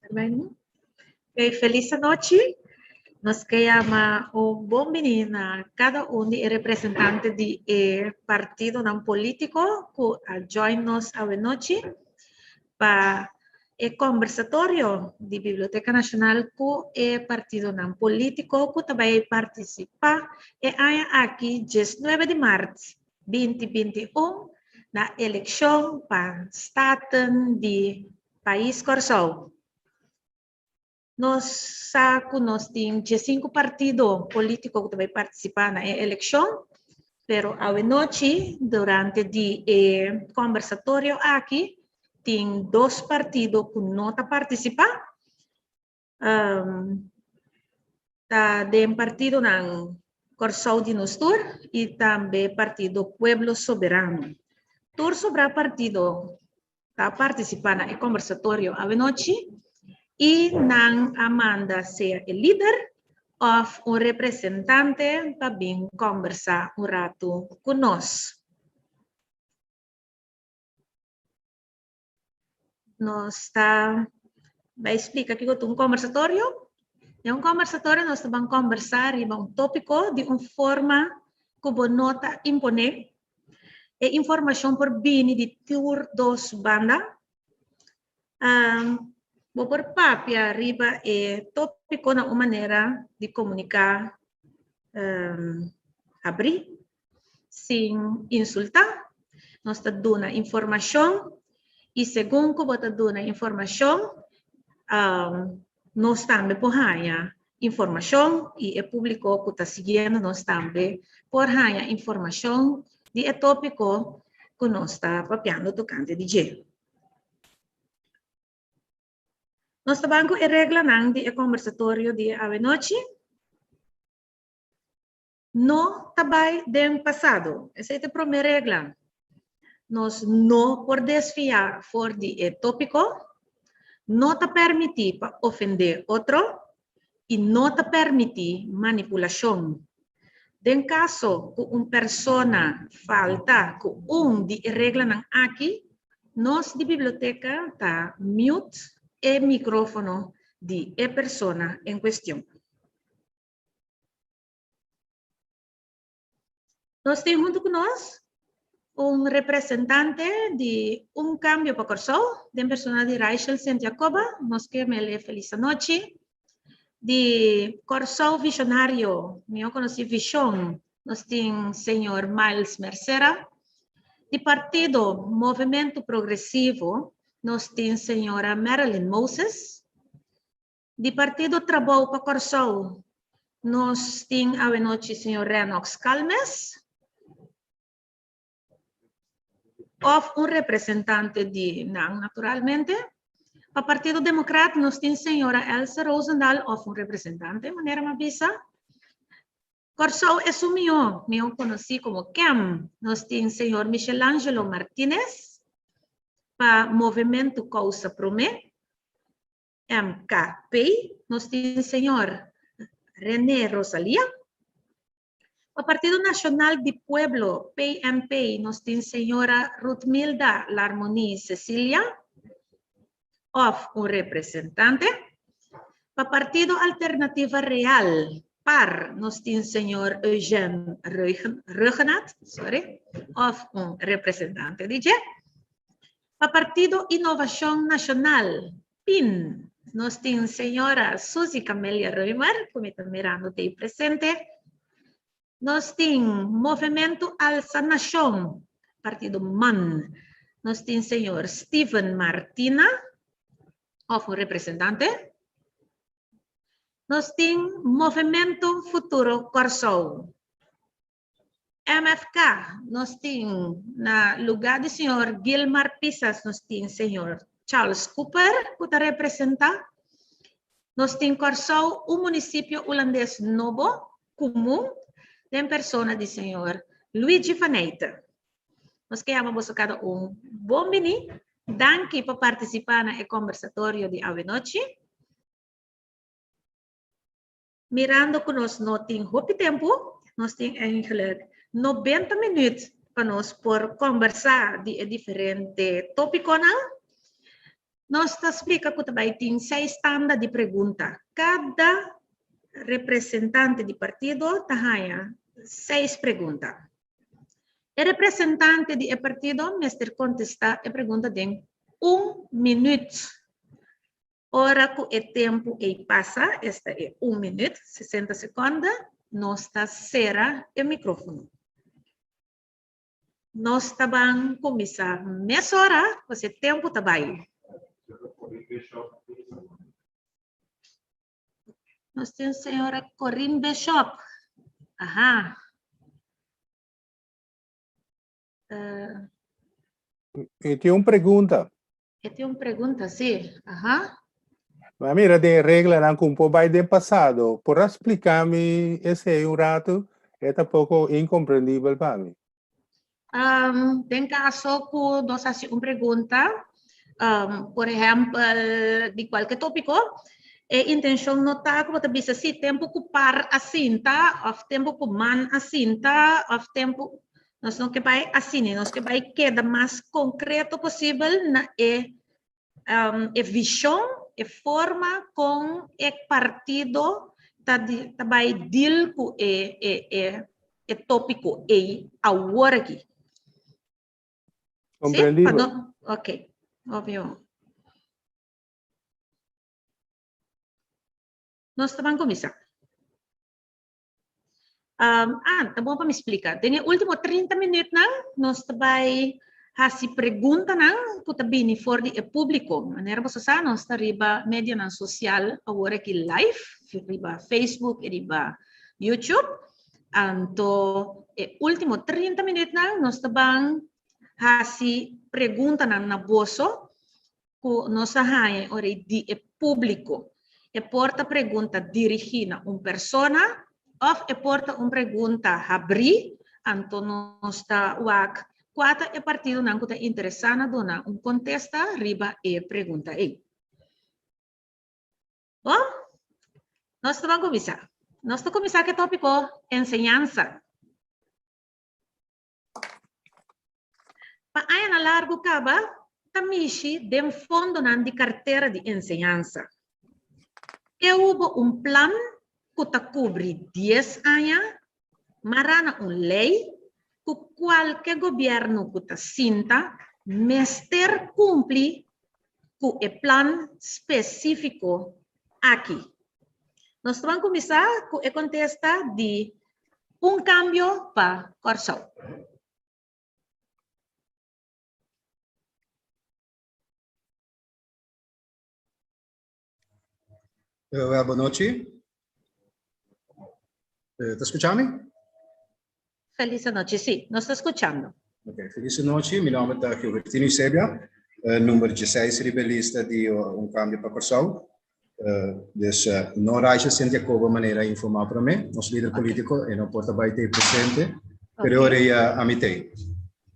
Okay, felis anochi. Nos ke yama un bon bini na kada un di e representante di e partidonan polítiko ku a join nos awenochi pa e kombersatorio di Biblioteka Nashonal ku e partidonan polítiko ku ta bai partisipá e aña aki diesnuebe di mart binti binti un na elekshon pa Staten di Pais Kòrsou. Nos sa ku nos tin diesinku partido polítiko ku ta bai partisipá na e elekshon, pero awenochi durante di e kòmbersatorio aki tin dos partido ku no ta partisipá. Ta den partidonan Kòrsou di Nos Tur i tambe partido Pueblo Soberano. Tur sobrá partido ta partisipá na e kòmbersatorio awenochi i nan a manda sea e lider òf un representante pa bin kòmbersá un ratu ku nos. Nos ta bai splika kiko ta un kòmbersatorio. Den un kòmbersatorio nos ta ban kòmbersá riba un tópiko di un forma ku bo no ta imponé. E informashon por bini di tur dos banda. Bo por papia riba e tópiko na un manera di komuniká habrí, sin insultá. Nos ta duna informashon i segun ku bo ta duna informashon, nos tambe por haña informashon i e públiko ku ta siguiendo nos tambe por haña informashon di e tópiko ku nos ta papiando tokante di dje. Nos ta ban ku e reglanan di e kombersatorio di e awenochi. No ta bai den pasado. Esei ta e promé regla. Nos no por desviá for di e tópiko, no ta permití pa ofendé otro i no ta permití manipulashon. Den kaso ku un persona falta ku un di e reglanan aki, nos di biblioteka ta mute e mikrófono di e persona en kuestion. Nos tin huntu ku nos un representante di Un Kambio pa Kòrsou, den persona di Raichel Sint Jacoba. Nos ke mele felis anochi. Di Kòrsou Visionario, mihó konosí Vishon, nos tin señor Miles Mercera. Di partido Movementu Progresivo, nos tin señora Marilyn Moses. Di Partido Trabou pa Kòrsou nos tin awenochi señor Renox Calmes òf un representante di nan naturalmente. Pa Partido Demokrat nos tin señora Elsa Rozendal òf un representante manera mi a bisa. Kòrsou e su mihó, mihó konosí komo KEM, nos tin señor Michelangelo Martinez pa Movementu Kousa Promé. MKP, nos tin señor René Rosalia. Pa Partido Nacional di Pueblo, PNP, nos tin señora Ruthmilda Larmonie Cecilia, of un representante. Pa Partido Alternativa Real, par, nos tin señor Eugène Rhuggenaath, sorry, of un representante di dje. Pa Partido Innovacion Nacional, pin, nos tin señora Suzy Camelia Römer, cu mi ta mirando ta ei presente. Nos tin Movemento Alsa Nacion, partido man, nos tin señor Steven Martina, of un representante. Nos tin Movemento Futuro Kòrsou, MFK, nos tin na lugá di señor Gilmar Pisas nos tin señor Charles Cooper ku ta representá. Nos tin Kòrsou un munisipio hulandes nobo, komun, den persona di señor Luigi van Eijten. Nos ke yama boso kada un bon biní. Danki pa partisipá na e kòmbersatorio di awenochi. Mirando ku nos no tin hopi tempu, nos tin eigenlijk nobenta minüt pa nos por kòmbersá di e diferente tópikonan. Nos ta splika ku ta bai tin seis tanda di pregunta. Kada representante di partido ta haña seis pregunta. E representante di e partido mester kontestá e pregunta den un minüt. Ora ku e tempu ei pasa, esta e un minüt, sesenta sekònde, nos ta sera e mikrófono. Nos ta ban kuminsá mesora, pasobra e tempu ta bai. Nos tin señora Corinne Bishop. Aha. Mi tin un pregunta. E tin un pregunta, sí. Aha. Ma mira den reglanan ku un por bai den pasado. Por a splika mi esei un ratu? E ta poko inkomprendibel pa mi. Den kaso ku nos hasi un pregunta, por ehèmpel di kualke tópiko, e intenshon no ta ku bo ta bisa sí tempu ku par a sinta òf tempu ku man a sinta òf tempu, nos no ke bai asina, nos ke bai keda mas konkreto posibel na e e vishon, e forma kon e partido ta ta bai deal ku e e e e tópiko ei awor aki. Komprendibel. Sí? Ok, obvio. Nos ta ban kuminsá. Um, ah, ta bon pa mi splika. Den e último 30 minuutnan nos ta bai hasi preguntanan ku ta bini for di e públiko. Manera boso sa, nos ta riba medionan sosial awor aki live, riba Facebook i riba YouTube. Anto e último 30 minuutnan nos ta ban hasi preguntanan na boso ku nos a haña e ora ei di e públiko. E por ta pregunta dirigí na un persona òf e por ta un pregunta habrí, anto nos ta wak kua ta e partidonan ku ta interesá na duna un kontesta riba e pregunta ei. Bon, nos ta ban kuminsá. Nos ta kuminsá ku e tópiko enseñansa. Pa añanan largu kaba ta mishi den fondonan di kartera di enseñansa. Ke hubo un plan ku ta kubri dies aña, mará na un lei ku kualke gobièrnu ku ta sinta mester kumpli ku e plan spesífiko aki. Nos ta ban kuminsá ku e kontesta di Un Kambio pa Kòrsou. Wel, bon nochi. Ta skucha mi? Felis anochi, sí, nos ta skuchando. Ok, felis anochi. Mi nomber ta Gilbertino Eusebia, number dieseis riba e lista di Un Kambio pa Kòrsou. Dus no Raisha Sint Jacobo manera informá promé, nos lider polítiko, e no por ta bai t'ei presente, pero ora ei ami t'ei.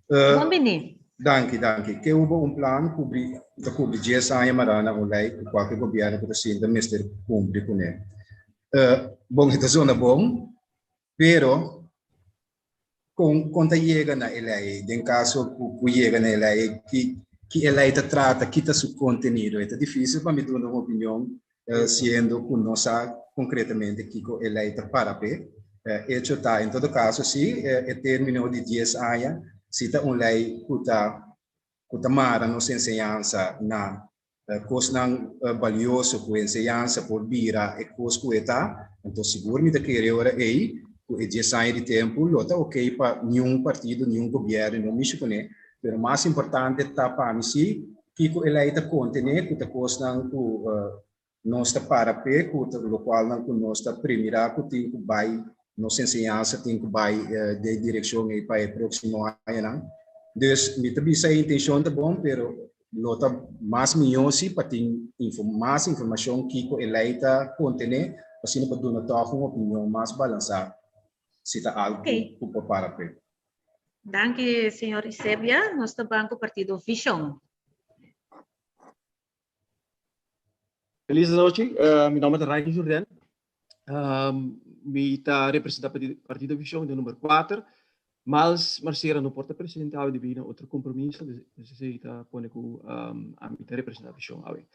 Bon bini. Danki, danki. Ke hubo un plan kubri, ta kubri dies aña mará na un lei ku kualke gobièrnu ku ta sinta mester kumpli kuné. Bon, e ta zona bon, pero Kon kon ta yega na e lei ei? Den kaso ku ku yega na e lei ei, ki ki e lei ta trata, ki ta su kontenido? E ta difísil pa mi duna un opinion siendo ku no sa konkretamente kiko e lei ta para p'e. Echo ta, en todo kaso si e término di dies aña si ta un lei ku ta ku ta mara nos enseñansa na kosnan balioso ku enseñansa por bira e kos ku e ta, anto sigur mi ta kere ora ei ku e dies aña di tempu lo ta okey pa niun partido, niun gobièrnu no mishi kuné, pero mas importante ta pa mi si kiko e lei ta kontené ku ta kosnan ku nos ta para p'e, ku ta lokualnan ku nos ta primirá ku tin ku bai nos enseñansa tin ku bai den direkshon ei pa e próksimo añanan. Dus mi ta bisa e intenshon ta bon, pero Lo ta mas mihó si pa tin mas informashon kiko e lei ta kontené, asina pa duna tòg un opinion mas balansá si ta algu ku por para p'e. Danki señor Isebia. Nos ta ban ku partido Vishon. Feliz anochi, mi nomber ta Raiky Jourdain. Mi ta representa partido Vishon den number kuater. Miles Marcera no por ta presente awe debí na otro kompromiso, dus esei ta pone ku ami ta representá vishon awe.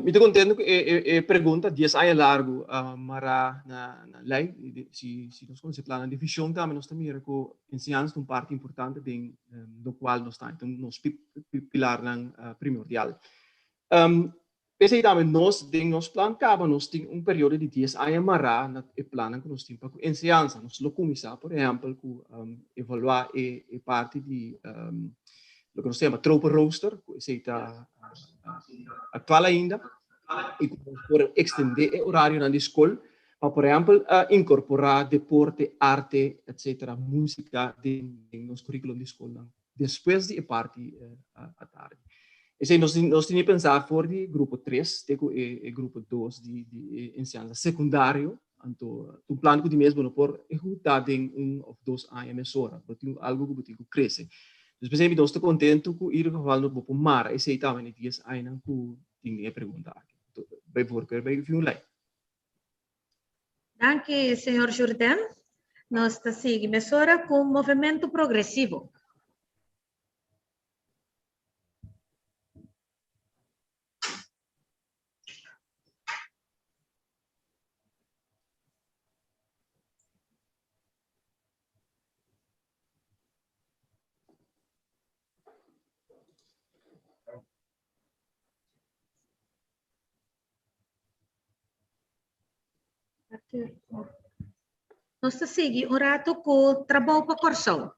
Mi ta kontento ku e pregunta, dies aña largu mará na lei, si nos konosé plannan di vishon tambe nos ta mira ku enseñansa ta un parti importante den lokual nos ta, nos pilarnan primordial. P'esei tambe nos den nos plan kaba nos tin un periodo di dies aña mará na e plannan ku nos tin pa ku enseñansa. Nos lo kuminsá por ehèmpel ku evaluá e parti di loke nos ta yama tropenrooster, ku esei ta aktual ainda i ku nos por ekstendé e orarionan di skol pa por ehèmpel inkorporá deporte, arte, etsetera, músika den nos kurikulum di skolnan. Despues di e parti atardi. Esei nos nos tene pensa for di grupo tres te ku e e grupo dos di di e enseñansa sekundario. Anto ta un plan ku di mes bo no por ehekutá den un òf dos aña mesora. Bo tin algu ku bo tin ku krese. Dus p'esei mi nos ta kontentu ku ieder geval no bo por mara esei tambe na e dies añanan ku tin den e pregunta aki. Bai voorkeur bai Violijn. Danki, señor Jourdain. Nos ta sigui mesora ku Movemento Progresivo. Nos ta sigui un ratu ku Trabou pa Kòrsou.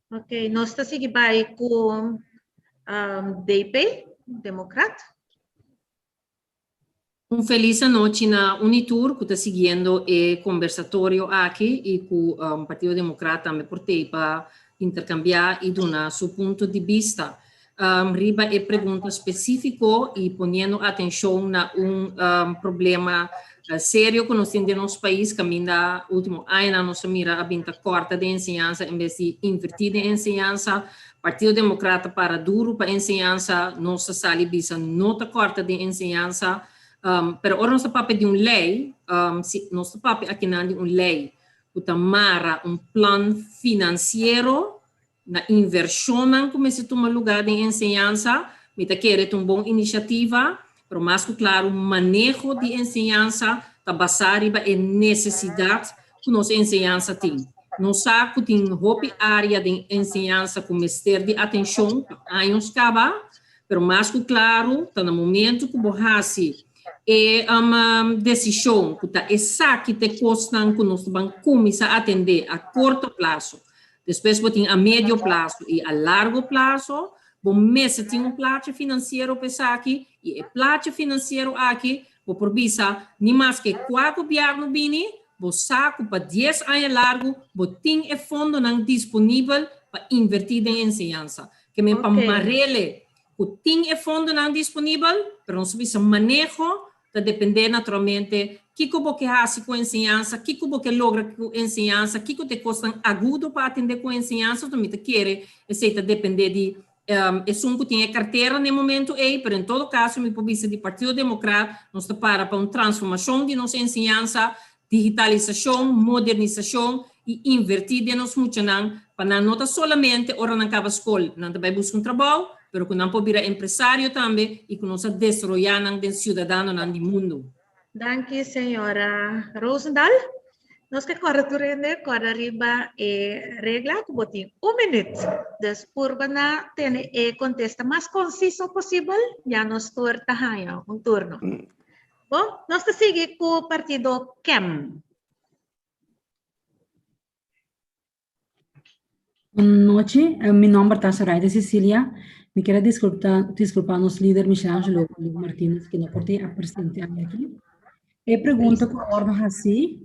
Ok, nos ta sigui bai ku um, DP, Democrat. Un felis anochi na un i tur ku ta siguiendo e kombersatorio aki i ku um, Partido Democrat tambe por tei pa interkambiá i duna su punto di bista um, riba e pregunta spesífiko i poniendo atenshon na un um, problema uh, serio ku nos tin den nos pais kaminda último añanan nos a mira a bin ta kòrta den enseñansa en bes di invertí den enseñansa. Partido Democrat ta para duru pa enseñansa, nos ta sali bisa no ta kòrta den enseñansa. Um, pero ora nos ta papia di un lei, um, si nos ta papia akinan di un lei ku ta mara un plan finansiero Na invershonnan ku mester tuma lugá den enseñansa, mi ta kere ta un bon inisiativa, pero mas ku klaru maneho di enseñansa ta basá riba e nesesidat ku nos enseñansa tin. Nos sa ku tin hopi área den enseñansa ku mester di atenshon pa años kaba, pero mas ku klaru ta na momentu ku bo hasi e desishon ku ta esaki ta e kosnan ku nos ta ban kuminsá atendé a korto plaso. Despues bo tin a medio plaso i a largo plaso. Bo mester tin un plachi finansiero pa esaki i e plachi finansiero aki bo por bisa ni maske kua gobièrnu bini, bo sa ku pa dies aña largu bo tin e fondonan disponibel pa invertí den enseñansa. Ke men pa marele ku tin e fondonan disponibel, pero nos ta bisa maneho Ta dependé naturalmente kiko bo ke hasi ku enseñansa, kiko bo ke logra ku enseñansa, kiko ta e kosnan agudo pa atendé ku enseñansa. Enton mi ta kere esei ta dependé di esun ku tin e kartera na e momento ei, pero en todo kaso mi por bisa di Partido Demokrat nos ta para pa un transformashon di nos enseñansa, digitalisashon, modernisashon i invertí den nos muchanan pa nan no ta solamente ora nan kaba skol nan ta bai buska un trabou, pero ku nan por bira empresario tambe i ku nos a desaroyá nan den siudadanonan di mundu. Danki señora Rozendal. Nos ke kòrda tur hende kòrda riba e regla ku bo tin un minüt. Dus purba na tene e kontesta mas konsiso posibel, ya nos tur ta haña un turno. Bon, nos ta sigui ku partido KEM. Bon nochi, mi nomber ta Zoraida Cecilia. Mi kier a disculpa, disculpa nos lider Michelangelo Martinez que no por tin a presente aki. E pregunta ku a wordo hasi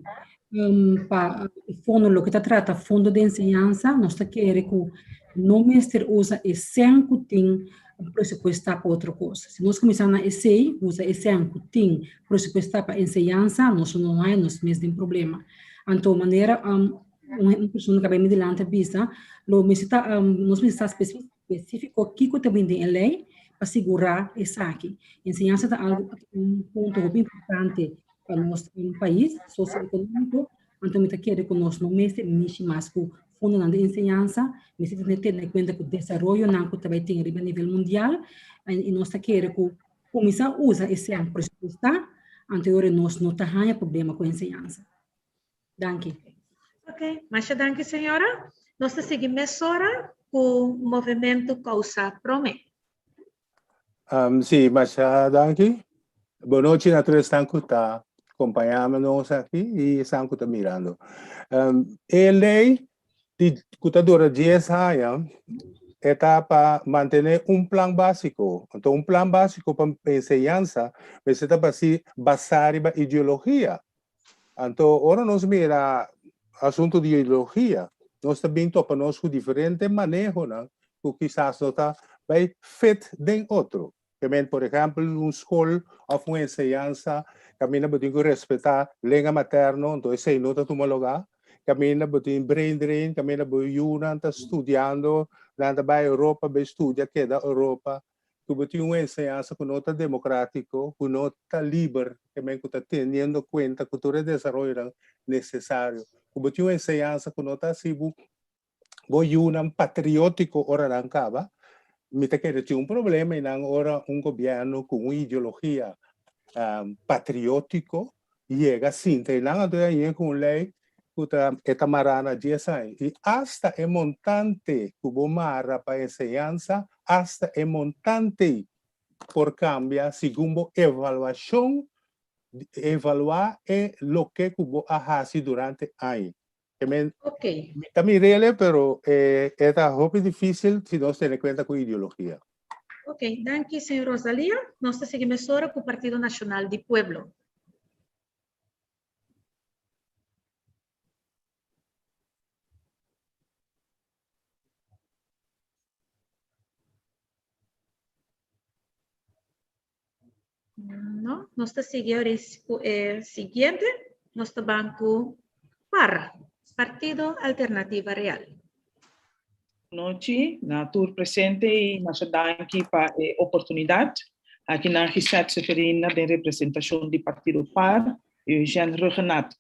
um, pa e fondo, loke ta trata fondo de enseñansa, nos ta kere ku no mester usa e sen ku tin presupuestá pa otro kos. Si nos kuminsá na esei, usa e sen ku tin presupuestá pa enseñansa, nos no haña nos mes den problema. Anto manera um, un persona ku a bai mi dilanti a bisa, lo mester ta, nos mester sa spesífiko kiko ta bini den e lei pa sigurá esaki. Enseñansa ta algu, un punto hopi importante pa nos pais, sosioekonómiko, anto mi ta kere ku nos no mester mishi mas ku fondonan di enseñansa, mester tene kuenta ku desaroyonan ku ta bai tin riba nivel mundial, i nos ta kere ku kuminsá usa e sèn presupuestá, anto e ora nos no ta haña problema ku enseñansa. Danki. Ok, masha danki señora. Nos ta sigui mesora ku Movementu Kousa Promé. Um, sí, masha danki. Bonochi na tur esnan ku ta kompañando nos aki i esnan ku ta mirando. Um, e lei di ku ta dura 10 aña e ta pa mantené un plan básiko. Anto un plan básiko pa enseñansa mester ta basi basá riba ideologia. Anto ora nos mira asuntu di ideologia, nos ta bin topa nos ku diferente manehonan ku kisas no ta bai fit den otro. Ke men, por ehèmpel, un skol òf un enseñansa kaminda bo tin ku respetá lenga materno, anto esei no ta tuma lugá. Kaminda bo tin brain drain, kaminda bo yunan ta studiando, nan ta bai Europa bai studia, keda Europa. Ku bo tin un enseñansa ku no ta demokratiko, ku no ta liber, ke men ku ta teniendo kuenta ku tur e desaroyonan nesesario. Ku bo tin un enseñansa ku no ta hasi bo bo yunan patriotiko ora nan kaba, mi ta kere tin un problema i nan ora un gobièrnu ku un ideologia patriotiko yega sinta i nan anto e hañ'é ku un lei ku ta e ta mará na dies aña i asta e montante ku bo mara pa enseñansa asta e montante por kambia segun bo evaluashon evaluá e loke ku bo a hasi durante aña. E men, Ok. mi ta mirele pero e e ta hopi difícil si nos tene kuenta ku ideologia. Ok, danki señor Rosalia. Nos ta sigui mesora ku Partido Nacional di Pueblo. No, nos ta sigui ahora ku e siguiente. Nos ta ban ku par, Partido Alternativa Real. Nochi na tur presente i masha danki pa e oportunidat. Aki na Gisette Seferina den representashon di Partido par, Eugène Rhuggenaath.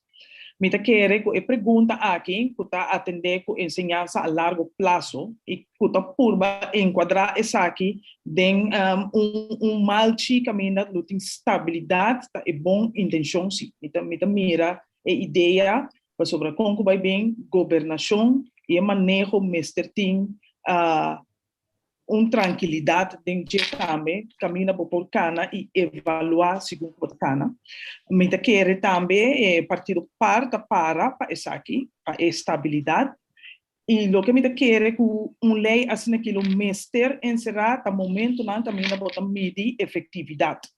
Mi ta kere ku e pregunta aki ku ta atendé ku enseñansa a largo plaso i ku ta purba enkuadrá esaki den un un malchi kaminda lo tin stabilidat ta e bon intenshon si. Mi ta mi ta mira e idea pasobra kon ku bai bin gobernashon i e maneho mester tin un trankilidat den dje tambe, kaminda bo por kana i evaluá segun ku bo ta kana. Mi ta kere tambe e partido par ta para pa esaki, pa e stabilidat. I loke mi ta kere ku un lei asina ki lo mester enserá ta momentunan kaminda bo ta midi efektividat.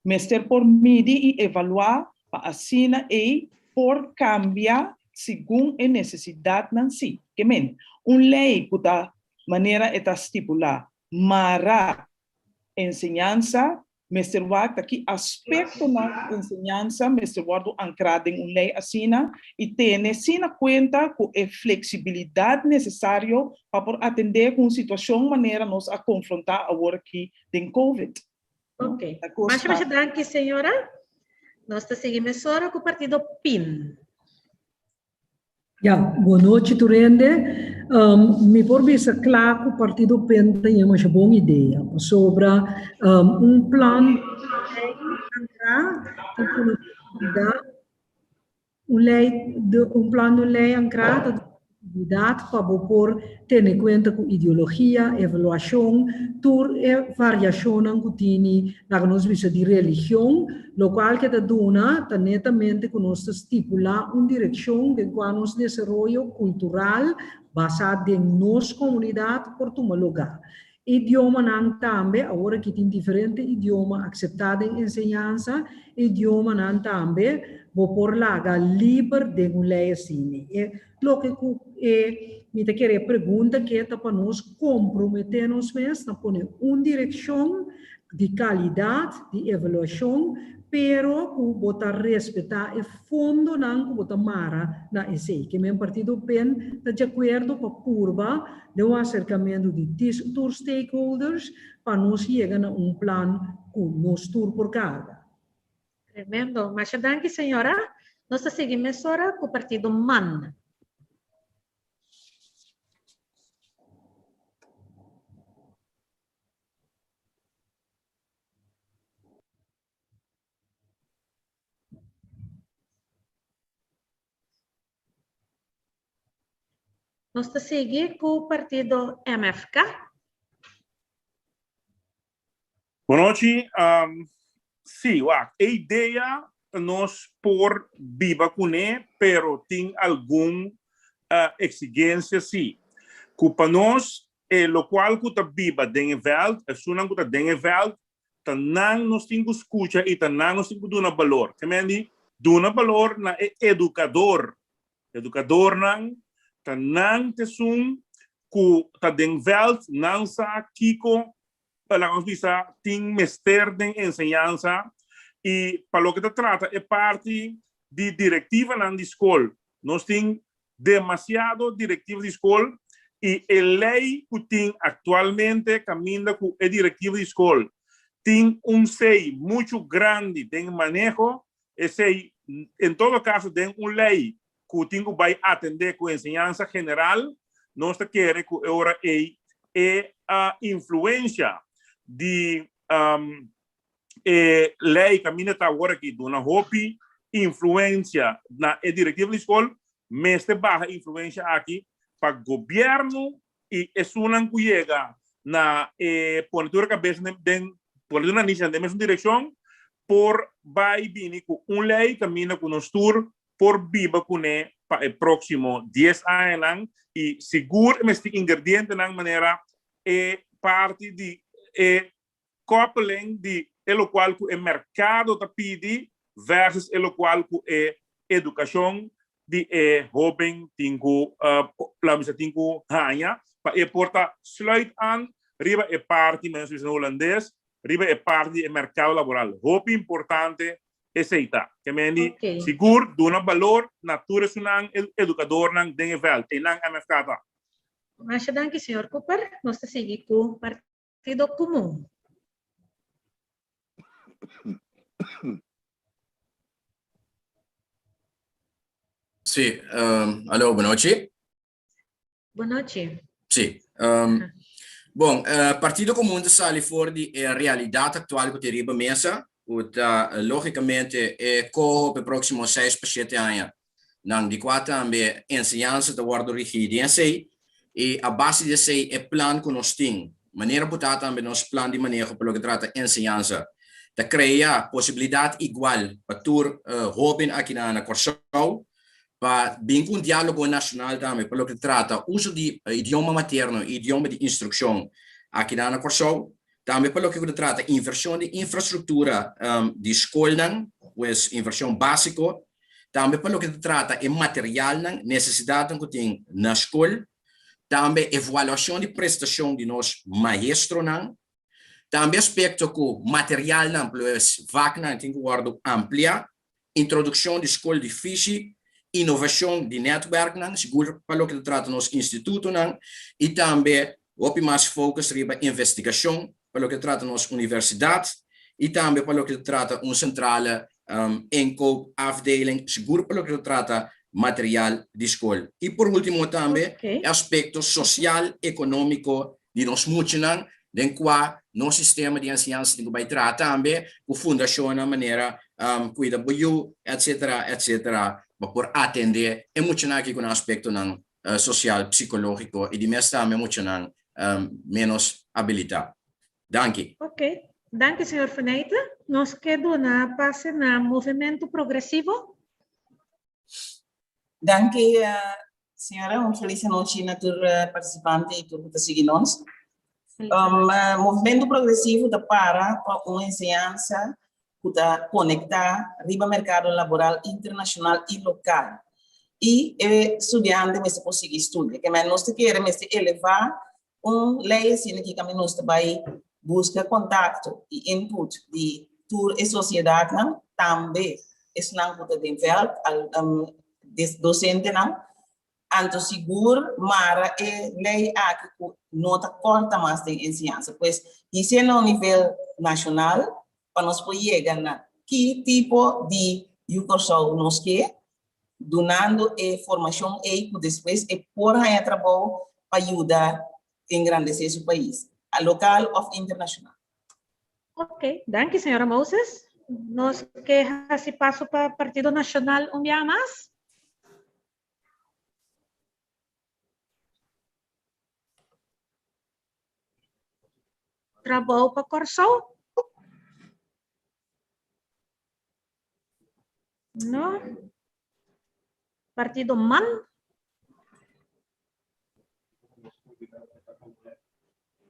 Mester por midi i evaluá pa asina ei por kambia segun e nesesidatnan si. Ke men, un lei ku ta manera e ta stipulá, mara enseñansa mester wak ta ki aspektonan di enseñansa mester wòrdu ankrá den un lei asina i tene si na kuenta ku e fleksibilidat nesesario pa por atendé ku un situashon manera nos a konfrontá awor aki den covid. Ok. Masha masha danki señora. Nos ta sigui mesora ku partido pin. Ja, bon nochi tur hende. Um, mi por bisa kla ku Partido PEN ta un masha bon idea. Pasobra um, un plan Un lei de un plan di lei ankrá ta duna posibilidat pa bo por tene kuenta ku ideologia, evaluashon, tur e variashonnan ku tini, laga nos bisa, di religion, lokual ke ta duna ta netamente ku nos ta stipulá un direkshon den kua nos desaroyo kultural basá den nos komunidat por tuma lugá. Idiomanan tambe, awor aki tin diferente idioma akseptá den enseñansa, idiomanan tambe bo por laga liber den un lei asina. E loke ku e mi ta kere e pregunta ke ta pa nos komprometé nos mes na pone un direkshon di kalidat di evaluashon. pero ku bo ta respetá e fondonan ku bo ta mara na esei. Ke men Partido pen ta di akuerdo pa purba den un aserkamentu di tur stakeholders pa nos yega na un plan ku nos tur por karga. Tremendo. Masha danki señora. Nos ta sigui mesora ku partido man. Nos ta sigui ku partido MFK. Bonochi. Um, sí, wak, e idea nos por biba kuné, pero tin algun uh, exigencia sí. Ku pa nos, e lokual ku ta biba den e veld, esunnan ku ta den e veld, ta nan nos tin ku skucha i ta nan nos tin ku duna balor. Ke men di duna balor na e edukador. Edukadornan ta nan t'esun ku ta den vèlt, nan sa kiko, laga nos bisa, tin mester den enseñansa i pa loke ta trata e parti di direktivanan di skol, nos tin demasiado direktiva di skol i e lei ku tin aktualmente kaminda ku e direktiva di skol tin un sei muchu grandi den maneho, esei en todo kaso den un lei ku tin ku bai atendé ku enseñansa general, nos ta kere ku e ora ei e influensha di E lei kaminda ta awor aki duna hopi influensia na e direktiva di skol, mester baha influensia aki pa gobièrnu i esunnan ku yega na e pone tur e kabes den pone tur nanishi den mesun direkshon por bai bini ku un lei kaminda ku nos tur por biba kuné pa e próksimo dies añanan i sigur e mester tin ingredientenan manera e parti di e koppeling di e lokual ku e merkado ta pidi versus e lokual ku e edukashon di e hoben tin ku laat mi bisa tin ku haña pa e por ta sluit aan riba e parti manera su bisa na hulandes riba e parti di e merkado laboral. Hopi importante esei ta. Ke men di sigur duna balor na tur esunnan edukadornan den e vèlt. Einan MFK ta. Masha danki señor Cooper. Nos ta sigui ku Partido Común. Sí, um, aló, bon nochi. Bon nochi. Sí. Um, bon, uh, Partido Común ta sali for di e realidad actual ku tin riba mesa, ku ta eh, lógicamente e koho pe próximo 6 pa 7 aña. Nan di kua tambe enseñansa ta wòrdu rigí den esei i a base di esei e plan ku nos tin, manera ku ta tambe nos plan di maneho pa loke trata enseñansa, ta krea posibilidat igual pa tur hóben aki na Kòrsou pa bin ku un diálogo nashonal tambe pa loke trata uso di idioma materno i idioma di instrukshon aki na Kòrsou. Tambe pa loke ku ta trata invershon di infrastruktura di skolnan, pues invershon básiko. Tambe pa loke ta trata e materialnan, nesesidatnan ku tin na skol. Tambe evaluashon di prestashon di nos maestronan. Tambe aspekto ku materialnan, plus vaknan tin ku wòrdu amplia. Introdukshon di skol di fishi, inovashon di nètwèrknan, sigur pa loke ta trata nos institutonan. I tambe hopi mas focus riba investigashon pa loke ta trata nos universidat i tambe pa loke ta trata un sentrale inkoop afdeling, sigur pa loke ta trata material di skol. I por ultimo tambe e aspekto sosial ekonómiko di nos muchanan den kua nos sistema di enseñansa tin ku bai traha tambe ku fundashonnan manera Kuida Bo Yu etsetera etsetera pa por atendé e muchanan aki ku nan aspektonan sosial, psikológiko i di mes tambe muchanan ménos abilitá. Danki. Ok. Danki señor Faneyte. Nos ke duna pase na Movementu Progresivo. Danki señora. Un felis anochi na tur partisipante i tur ku ta sigui nos. Movementu Progresivo ta para pa un enseñansa ku ta konektá riba merkado laboral internashonal i lokal. I e studiante mester por sigui studia. Ke men nos ta kere mester elevá un lei asina ki kaminda nos ta bai buska kontakto i input di. tur e sosiedatnan, tambe esnan ku ta den vèlt, dosentenan, anto sigur mara e lei aki ku no ta kòrta mas den enseñansa. Pues hisié na un nivel nashonal pa nos por yega na ki tipo di yu Kòrsou nos ke, dunando e formashon ei ku despues e por haña trabou pa yuda engrandesé su pais, a lokal òf internashonal. Ok, danki señora Moses. Nos ke hasi paso pa Partido Nacional un biaha mas. Trabou pa Kòrsou? No. Partido man?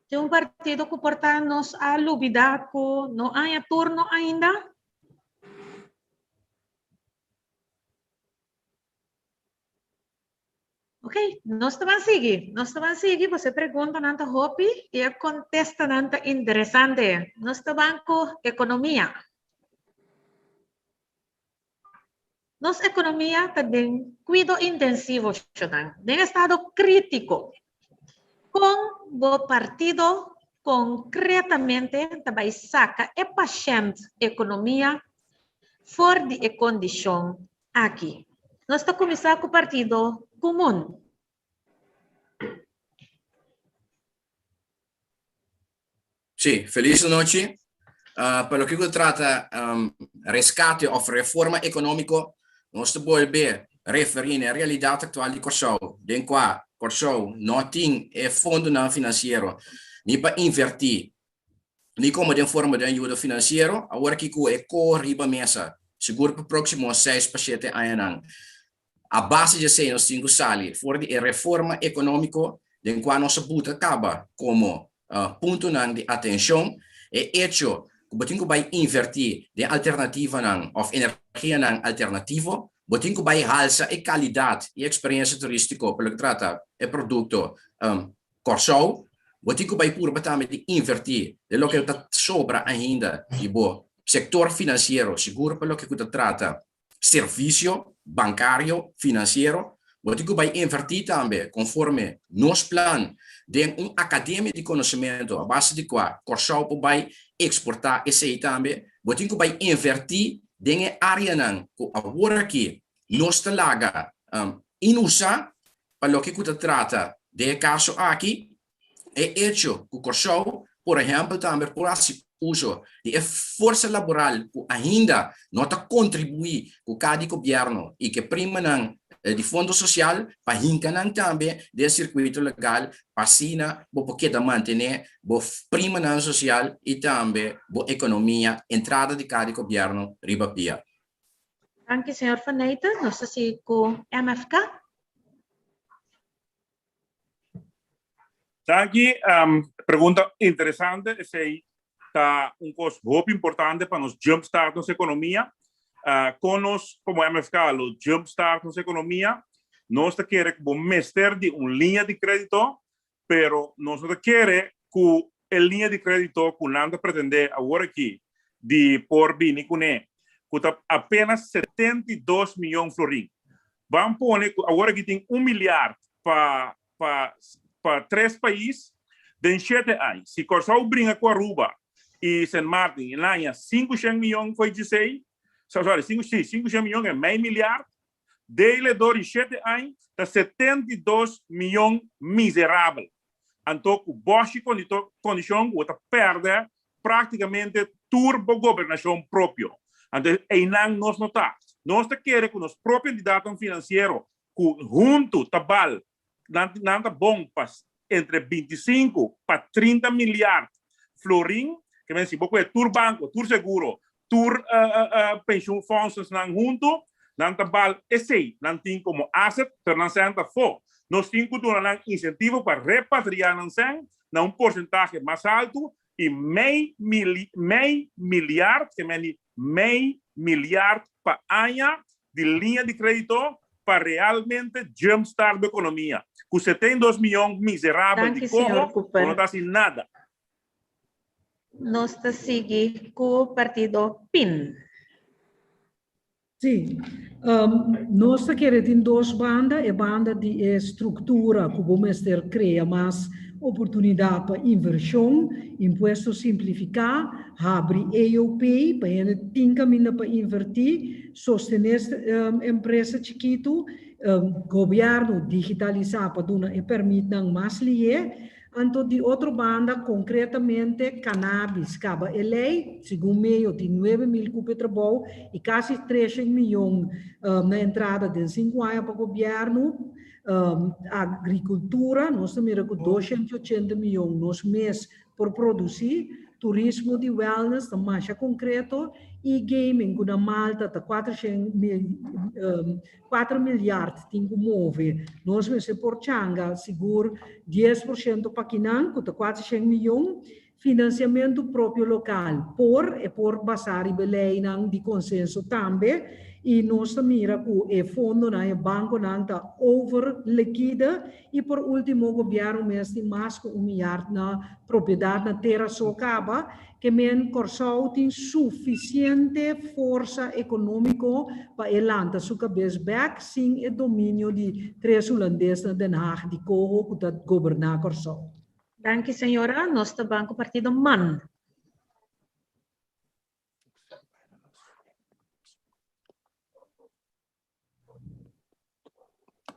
Tin un partido ku por ta nos a lubida ku no haña turno ainda? Ok, nos ta ban sigui. Nos ta ban sigui, pasobra e preguntanan ta hopi i e kontestanan ta interesante. Nos ta ban ku ekonomia. Nos ekonomia ta den kuido intensivo, shonnan, den estado krítiko. Kon bo partido konkretamente ta bai saka e pashènt ekonomia for di e kondishon aki? Nos ta kuminsá ku Partido Komun. Sí, felis anochi. Pa loke ku ta trata reskate òf reforma ekonómiko, nos ta bolbe referí na e realidat aktual di Kòrsou, den kua Kòrsou no tin e fondonan finansiero ni pa invertí ni komo den forma di ayuda finansiero. Awor aki ku e koho riba mesa, sigur pa próksimo seis pa shete añanan, A base di esei nos tin ku sali for di e reforma ekonómiko den kua nos a buta kaba komo puntonan di atenshon e echo ku bo tin ku bai invertí den alternativanan òf energianan alternativo, bo tin ku bai halsa e kalidat i eksperensia turístiko pa loke trata e produkto Kòrsou, bo tin ku bai purba tambe di invertí den loke ta sobra ainda di bo sektor finansiero, sigur pa loke ku ta trata servisio bankario finansiero, bo tin ku bai invertí tambe konforme nos plan den un akademia di konosementu a base di kua Kòrsou por bai eksportá esei tambe. Bo tin ku bai invertí den e áreanan ku aworakí nos ta laga inusá pa loke ku ta trata den e kaso aki. E echo ku Kòrsou, por ehèmpel, tambe por hasi uso di e forsa laboral ku ainda no ta kontribuí ku ka di gobièrnu i ku e primanan di fondo sosial pa hinka nan tambe den e sirkuito legal pa asina bo por keda mantené bo primanan sosial i tambe bo ekonomia, entrada di ka di gobièrnu riba pia. Danki, señor Van Nijten. Nos ta sigui ku MFK. Danki, pregunta interesante. Esei ta un kos hopi importante pa nos jumpstart nos ekonomia. Kon nos komo MFK lo jumpstart nos ekonomia? Nos ta kere ku bo mester di un liña di krédito, pero nos no ta kere ku e liña di krédito ku nan ta pretendé awor aki di por bini kuné, ku ta apenas 72 miyon florin. Ban pone ku awor aki tin un miliard pa pa pa tres pais den shete aña. Si Kòrsou bringa ku Aruba i Sint Maarten i laña 500 miyon fo'i djesei, sorry, sinku si, 500 miyon e mei miliard, dele dor di shete aña ta 72 miyon miserabel. Anto ku bòshi kondishon ku bo ta pèrdè práktikamente tur bo gobernashon propio. Anto einan nos no ta. Nos ta kere ku nos propio entidatnan finansiero ku huntu ta bal, nan nan ta bon pa entre 25 pa 30 miliard florin, ke men si bo kohe tur banko, tur seguro, tur pensioenfondsnan huntu, nan ta bal esei, nan tin komo asset, pero nan sèn ta afó. Nos tin ku duna nan insentivo pa repatriá nan sèn na un porsentahe mas haltu i mei mili mei miliard, ke men di mei miliard pa aña di liña di kredito pa realmente jumpstart bo ekonomia. Ku 72 miyon miserabel di Danki, señor koho, bo Cooper. no ta hasi nada. Nos ta sigui ku partido pin. Sí. Nos ta kere tin dos banda, e banda di e struktura ku bo mester krea mas oportunidat pa invershon, impuesto simplifiká, habri EOP pa hende tin kaminda pa invertí, sostené empresa chikitu, gobièrnu digitalisá pa duna e pèrmitnan mas lihé. Anto di otro banda, konkretamente cannabis kaba e lei, segun Mayo tin 9000 kupe trabou i kasi 300 miyon na entrada den sinku aña pa gobièrnu. Agrikultura, nos ta mira ku 280 miyon nos mes por produsí, turismo di wellness ta masha konkreto i gaming ku na Malta ta 4 milyard tin ku move. Nos mester por changa sigur 10% pa kinan ku ta 400 miyon. Finansiamentu propio lokal por, e por basá riba e leinan di konsenso tambe i nos ta mira ku e fondonan, e bankonan ta over likide i por ultimo gobièrnu mes tin mas ku un milyard na propiedat na tera so kaba. Ke men Kòrsou tin sufisiente forsa ekonómiko pa e lanta su kabes bèk sin e dominio di tres hulandes na Den Haag di koho ku ta goberná Kòrsou. Danki señora, nos ta ban ku partido man.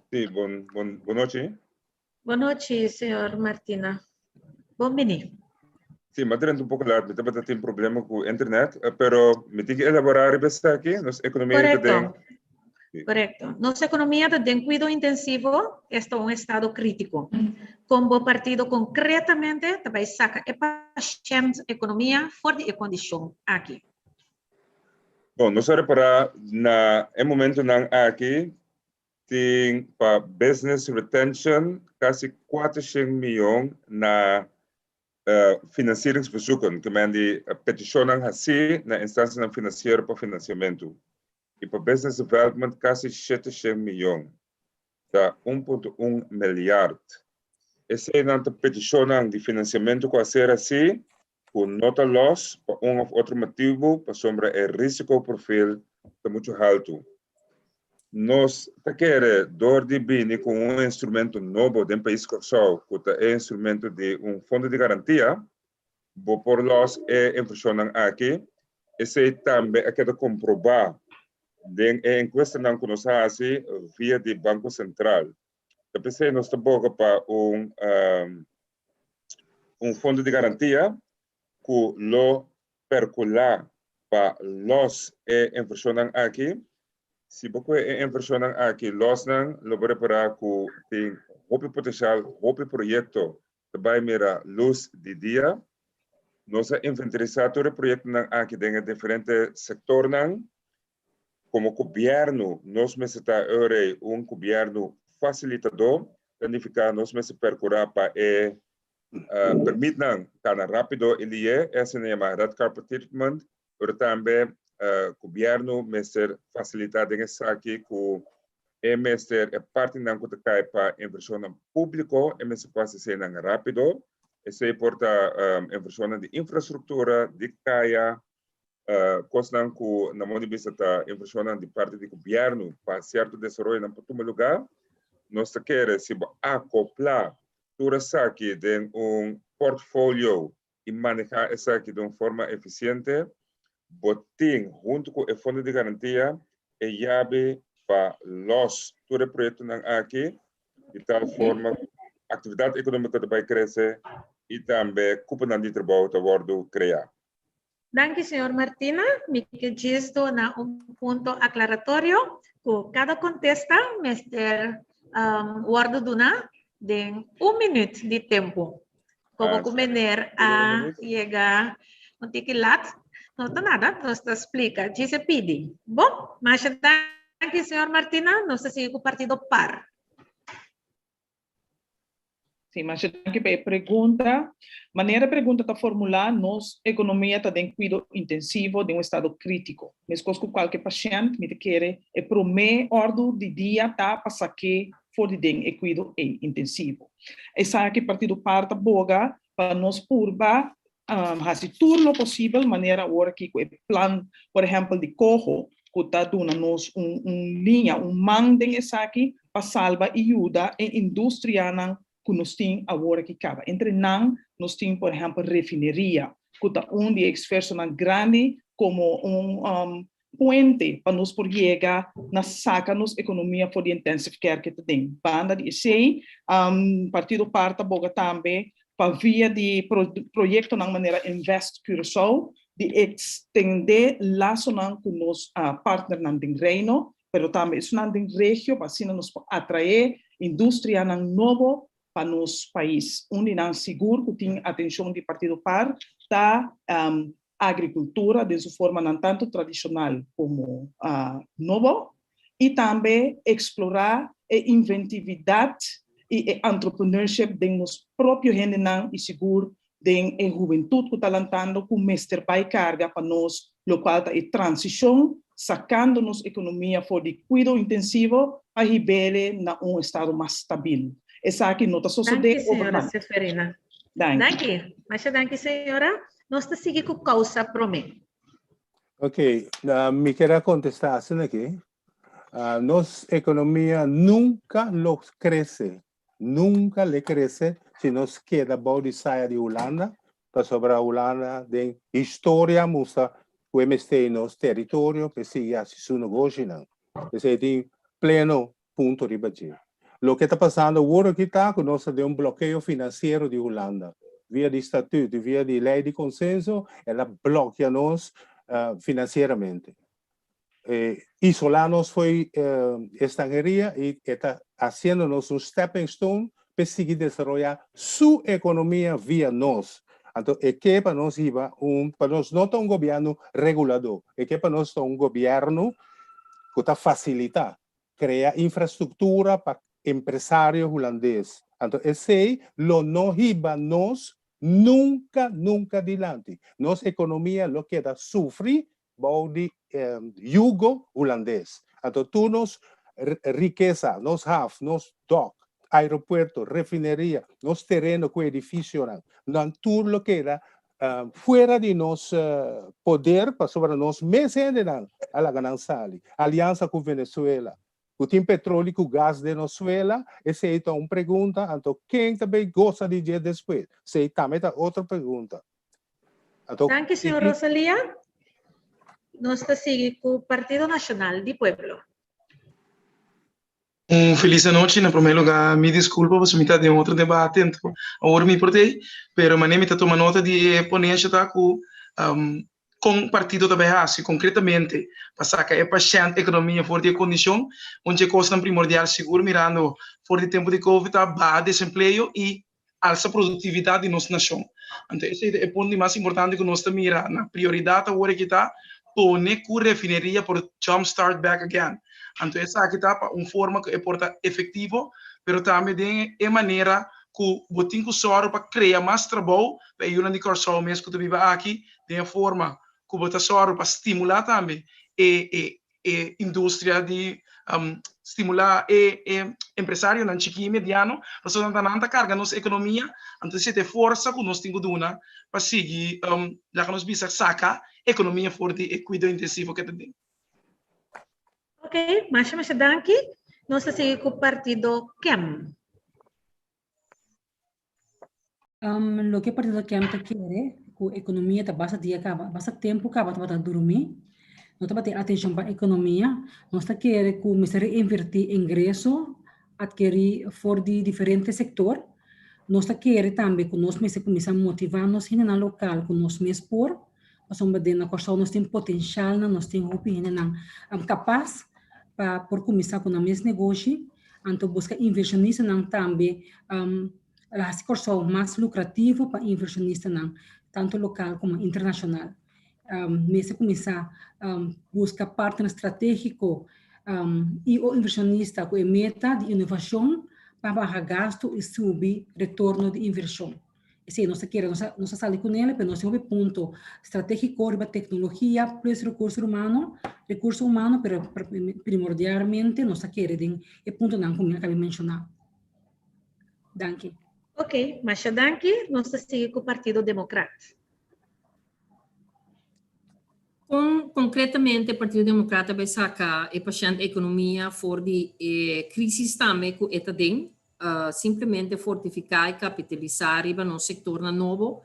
Sí, bon, bon, bon nochi. Bon nochi, señor Martina. Bon bini. Sí, ma drenta un poco laat, mi tabata tin problema cu internet, eh, pero mi tin que elaborar riba esaki, nos economia ta den... Correcto. Correcto. Nos economia ta den cuido intensivo, esta un estado crítico. Con bo partido concretamente ta bay saca e pashent economia for di e condicion aki? Bon, nos a repará na e momentonan aki tin pa business retention kasi 400 miyon na financieringsverzoeken, ke men di petishonnan hasí na instansianan finansiero pa finansiamentu. I pa business development kasi 700 miyon, ta 1.1 milyard. Eseinan ta petishonnan di finansiamentu ku a ser hasí ku no ta lòs pa un òf otro motibu pasobra e risikoprofil ta muchu haltu. Nos ta kere dor di bini ku un instrumento nobo den pais Kòrsou ku ta e instrumento di un fondo di garantia, bo por lòs e invershonnan aki. Esei tambe a keda komprobá den e enkuestanan ku nos a hasi via di Banko Sentral. Ta p'esei nos ta boga pa un un fondo di garantia ku lo perkulá pa lòs e invershonnan aki. Si bo kohe e invershonnan aki lòs nan, lo bo repará ku tin hopi potensial, hopi proyekto ta bai mira lus di dia. Nos a inventarisá tur e proyektonan aki den e diferente sektornan. Komo gobièrnu nos mester ta ora un gobièrnu fasilitadó, ta nifiká nos mester perkurá pa e permitnan kana rápido i lié, esei nan yama red carpet treatment, pero tambe gobièrnu mester fasilitá den esaki ku e mester e partinan ku ta kai pa invershonnan públiko e mester pasa eseinan rápido, esei por ta invershonnan di infrastruktura, di kaya, Kosnan ku na modo di bista ta invershonnan di parti di gobièrnu pa sierto desaroyonan por tuma lugá. Nos ta kere si bo akoplá tur esaki den un portfolio i manehá esaki den un forma efisiente, bo tin huntu ku e fondo di garantia e yabi pa lòs tur e proyektonan aki di tal forma ku aktividat ekonómiko ta bai krese i tambe kuponan di trabou ta wòrdu kreá. Danki señor Martina. Mi ke djis duna un punto aklaratorio ku kada kontesta mester wòrdu duna den un minüt di tempu. Komo ku mener a yega un tiki lat, no ta nada, nos ta splika djis e pidi. Bon, masha danki señor Martina, nos ta sigui ku partido par. Sí, masha danki pa e pregunta. Manera e pregunta ta formulá, nos ekonomia ta den kuido intensivo, den un estado krítiko. Meskos ku kualke pashènt, mi ta kere e promé òrdu di dia ta pa sak'é for di den e kuido ei intensivo. Esaki Partido par ta boga pa nos purba. hasi tur lo posibel manera awor aki ku e plan por ehèmpel di Coho ku ta duna nos un un liña, un man den esaki pa salba i yuda e industrianan ku nos tin awor aki kaba. Entre nan nos tin por ehèmpel refineria ku ta un di e esfuersonan grandi komo un puente pa nos por yega na saka nos ekonomia for di intensive care ke ta den. Banda di esei, Partido par ta boga tambe pa via di proyektonan manera Invest Curaçao di ekstendé lasonan ku nos partnernan den Reino, pero tambe esunnan den regio pa asina nos por atraé industrianan nobo pa nos pais. Un di nan sigur ku tin atenshon di Partido par ta agrikultura den su formanan tantu tradishonal komo nobo i tambe eksplorá e inventividat i e entrepreneurship den nos propio hendenan i sigur den e hubentut ku ta lantando ku mester bai karga pa nos lokual ta e transishon sakando nos ekonomia for di kuido intensivo pa hib'ele na un estado mas stabil. Esaki no ta sosodé Danki, señora overnight. Seferina. Danki. Danki. Masha danki, señora. Nos ta sigui ku kousa promé. Ok, mi kier a kontestá asina aki. Nos ekonomia nunka lo krese, nunka lo krese si nos keda bou di saya di Hulanda, pasobra Hulanda den historia a mustra ku e mester e nos teritorio pa e sigui hasi su negoshinan. Esei tin pleno punto riba dje. Loke ta pasando awor aki ta ku nos ta den un blokeo finansiero di Hulanda. Via di statuut i via di lei di konsenso el a blokia nos finansieramente. Isolá nos fo'i estanheria i e ta hasiendo nos un stepping stone p'e sigui desaroyá su ekonomia via nos. Anto e ke pa nos hiba un, pa nos no ta un gobièrnu reguladó, e ke pa nos ta un gobièrnu ku ta fasilitá krea infrastruktura pa empresario hulandes. Anto esei lo no hiba nos nunka, nunka dilanti. Nos ekonomia lo keda sufri bou di yugo hulandes. Anto tur nos rikesa, nos haf, nos dok, aeropuerto, refineria, nos tereno ku edifisionan, nan tur lo keda fuera di nos poder pasobra nos mes hendenan a laga nan sali. Aliansa ku Venezuela, ku tin petroli ku gas den nos suela, esei ta un pregunta, anto ken ta bay gosa di dje despues? Esei tambe ta otro pregunta. Anto, Danki, señor Rosalia. Nos ta sigui ku Partido Nacional di Pueblo. Un felis anochi. Na promé lugá mi diskulpa pasobra mi ta den otro debate anto awor mi por t'ei, pero manera mi ta tuma nota di e ponensha ta ku kon partido ta bai hasi konkretamente pa saka e pashènt ekonomia for di e kondishon. Un dje kosnan primordial sigur mirando for di tempu di covid ta baha desempleo i alsa produktividat di nos nashon. Anto esei ta e punto di mas importante ku nos ta mira na prioridat awor aki ta pone ku refineria por jump start back again. Anto esaki ta pa un forma ku e por ta efektivo pero tambe den e manera ku bo tin ku sòru pa krea mas trabou pa e yunan di Kòrsou mes ku ta biba aki den e forma ku bo ta sòru pa stimulá tambe e e e industria di stimula e e empresarionan chikí i mediano pasobra ta nan ta karga nos ekonomia anto esei ta e forsa ku nos tin ku duna pa sigui laga nos bisa saka ekonomia for di e kuido intensivo ke ta den. Ok, masha masha danki. Nos ta sigui ku partido KEM. Loke Partido Kem ta kere ku ekonomia ta basta dia kaba, basta tempu kaba tabata durmi, no tabatin atenshon pa ekonomia. Nos ta kere ku mester reinvertí ingreso atkerí for di diferente sektor. Nos ta kere tambe ku nos mester kuminsá motivá nos hendenan lokal ku nos mes por, pasobra den na Kòrsou nos tin potenshalnan, nos tin hopi hendenan kapas pa por kuminsá ku nan mes negoshi. Anto buska invershonistanan tambe hasi Kòrsou mas lukrativo pa invershonistanan tantu lokal komo internashonal. Mester kuminsá buska partner stratégiko i o invershonista ku e meta di inovashon pa baha gastu i subi retorno di invershon. Esei nos ta kere, nos a nos a sali ku nele, pero nos tin hopi punto stratégiko riba teknologia plus rekurso humano, rekurso humano, pero primordialmente nos ta kere den e puntonan ku mi a kaba di menshoná. Danki. Ok, masha danki. Nos ta sigui ku Partido Demokrat. Kon konkretamente Partido Demokrat ta bai saka e pashènt ekonomia for di e krísis tambe ku e ta den? Simplemente fortifiká i kapitalisá riba nos sektornan nobo,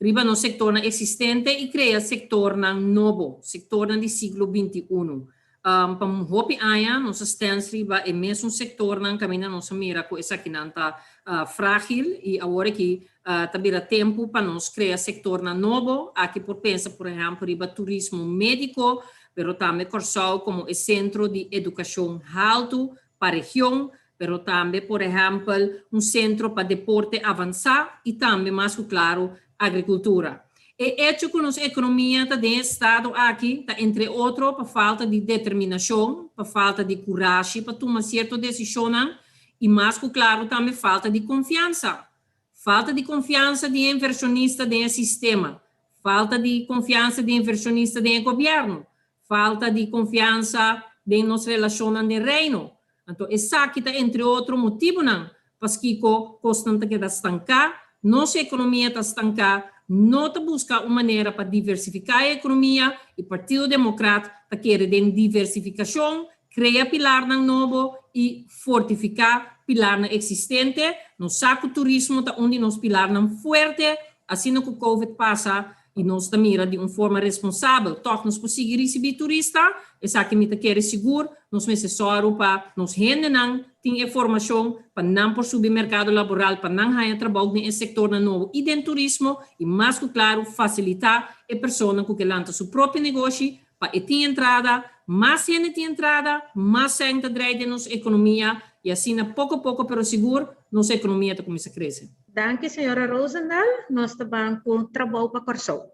riba nos sektornan eksistente i krea sektornan nobo, sektornan di siglo 21. Pa hopi aña nos a stèns riba e mesun sektornan kaminda nos a mira ku esakinan ta frágil i awor aki ta bira tempu pa nos krea sektornan nobo. Aki por pensa por ehèmpel riba turismo médiko, pero tambe Kòrsou komo e sentro di edukashon haltu pa region, pero tambe por ehèmpel un sentro pa deporte avansá i tambe mas ku klaru agrikultura. E echo ku nos ekonomia ta den e estado aki ta entre otro pa falta di determinashon, pa falta di kurashi pa tuma sierto desishonnan i mas ku klaru tambe falta di konfiansa. Falta di konfiansa di e invershonista den e sistema, falta di konfiansa di e invershonista den e gobièrnu, falta di konfiansa den nos relashonnan den Reino. Anto esaki ta entre otro motibunan paskiko kosnan ta keda stanká, nos ekonomia ta stanká, no ta buska un manera pa diversifiká e ekonomia i Partido Demokrat ta kere den diversifikashon, krea pilarnan nobo i fortifiká pilarnan eksistente. Nos sa ku turismo ta un di nos pilarnan fuerte, asina ku Covid pasa i nos ta mira di un forma responsabel tòg nos por sigui risibí turista, esaki mi ta kere sigur, nos mester sòru pa nos hendenan tin e formashon pa nan por subi merkado laboral, pa nan haña trabou den e sektornan nobo i den turismo i mas ku klaru fasilitá e persona ku ke lanta su propio negoshi pa e tin entrada, mas hende tin entrada, mas sèn ta drei den nos ekonomia i asina poko poko pero sigur nos ekonomia ta kuminsá krese. Danki señora Rozendal, nos ta ban ku trabou pa Kòrsou.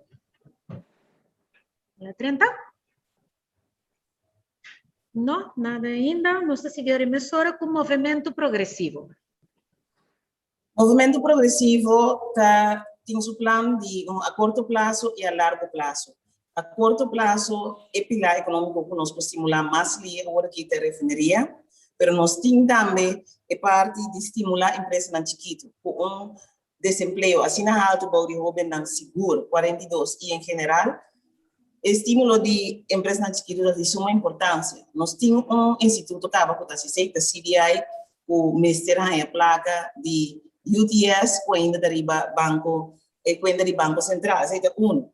La 30? No, nada ainda. Nos ta sigui ora mesora ku Movementu Progresivo. Movementu Progresivo ta tin su plan di un a korto plaso i a largo plaso. A korto plaso e pilar ekonómiko ku nos por stimulá mas lihe awor aki ta e refineria, pero nos tin tambe e parti di stimulá empresanan chikitu ku un desempleo asina haltu bou di hóbennan sigur, 42, i en general e stimulo di empresanan chikitu ta di suma importansia. Nos tin un instituto kaba ku ta hasi esei, ta CBI, ku mester haña plaka di UTS ku ainda ta riba banko e kuenta di Banko Sentral. Esei ta unu.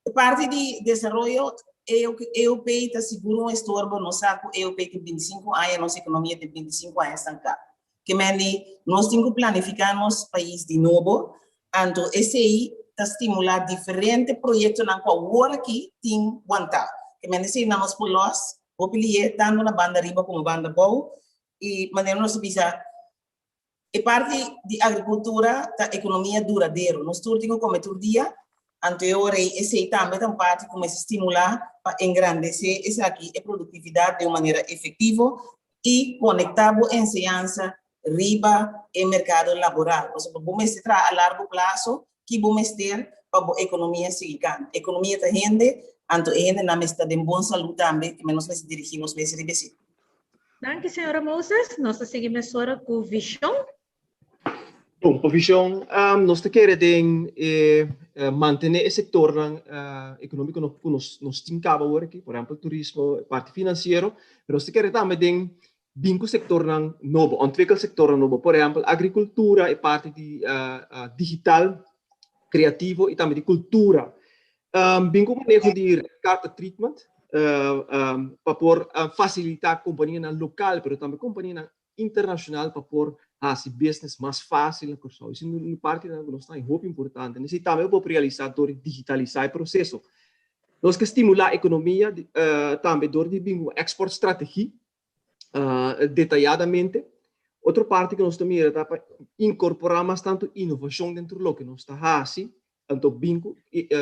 E parti di desaroyo EOP ta sigur un estorbo. Nos sa ku EOP tin 25 aña, nos ekonomia tin 25 aña stanká. Ke men di nos tin ku planifiká nos pais di nobo, anto esei ta stimulá diferente proyektonan ku awor aki tin wantá. Ke men di esei nan nos por lòs Hopi lié tantu na banda riba komo banda bou i manera nos ta bisa e parti di agrikultura ta ekonomia duradero. Nos tur tin ku kome tur dia, anto e ora ei esei tambe ta un parti ku mester stimulá pa engrandesé esaki e produktividat den un manera efektivo i konektá bo enseñansa riba e merkado laboral. Pasobra bo mester traha a largo plaso ki bo mester pa bo ekonomia sigui kanta. Ekonomia ta hende, anto e hendenan mester ta den bon salú tambe, te nos mester dirigí nos mes riba esei. Danki señora Moses. Nos ta sigui mesora ku Vishon. Bon, pa Vishon nos ta kere den e mantené e sektornan ekonómiko ku nos tin kaba awor aki, por ehèmpel turismo, e parti finansiero, pero nos ta kere tambe den bin ku sektornan nobo, ontwikkel sektornan nobo, por ehèmpel agrikultura, e parti di digital, kreativo i tambe di kultura. Bin ku maneho di red carpet treatment pa por fasilitá kompanianan lokal pero tambe kompanianan internashonal pa por hasi business mas fásil na Kòrsou. Esei un partinan ku nos ta hopi importante. Esei tambe bo por realisá dor di digitalisá e proseso. Nos ke stimulá ekonomia tambe dor di bin ku un export strategie detayadamente. Otro parti ku nos ta mira ta pa inkorporá mas tantu inovashon den tur loke nos ta hasi, anto bin ku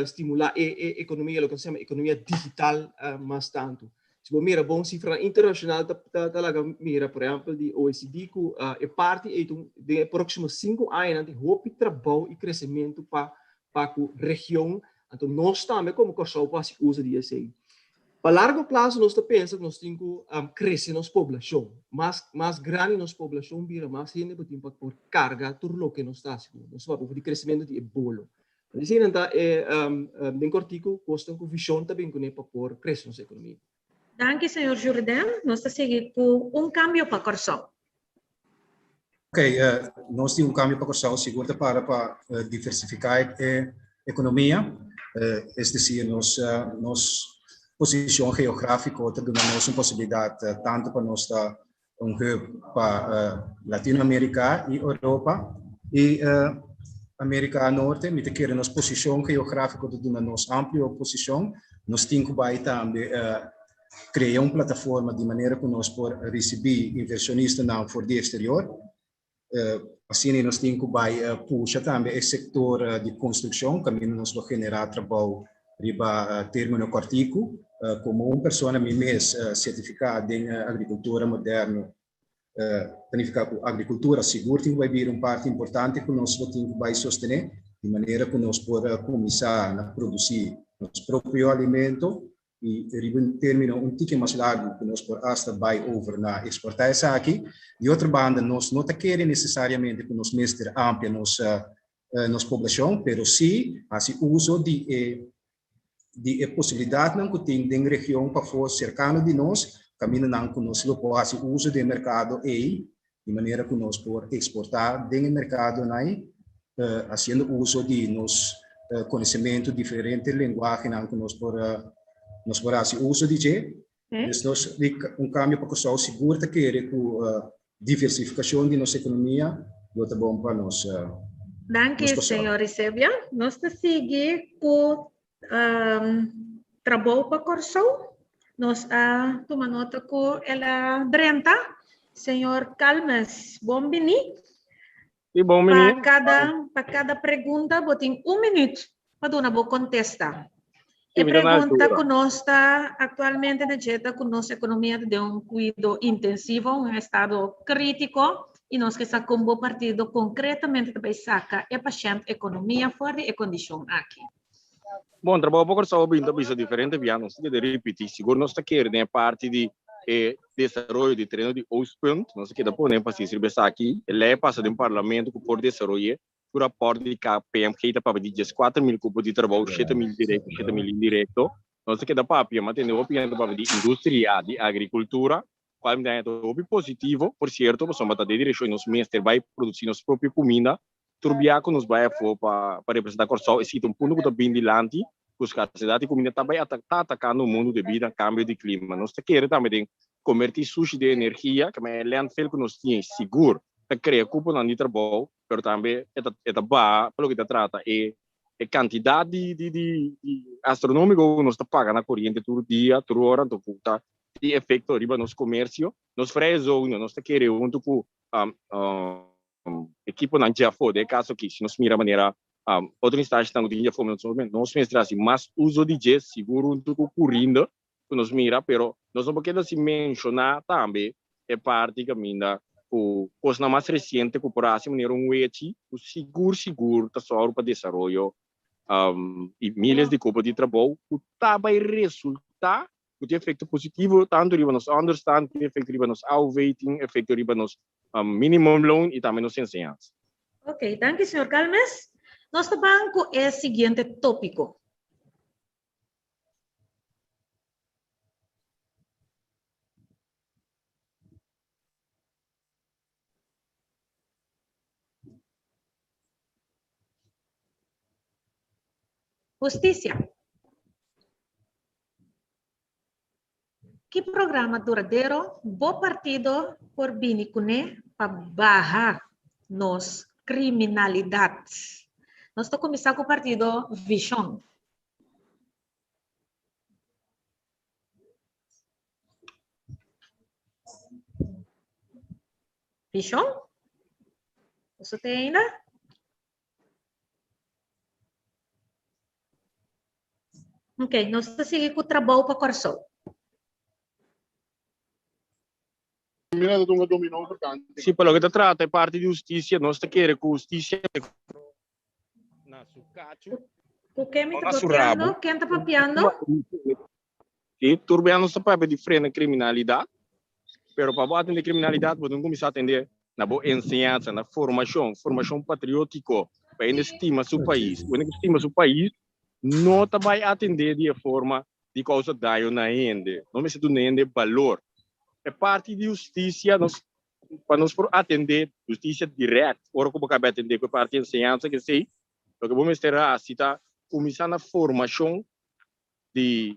stimulá e ekonomia, loke nos ta yama ekonomia digital mas tantu. Si bo mira bon sifranan internashonal ta laga mira, por ehèmpel di OECD, ku e parti ei ta un den e próksimo sinku añanan tin hopi trabou i kresementu pa pa ku region, anto nos tambe komo Kòrsou por hasi uso di esei. Pa largo plaso nos ta pensa ku nos tin ku krese nos poblashon. Mas mas grandi nos poblashon bira, mas hende bo tin pa por karga tur loke nos ta hasi. Nos ta papia di kresementu di e bolo. Eseinan ta e den kòrtiku kosnan ku vishon ta bin kuné pa por krese nos ekonomia. Danki señor Jourdain. Nos ta sigui ku Un Kambio pa Kòrsou. Ok, nos di Un Kambio pa Kòrsou sigur ta para pa diversifiká e ekonomia. Es desir nos nos posishon geográfiko ta duna nos un posibilidat tantu pa nos ta un hub pa Latinoamerika i Europa i Amerika Norte. Mi ta kere nos posishon geográfiko ta duna nos amplio posishon. Nos tin ku bai tambe krea un plataforma di manera ku nos por risibí invershonistanan for di eksterior. Asina nos tin ku bai pusha tambe e sektor di konstrukshon kaminda nos lo generá trabou riba término kòrtiku. Komo un persona mi mes sertifiká den agrikultura moderno ta nifiká ku agrikultura sigur tin ku bai bira un parti importante ku nos lo tin ku bai sostené di manera ku nos por kuminsá na produsí nos propio alimento i riba un término un tiki mas largu ku nos por asta bai over na eksportá esaki. Di otro banda nos no ta kere nesesariamente ku nos mester amplia nos nos poblashon, pero sí hasi uso di e di e posibilidatnan ku tin den region pafó serkano di nos, kamindanan ku nos lo por hasi uso di e merkado ei, di manera ku nos por eksportá den e merkadonan ei, hasiendo uso di nos konosementu, diferente lenguahenan ku nos por nos por hasi uso di dje. Dus nos di Un Kambio pa Kòrsou sigur ta kere ku diversifikashon di nos ekonomia lo ta bon pa nos Danki, nos Kòrsou. señor Isebia. Nos ta sigui ku Trabou pa Kòrsou. Nos a tuma nota ku el a drenta. Señor Calmes, bon bini. Sí, bon Pa bini. kada, pa kada pregunta bo tin un minuut pa duna bo kontesta. Sí, E mi ta na pregunta altura. ku nos ta aktualmente na dje ta ku nos ekonomia ta den un kuido intensivo, un estado krítiko, i nos ke sa kon bo partido konkretamente ta bai saka e pashènt ekonomia for di e kondishon aki. Bon, Trabou pa Kòrsou a bin ta bisa diferente bia, nos ta keda ripití, sigur nos ta kere den e parti di e desaroyo di tereno di Oostpunt, nos ta keda pone énfasis riba esaki, e lei a pasa den parlamento ku por desaroy'é, ku rapòrt di KPMG ta papia di 14.000 kupo di trabou, 7.000 direkto, 7.000 indirekto, nos ta keda papia, ma tende hopi hende ta papia di industria, di agrikultura, kual mi ta haña ta hopi positivo, por sierto, pasobra ta den direkshon nos mester bai produsí nos propio kuminda, Tur bia ku nos bai afó pa pa representá Kòrsou, esei ta un punto ku ta bin dilanti, ku skarsedat di kuminda ta bai ta atakando mundu debí na kambio di klima. Nos ta kere tambe den kombertí sushi den energia, ke manera e landfill ku nos tin sigur ta krea kuponan di trabou, pero tambe e ta e ta baha pa loke ta trata e e kantidat di di di astronomiko ku nos ta paga na koriente tur dia, tur ora, anto ku ta tin efekto riba nos komersio. Nos vrije zone, nos ta kere huntu ku ekiponan dje afó. Den e kaso aki, si nos mira manera otro instanshanan ku tin dje afó, nos mester hasi mas uso di dje, sigur huntu ku Curinde ku nos mira, pero nos no por keda sin menshoná tambe e parti kaminda ku kosnan mas resiente ku por hasi manera un wechi ku sigur sigur ta sòru pa desaroyo i miles di kopo di trabou ku ta bai resultá ku tin efekto positivo tantu riba nos onderstand, tin efekto riba nos AOV, tin efekto riba nos minimumloon i tambe nos enseñansa. Ok, danki señor Calmes. Nos ta ban ku e siguiente tópiko. Hustisia. Ki programa duradero bo partido por bini kuné pa baha nos kriminalidat? Nos ta kuminsá ku partido Vishon. Vishon? Boso te ainda? Ok, nos ta sigui ku trabou pa Kòrsou. Sí, pa loke ta trata e parti di hustisia, nos ta kere ku hustisia na su kachu, Ku ken mi no ta na su papiando? rabu. Ken ta papiando? Sí, tur bia nos ta papia di frena kriminalidat, pero pa bo atende kriminalidat bo tin kuminsá atende na bo enseñansa, na formashon, formashon patriótiko. Pa hende stima su pais. Un hende ku stima su pais no ta bai atendé di e forma di kousa daño na hende. No mester duna hende balor. E parti di hustisia nos pa nos por atendé hustisia dirèkt ora ku bo kaba atendé ku e parti di enseñansa kesei loke bo mester hasi ta kuminsá na formashon di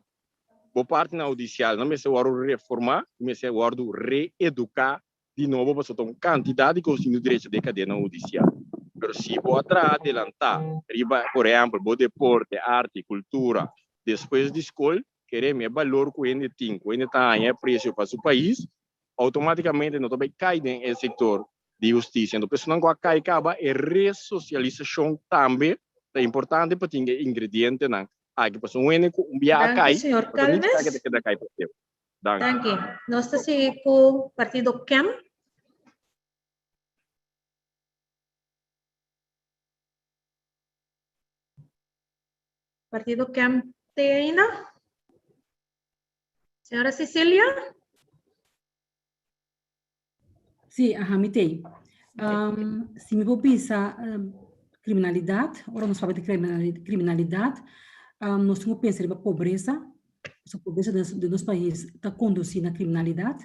bo partinan hudisial. Nan mester wòrdu reformá i mester wòrdu reeduká di nobo pasobra ta un kantidat di kos tin di drecha den kadena hudisial. Pero si bo a traha adelantá riba, por ehèmpel, bo deporte, arte, kultura despues di skol, kere mi e balor ku hende tin, ku hende ta haña apresio pa su pais, outomátikamente no ta bai kai den e sektor di hustisia. Anto personanan ku a kai kaba, e resosialisashon tambe ta importante pa tin e ingredientenan aki. Pasobra un hende ku un bia a Danki, kai, señor no ta nifiká Calmes. ku e ta keda kai pa tempu. Danki. Danki. Nos ta sigui ku partido KEM. Partido KEM te ainda? Señora Cecilia? Sí, aha, mi tei. Um, si mi por bisa um, kriminalidat, ora nos papia di kriminalidat, um, nos tin ku pensa riba pobresa. So pobresa den den nos pais ta kondusí na kriminalidat.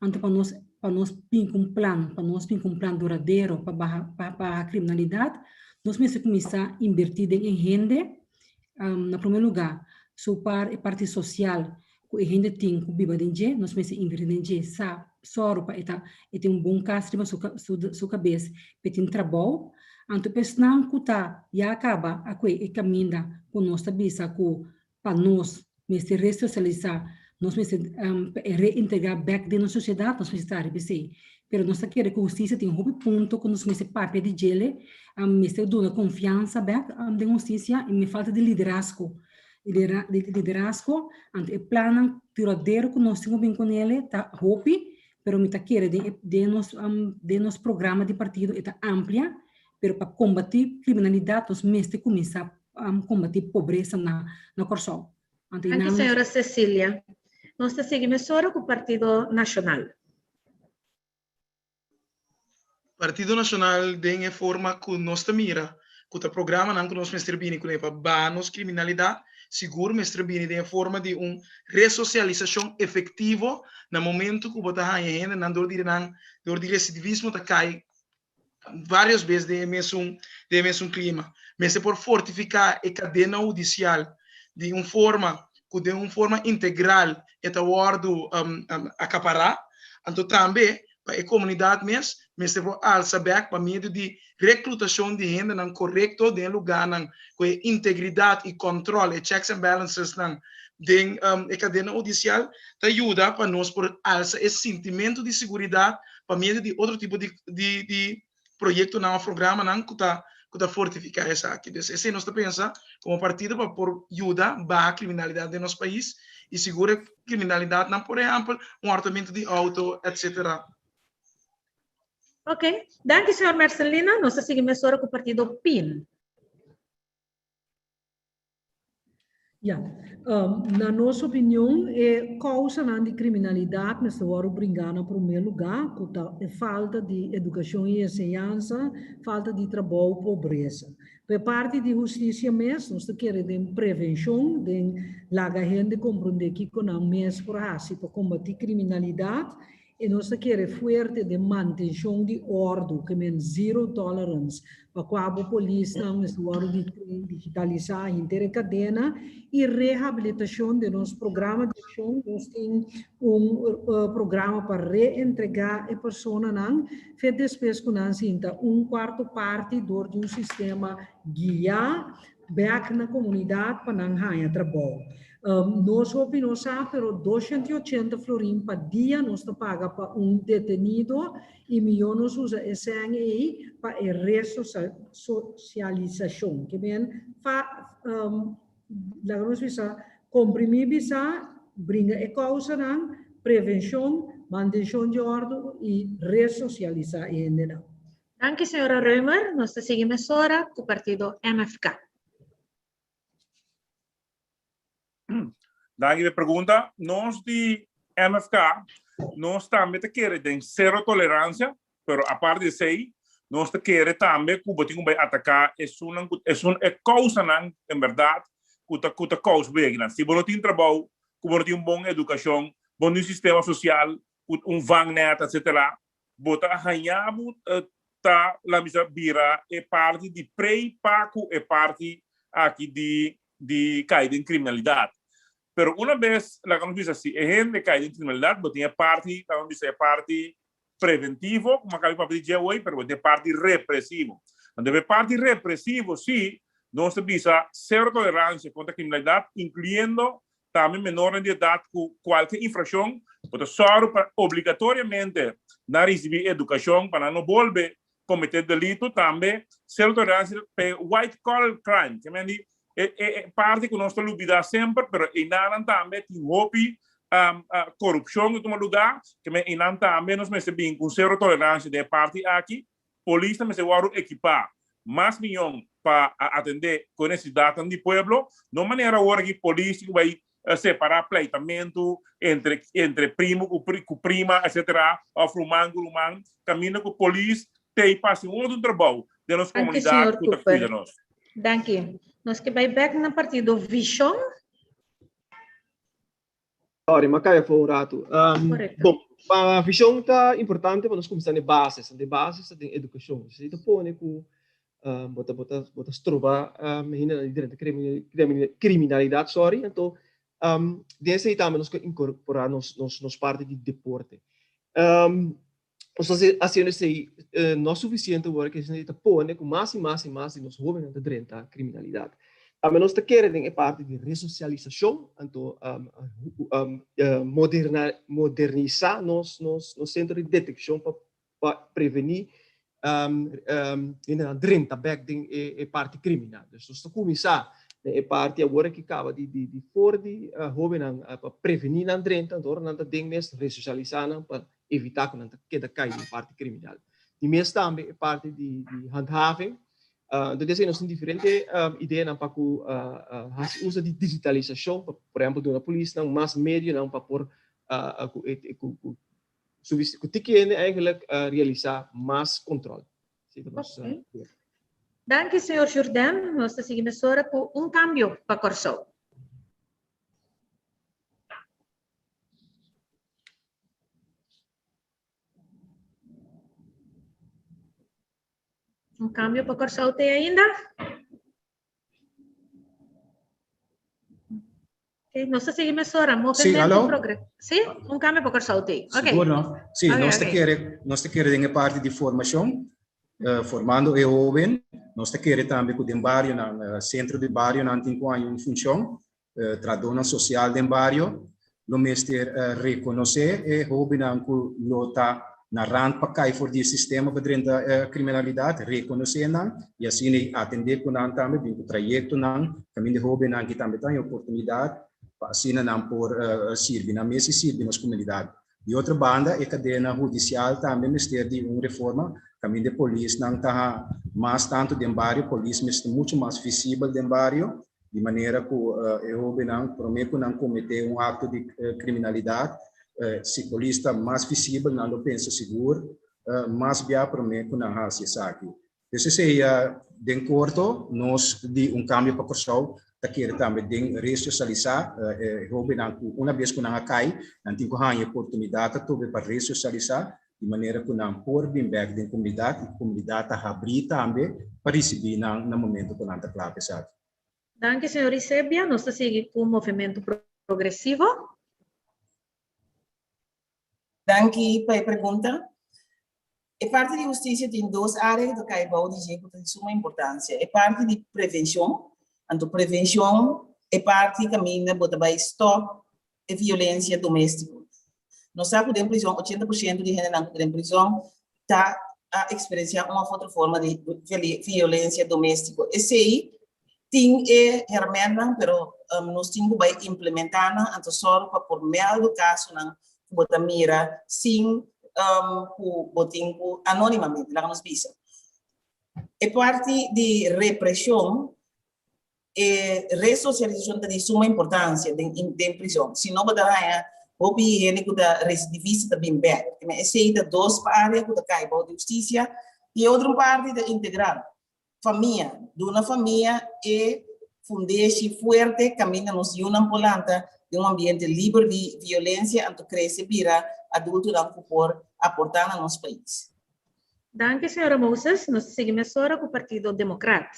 Anto pa nos pa nos bin ku un plan, pa nos bin ku un plan duradero pa baha pa baha kriminalidat, nos mester kuminsá inbertí den e hende, um, na promé lugá, su par e parti sosial ku e hende tin ku biba den dje, nos mester invertí den dje, sa sòru pa e ta e tin un bon kas riba su su su kabes, pa e tin trabou. Anto pa esnan ku ta ya kaba a kue e kaminda ku nos ta bisa ku pa nos mester resosialisá, nos mester pa e reintegrá bèk den nos sosiedat, nos mester ta riba esei. Pero nos ta kere ku hustisia tin hopi punto ku nos mester papia di djele, mester duna konfiansa bèk den hustisia i mi falta di liderazgo. Di liderazgo, anto e plannan duradero ku nos tin ku bin kunele ta hopi, pero mi ta kere den e den nos den nos programa di partido e ta amplia, pero pa kombatí kriminalidat nos mester kuminsá kombatí pobresa na na Kòrsou. Anto Danki señora Cecilia. Nos ta sigui mesora ku Partido Nashonal. Partido Nashonal den e forma ku nos ta mira ku ta programanan ku nos mester bini kuné pa baha nos kriminalidat, sigur mester bini den e forma di un resosialisashon efektivo na momentu ku bo ta haña hendenan dor di nan dor di residivismo ta kai vários bes den e mesun den e mesun klima. Mester por fortifiká e kadena hudisial di un forma ku den un forma integral e ta wòrdu akapará. Anto tambe pa e komunidat mes mester por alsa bèk pa medio di reklutashon di hendenan korekto den e lugánan ku e integridat i kòntròl, e checks and balancesnan den e kadena hudisial ta yuda pa nos por alsa e sintimentu di siguridat pa medio di otro tipo di di di proyektonan òf programanan ku ta ku ta fortifiká esaki. Dus esei nos ta pensa komo partido pa por yuda baha kriminalidat den nos pais i sigur e kriminalidatnan por ehèmpel un hòrtamentu di outo etsetera. Ok, danki señor Mercelina. Nos ta sigui mesora ku partido pin. Ya. Na nos opinion e kousanan di kriminalidat mester wòrdu bringá na promé lugá, ku ta e falta di edukashon i enseñansa, falta di trabou, pobresa. Pa e parti di hustisia mes, nos ta kere den prevenshon, den laga hende komprondé kiko nan mes por hasi pa kombatí kriminalidat E nos ta kere fuerte den mantenshon di òrdu, ke men zero tolerance, pa kua bo polisnan mester wòrdu di train, digitalisá henter e kadena i rehabilitashon. Den nos programa di akshon nos tin un programa pa reentregá e personanan fe despues ku nan sinta un kuarto parti dor di un sistema guiá bèk na komunidat pa nan haña trabou. Nos hopi no sa, pero 280 florin pa dia nos ta paga pa un detenido i mihó nos usa e sèn ei pa e resosialisashon. Ke men fa, laga nos bisa, komprimí bisa, bringa e kousanan, prevenshon, mantenshon di òrdu i resosialisá e hendenan. Danki señora Römer. Nos ta sigui mesora ku partido MFK. Danki pa e pregunta. Nos di MFK, nos tambe ta kere den sero toleransia, pero aparte di esei, Nos ta kere tambe ku bo tin ku bai ataká esunnan ku esun e kousanan en bèrdat ku ta ku ta kousa bo yega nan. Si bo no tin trabou, ku bo no tin un bon edukashon, bo no tin un sistema sosial ku un vangnet etsetera, bo ta haña bo ta laat mi bisa bira e parti di prei pa ku e parti aki di di kai den kriminalidat. Pero una bes laga nos bisa si e hende kai den kriminalidat bo tin e parti laga nos bisa e parti preventivo, como a cabe papia di dje hoy, pero bo tin e parti represivo. Anto e parti represivo si nos ta bisa cero tolerancia contra criminalidad, incluyendo tambe menornan di edad cu cualke infraccion, bo ta sòru pa obligatoriamente nan ricibi educacion pa nan no bolbe comete delito, tambe cero tolerancia pa e white collar crime, ke men di e e parti cu nos ta lubida semper, pero einanan tambe tin hopi corupcion ta tuma lugar, ke men einan tambe nos mester bin cu cero tolerancia den e parti aki. Polis ta mester wòrdu ekipá mas mion pa atendé ku e nesesidatnan di pueblo. No manera awor aki polis tin ku bai separá pleitamentu entre entre primu ku ku prima etsetera òf ruman ku ruman, kaminda ku polis t'ei pa hasi un otro trabou den nos Danki, komunidat señor ku ta Cooper. kuida nos. Danki. Nos ke bai bèk na partido Vishon. Sorry, m'a cai afó un ratu. Correcto. Bon, pa vision ta importante pa nos cuminsa n'e bases. Anto e bases ta den educacion. Esey ta pone cu bo ta, bo ta, bo ta stroba hendenan di drenta criminalidad, sorry. Anto den esey tambe nos por incorpora nos, nos, nos parti di deporte. Nos ta haciendo esey no suficiente awor cu esey ta pone cu mas y mas y mas di nos hobennan ta drenta criminalidad. Tambe nos ta kere den e parti di resocialisacion, anto modernisa nos centro di deteccion pa preveni hendenan drenta bek den e parti criminal. Dus nos ta cuminsa den e parti awor aki caba di for di hobennan pa preveni nan drenta, anto ora nan ta den mes resocialisa nan pa evitá ku nan ta keda kai den parti kriminal. Di mes tambe e parti di handhaving. Entonces esei nos tin diferente ideanan pa ku hasi uso di digitalisashon, pa por ehempel duna polisnan mas medionan pa por ku ku tiki hende eigenlijk realisá mas kontròl. Esei ta nos idea. Danki señor Jourdain. Nos ta sigui mesora ku un kambio pa Kòrsou. Un cambio pa Kòrsou te ainda? Okay, nos ta sigui mesora. Sí, Movimento aló? Progre. Sí, un cambio pa Kòrsou te. Ok. Sigur, no? Sí, Ok, nos ta ok. kere, nos ta kere den e parti di formashon, formando e hoben, nos ta kere tambe ku den barionan, sentro di barionan tin ku haña un funshon, Trahadónan sosial den bario lo mester rekonosé e hóbennan ku lo ta na rant pa kai for di e sistema pa drenta kriminalidat, rekonosé nan i asina ei atendé ku nan tambe bin ku trayektonan kaminda e hóbennan aki tambe ta haña oportunidat pa asina nan por sirbi nan mes i sirbi nos komunidat. Di otro banda e kadena hudisial tambe mester di un reforma kaminda e polisnan ta mas tantu den bario, polis mester muchu mas visibel den bario Di manera ku e hóbennan promé ku nan kometé un akto di kriminalidat, si polis ta mas visibel nan lo pensa sigur mas bia promé ku nan hasi esaki. Dus esei den korto nos di Un Kambio pa Kòrsou ta kere tambe den resosialisá e hóbennan ku una bes ku nan a kai nan tin ku haña e oportunidat atrobe pa resosialisá di manera ku nan por bin bèk den komunidat i komunidat ta habrí tambe pa risibí nan na momento ku nan ta kla pa esaki. Danki señor Isebia. Nos ta sigui ku Movementu Progresivo. Danki pa e pregunta. E parti di hustisia tin dos área ku ta kai bou di dje ku ta di suma importansia. E parti di prevenshon, anto prevenshon e parti kaminda bo ta bai stòp e violensia doméstiko. Nos sa ku den prizòn 80% di hendenan ku ta den prizòn ta a eksperensiá un òf otro forma di violensia doméstiko. Esei tin e hèrmèntnan pero nos tin ku bai implementá nan anto sòru pa por mèldu kasonan ku bo ta mira sin ku bo tin ku anónimamente, laga nos bisa. E parti di represhon E resosialisashon ta di suma importansia den den prizòn. Si no bo ta haña hopi hende ku ta residivista ta bin bèk. Esei ta dos área ku ta kai bou di hustisia. I e otro parti ta integral, famia, duna famia e fundeshi fuerte kaminda nos yunan por lanta den un ambiente liber di violensia anto krese bira adultonan ku por aportá na nos pais. Danki señora Moses. Nos ta sigui mesora ku Partido Demokrat.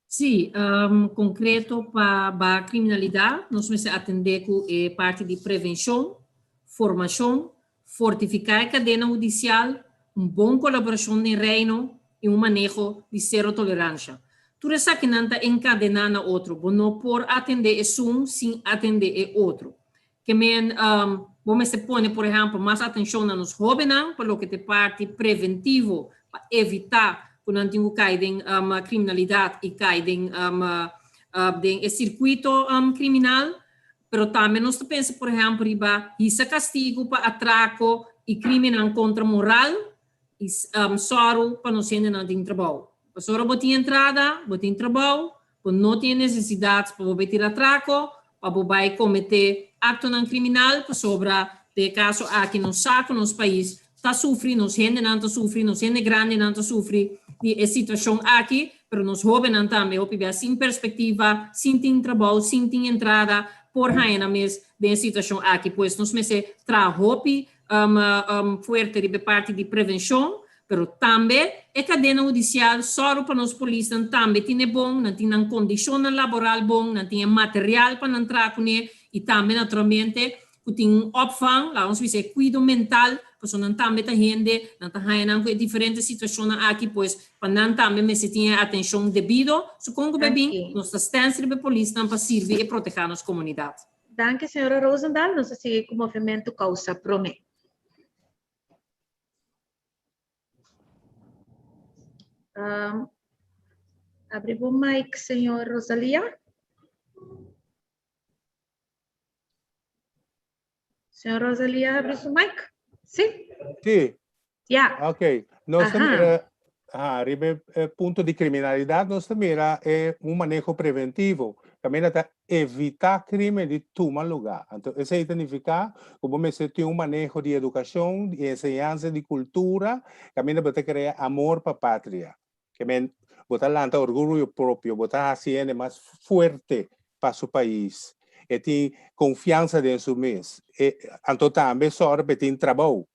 Sí, konkreto pa baha kriminalidat nos mester atendé ku e parti di prevenshon, formashon, fortifiká e kadena hudisial, un bon kolaborashon den Reino i un maneho di sero toleransha. Tur esakinan ta enkadená na otro, bo no por atendé esun sin atendé e otro. Ke men bo mester pone por ehèmpel mas atenshon na nos hóbennan pa loke ta e parti preventivo pa evitá ku nan tin ku kai den kriminalidat i kai den den e sirkuito kriminal. Pero tambe nos ta pensa por ehèmpel riba hisa kastigu pa atrako i krimennan kontra moral i sòru pa nos hendenan tin trabou. Pasobra bo tin entrada, bo tin trabou, Bo no tin e nesesidat pa bo bai tira atrako, pa bo bai kometé aktonan kriminal, pasobra den e kaso aki nos sa ku nos pais ta sufri, nos hendenan ta sufri, nos hende grandinan ta sufri di e situashon aki, pero nos hóbennan tambe hopi bia sin perspektiva, sin tin trabou, sin tin entrada, por haña nan mes den e situashon aki. Pues nos mester traha hopi fuerte riba e parti di prevenshon, Pero tambe e kadena hudisial sòru pa nos polisnan tambe tin e bon, nan tin nan kondishonnan laboral bon, nan tin e material pa nan traha kuné i tambe naturalmente ku tin un opvang, laga nos bisa e kuido mental, pasobra nan tambe ta hende, nan ta haña nan ku e diferente situashonnan aki, pues pa nan tambe mester tin e atenshon debido. So kon ku bebin, nos ta stèns riba e polisnan pa sirbi i protehá nos komunidat. Danki señora Rozendal. Nos ta sigui ku Movementu Kousa Promé. Um, abri bo mic, señor Rosalia. Señor Rosalia, abri su mic. Sí? Sí. Ja. Ok. Nos ta mira, ah, riba e punto di kriminalidat, nos ta mira e un maneho preventivo. Kaminda ta evitá krimen di tuma lugá. Anto esei ta nifiká ku bo mester tin un maneho di edukashon, di enseñansa, di kultura, kaminda bo ta krea amor pa patria. Ke men bo ta lanta orguyo propio, bo ta hasi hende mas fuerte pa su pais. E tin konfiansa den su mes. E, anto tambe sòru pa e tin trabou.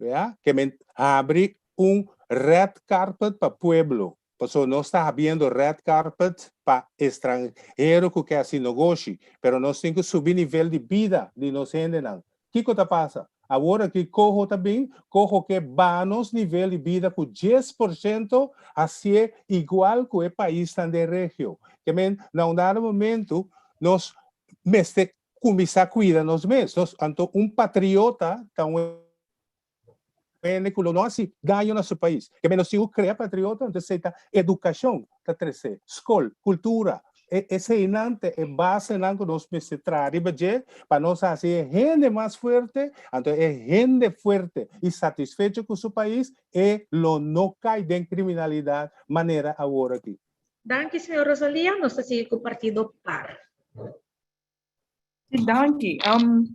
Ya? Ke men habri un red carpet pa pueblo. Pasobra nos ta habiendo red carpet pa estranhero ku ke hasi nogoshi, pero nos tin ku subi nivel di bida di nos hendenan. Kiko ta pasa? Awor aki koho ta bin, koho ke baha nos nivel di bida ku 10% hasié igual ku e paisnan den regio. Ke men, na un dado momento nos mester kuminsá kuida nos mes. Nos, anto un patriota ta un hende ku lo no hasi daño na su pais. Ke men nos tin ku krea patriota, anto esei ta edukashon ta trese, skol, kultura, e eseinan ta e basenan ku nos mester traha riba dje pa nos hasi e hende mas fuerte, anto e hende fuerte i satisfecho ku su pais e lo no kai den kriminalidat manera awor aki. Danki señor Rosalia, nos ta sigui ku partido par. Sí, danki. Um,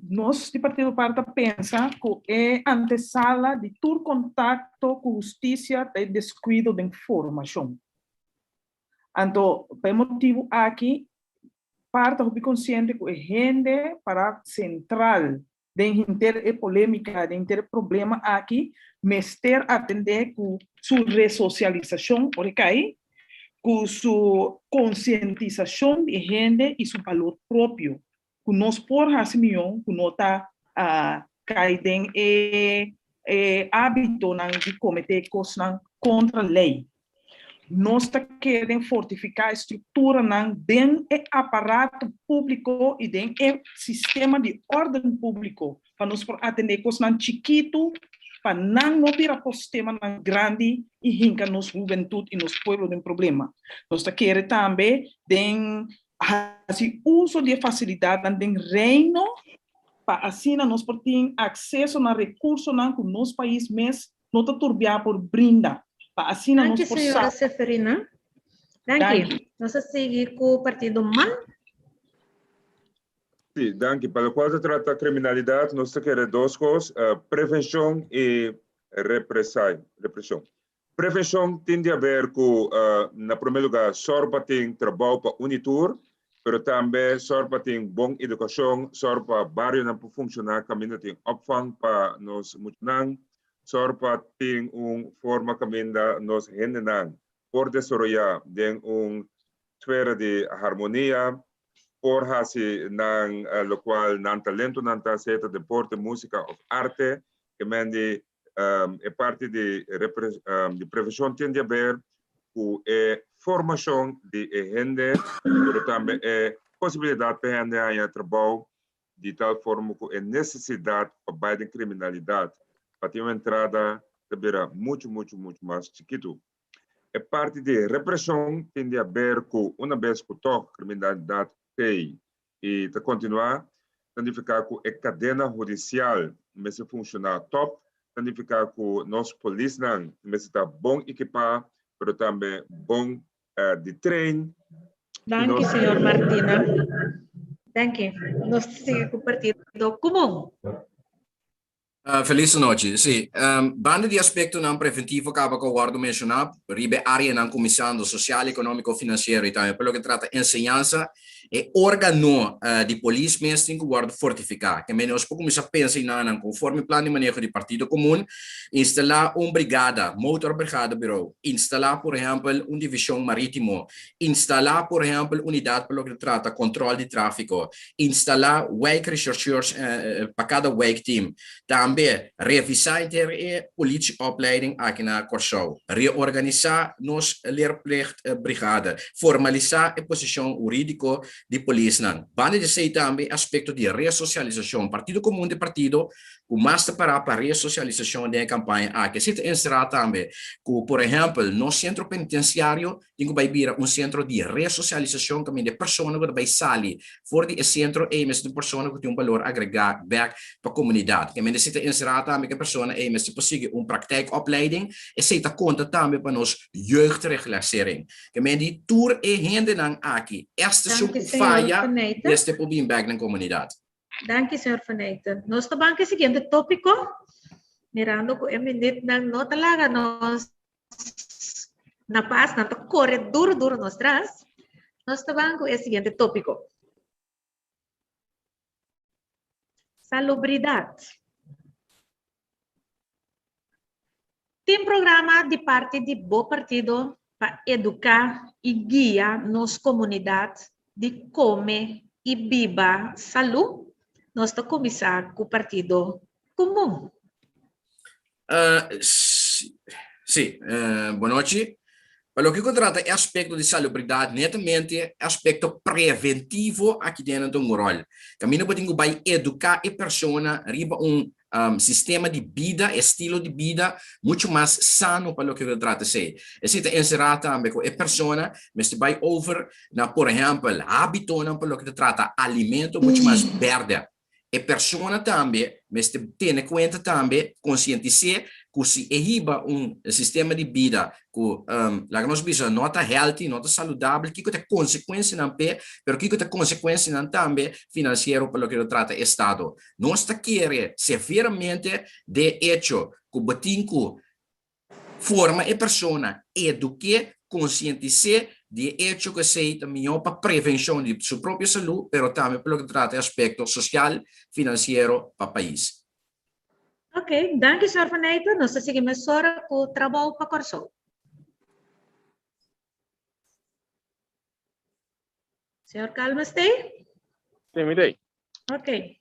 nos di Partido Par ta pensa ku e antesala di tur kontakto ku hustisia ta e deskuido den formashon. Anto, pa e motibu aki, par ta hopi konsiente ku e hende para sentral den henter e polémika, den henter e problema aki, mester atendé ku su resosialisashon ora e kai, ku su konsientisashon di e hende i su balor propio, ku nos por hasi mihó ku no ta kai den e hábitonan di kometé kosnan kontra lei. Nos ta kere den fortifiká e strukturanan den e aparato públiko i den e sistema di órden públiko pa nos por atendé kosnan chikitu pa nan no bira postemanan grandi i hinka nos hubentut i nos pueblo den problema. Nos ta kere tambe den hasi uso di e fasilidatnan den Reino pa asina nos por tin akseso na rekursonan ku nos pais mes no ta turbiá por brinda pa asina nos Danki, por señora sa. Seferina. Danki. Danki. Nos a sigui ku partido man. Sí, danki. Pa lokual ta trata kriminalidat, nos ta kere dos kos, prevenshon i represai, represhon. Prevenshon tin di haber ku, na promé lugá, sòru pa tin trabou pa un i tur, pero tambe sòru pa tin bon edukashon, sòru pa barionan por funshoná kaminda tin opvang pa nos muchanan, sòru pa tin un forma kaminda nos hendenan por desaroyá den un sfera di harmonia, por hasi nan lokual nan talentonan ta, sea ta deporte, músika òf arte. Ke men di e parti di di prevenshon tin di haber ku e formashon di e hende, pero tambe e posibilidat pa e hende haña trabou di tal forma ku e nesesidat pa bai den kriminalidat pa tin un entrada ta bira muchu muchu muchu mas chikitu. E parti di represhon tin di haber ku una bes ku tòg kriminalidat tei i ta kontinuá, ta nifiká ku e kadena hudisial mester funshoná tòp, ta nifiká ku nos polisnan mester ta bon ekipá pero tambe bon di train. Danki señor Martina. Danki. Nos ta sigui ku Partido Komun. Felis anochi. Sí, banda di aspektonan preventivo kaba ku a wòrdu menshoná riba e áreanan kuminsando sosial, ekonómiko, finansiero i tambe pa loke trata enseñansa, e órgano di polis mes tin ku wòrdu fortifiká. Ke mene nos por kuminsá pensa i nan konforme plan di maneho di Partido Komun, instalá un brigada, motorbrigade bureau, instalá por ehèmpel un divishon marítimo, instalá por ehèmpel unidat pa loke ta trata kòntròl di tráfiko, Instalá wijkrechercheurs pa kada wijkteam. Tambe revisá henter e politieopleiding aki na Kòrsou. Reorganisá nos leerplichtbrigade. Formalisá e posishon hurídiko di polisnan. Banda di esei tambe e aspekto di resosialisashon. Partido Komun ta e partido ku mas ta pará pa resosialisashon den e kampaña aki. Esei ta enserá tambe ku por ehèmpel nos sentro penitensiario Tin ku bai bira un sentro di resosialisashon kaminda e persona ku ta bai sali for di e sentro ei mester ta un persona ku tin un balor agregá bèk pa komunidat. Kaminda esei ta enserá tambe ku e persona ei mester por sigui un praktijkopleiding. Esei ta konta tambe pa nos jeugdreclassering. Kaminda di tur e hendenan aki, esta esun Danki, ku señor faya Van Eijten. mester por bin bèk den komunidat. Danki, señor Van Eijten. Nos ta ban ku e siguiente tópiko, mirando ku e minütnan no ta laga nos na pas, nan ta kore duro duro nos tras. Nos ta ban ku e siguiente tópiko. Salubridat. Tin programa di parti di bo partido pa eduká i guia nos komunidat di kome i biba salú? Nos ta kuminsá ku Partido Komun. Sí, bonochi. Pa loke ku trata e aspekto di salubridat, netamente e aspekto preventivo aki den ta un ròl. Kaminda bo tin ku bai eduká e persona riba un sistema di bida, estilo di bida muchu mas sano pa loke ku ta trata esei. Esei ta enserá tambe ku e persona mester bai over na, por ehèmpel, hábitonan pa loke ta trata alimento muchu mas bèrdè. E persona tambe mester tene kuenta tambe, konsientis'é ku si e hiba un sistema di bida ku laga nos bisa no ta healthy, no ta saludabel, kiko ta e konsekuensianan p'e, pero kiko ta e konsekuensianan tambe finansiero pa loke ta trata estado. Nos ta kere severamente de echo ku bo tin ku Forma e persona, eduk'é, konsientis'é di e echo ku esei ta mihó pa prevenshon di su propio salú, pero tambe pa loke ta trata e aspekto sosial, finansiero pa pais. Ok, danki señor Van Eyten. Nos ta sigui mesora ku trabou pa Kòrsou. Señor Calmestey? Sí, mi t'ei. Ok.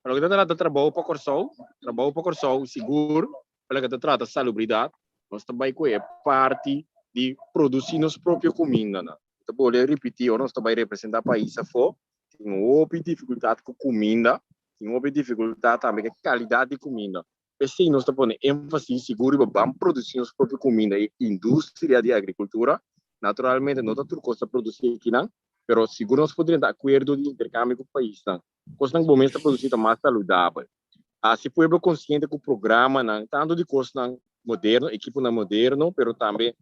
Pa loke ta trata trabou pa Kòrsou, trabou pa Kòrsou sigur pa loke ta trata salubridat, nos ta bai ku e parti di produsí nos propio kumindanan. Mi ta bolbe ripití, ora nos ta bai representá pais afó, tin hopi difikultat ku kuminda, tin hopi difikultat tambe ku e kalidat di kuminda. P'esei nos ta pone énfasis sigur riba ban produsí nos propio kuminda i industria di agrikultura. Naturalmente no ta tur kos ta produsí akinan, pero sigur nos por drenta akuerdo di interkambio ku paisnan. Kosnan ku bo mes ta produsí ta mas saludabel. Hasi pueblo konsiente ku programanan, tantu di kosnan moderno, ekiponan moderno, pero tambe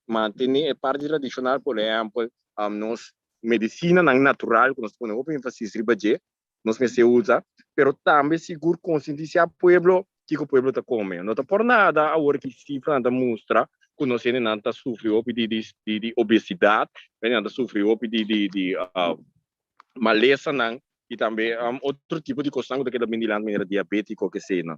mantené e parti tradishonal, por ehèmpel, nos. Medisinanan natural ku nos ta pone hopi énfasis riba dje, nos mester usa, pero tambe sigur konsientisá pueblo kiko pueblo ta kome. No ta por nada awor ki sifranan ta mustra ku nos hendenan ta sufri hopi di di di obesidat, hendenan ta sufri hopi di di di malesanan i tambe otro tipo di kosnan ku ta keda bin dilanti manera diabétiko keseinan.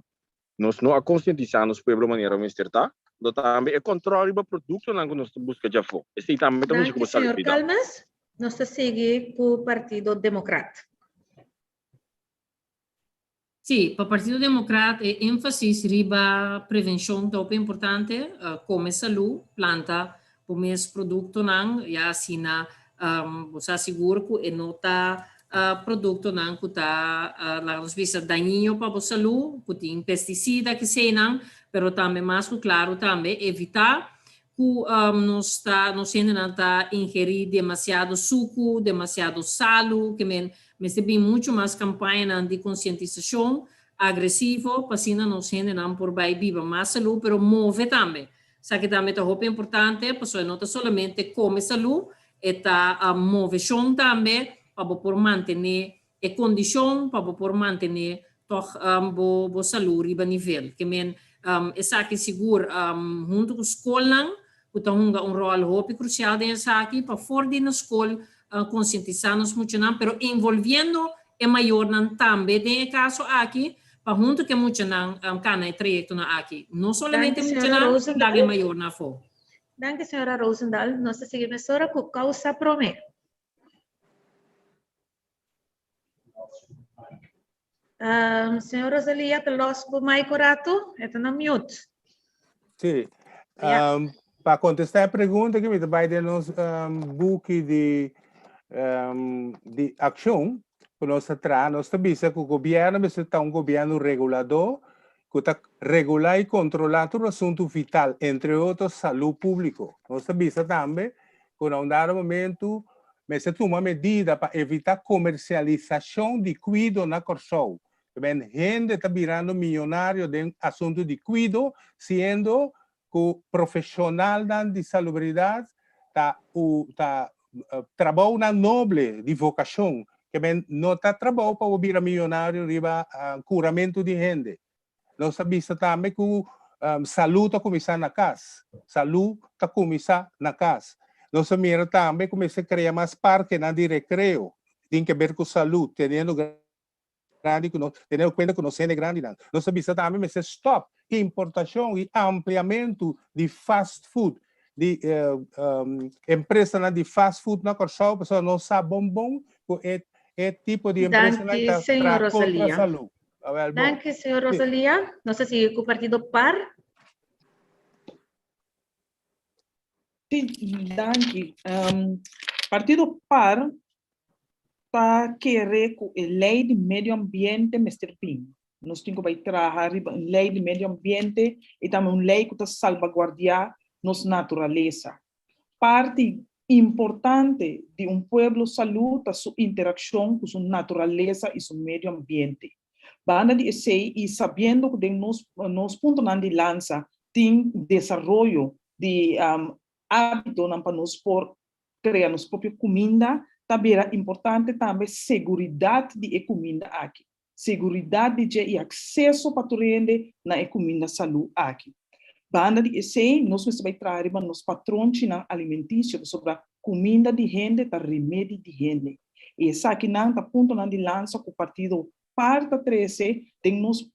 Nos no a konsientisá nos pueblo manera mester ta, anto tambe e kòntròl riba produktonan ku nos ta buska djafó. Esei tambe ta mishi ku Danki, bo señor salubridat. Calmes. Nos ta sigui ku Partido Demokrat. Sí, pa Partido Demokrat e énfasis riba prevenshon ta hopi importante. Kome salú, planta bo mes produktonan, ya asina bo sa sigur ku e no ta produktonan ku ta laga nos bisa dañino pa bo salú, ku tin pestisida keseinan, pero tambe mas ku klaru tambe evitá ku nos ta nos hendenan ta ingerí demasiado suku, demasiado salu, ke men mester bin muchu mas kampañanan di konsientisashon agresivo pa asina nos hendenan por bai biba mas salú pero move tambe. Esaki tambe ta hopi importante pasobra no ta solamente kome salú, e ta moveshon tambe pa bo por mantené e kondishon, pa bo por mantené tòg bo bo salú riba nivel. Ke men esaki sigur huntu ku skolnan ku ta hunga un ròl hopi krusial den esaki pa for di na skol konsientisá nos muchanan pero envolviendo e mayornan tambe den e kaso aki pa huntu ku e muchanan kana e trayektonan aki. No solamente Danki, señora muchanan, Rosendal. laga e mayornan afó. Danki, señora Rosendal. Nos ta sigui mesora ku Kousa Promé. Um, señor Rosalia, te los bo mic un rato? E ta na mute. Sí. Ja. Um, pa contestar e pregunta que mi ta bai den nos um, buki di, um, di accion, ku nos ta traha, nos ta bisa ku gobierno mester ta un gobierno regulador, ku ta regulá i kontrolá tur asuntu vital, entre otro salú públiko. Nos ta bisa tambe ku na un dado momento mester tuma medida pa evitá komersialisashon di kuido na Kòrsou. Taben hende ta birando miyonario den asuntu di kuido, siendo ku profeshonalnan di salubridat ta ta trabounan noble di vokashon. Taben no ta trabou pa bo bira miyonario riba kuramentu di hende. Nos ta bisa tambe ku salú ta kuminsá na kas. Salú ta kuminsá na kas. Nos ta mira tambe ku mester krea mas parkenan di rekreo. Tin ke ber ku salú, teniendo grandi ku nos, teniendo kuenta ku nos hende grandinan. Nos ta bisa tambe mester stòp importashon i ampliamentu di fast food, di empresanan di fast food na Kòrsou, pasobra nos sa bon bon ku e e tipo di empresanan Danki, ta señor traha kontra Rosalia. salú. Awel, bon. Danki, señor Rosalia. Nos ta sigui ku partido par. Sí, danki. Um, partido par ta kere ku e lei di medio ambiente mester bin. Nos tin ku bai traha riba un lei di medio ambiente i tambe un lei ku ta salbaguardiá nos naturalesa. Parti importante di un pueblo salú ta su interakshon ku su naturalesa i su medio ambiente. Banda di esei i sabiendo ku den nos nos puntonan di lansa tin desaroyo di ábitonan pa nos por krea nos propio kuminda, ta bira importante tambe seguridat di e kuminda aki. Seguridat di dje i akseso pa tur hende na e kuminda salú aki. Banda di esei, nos mester bai traha riba nos patronchinan alimentisio pasobra kuminda di hende ta remedi di hende. I esakinan ta puntonan di lansa ku partido par ta trese den nos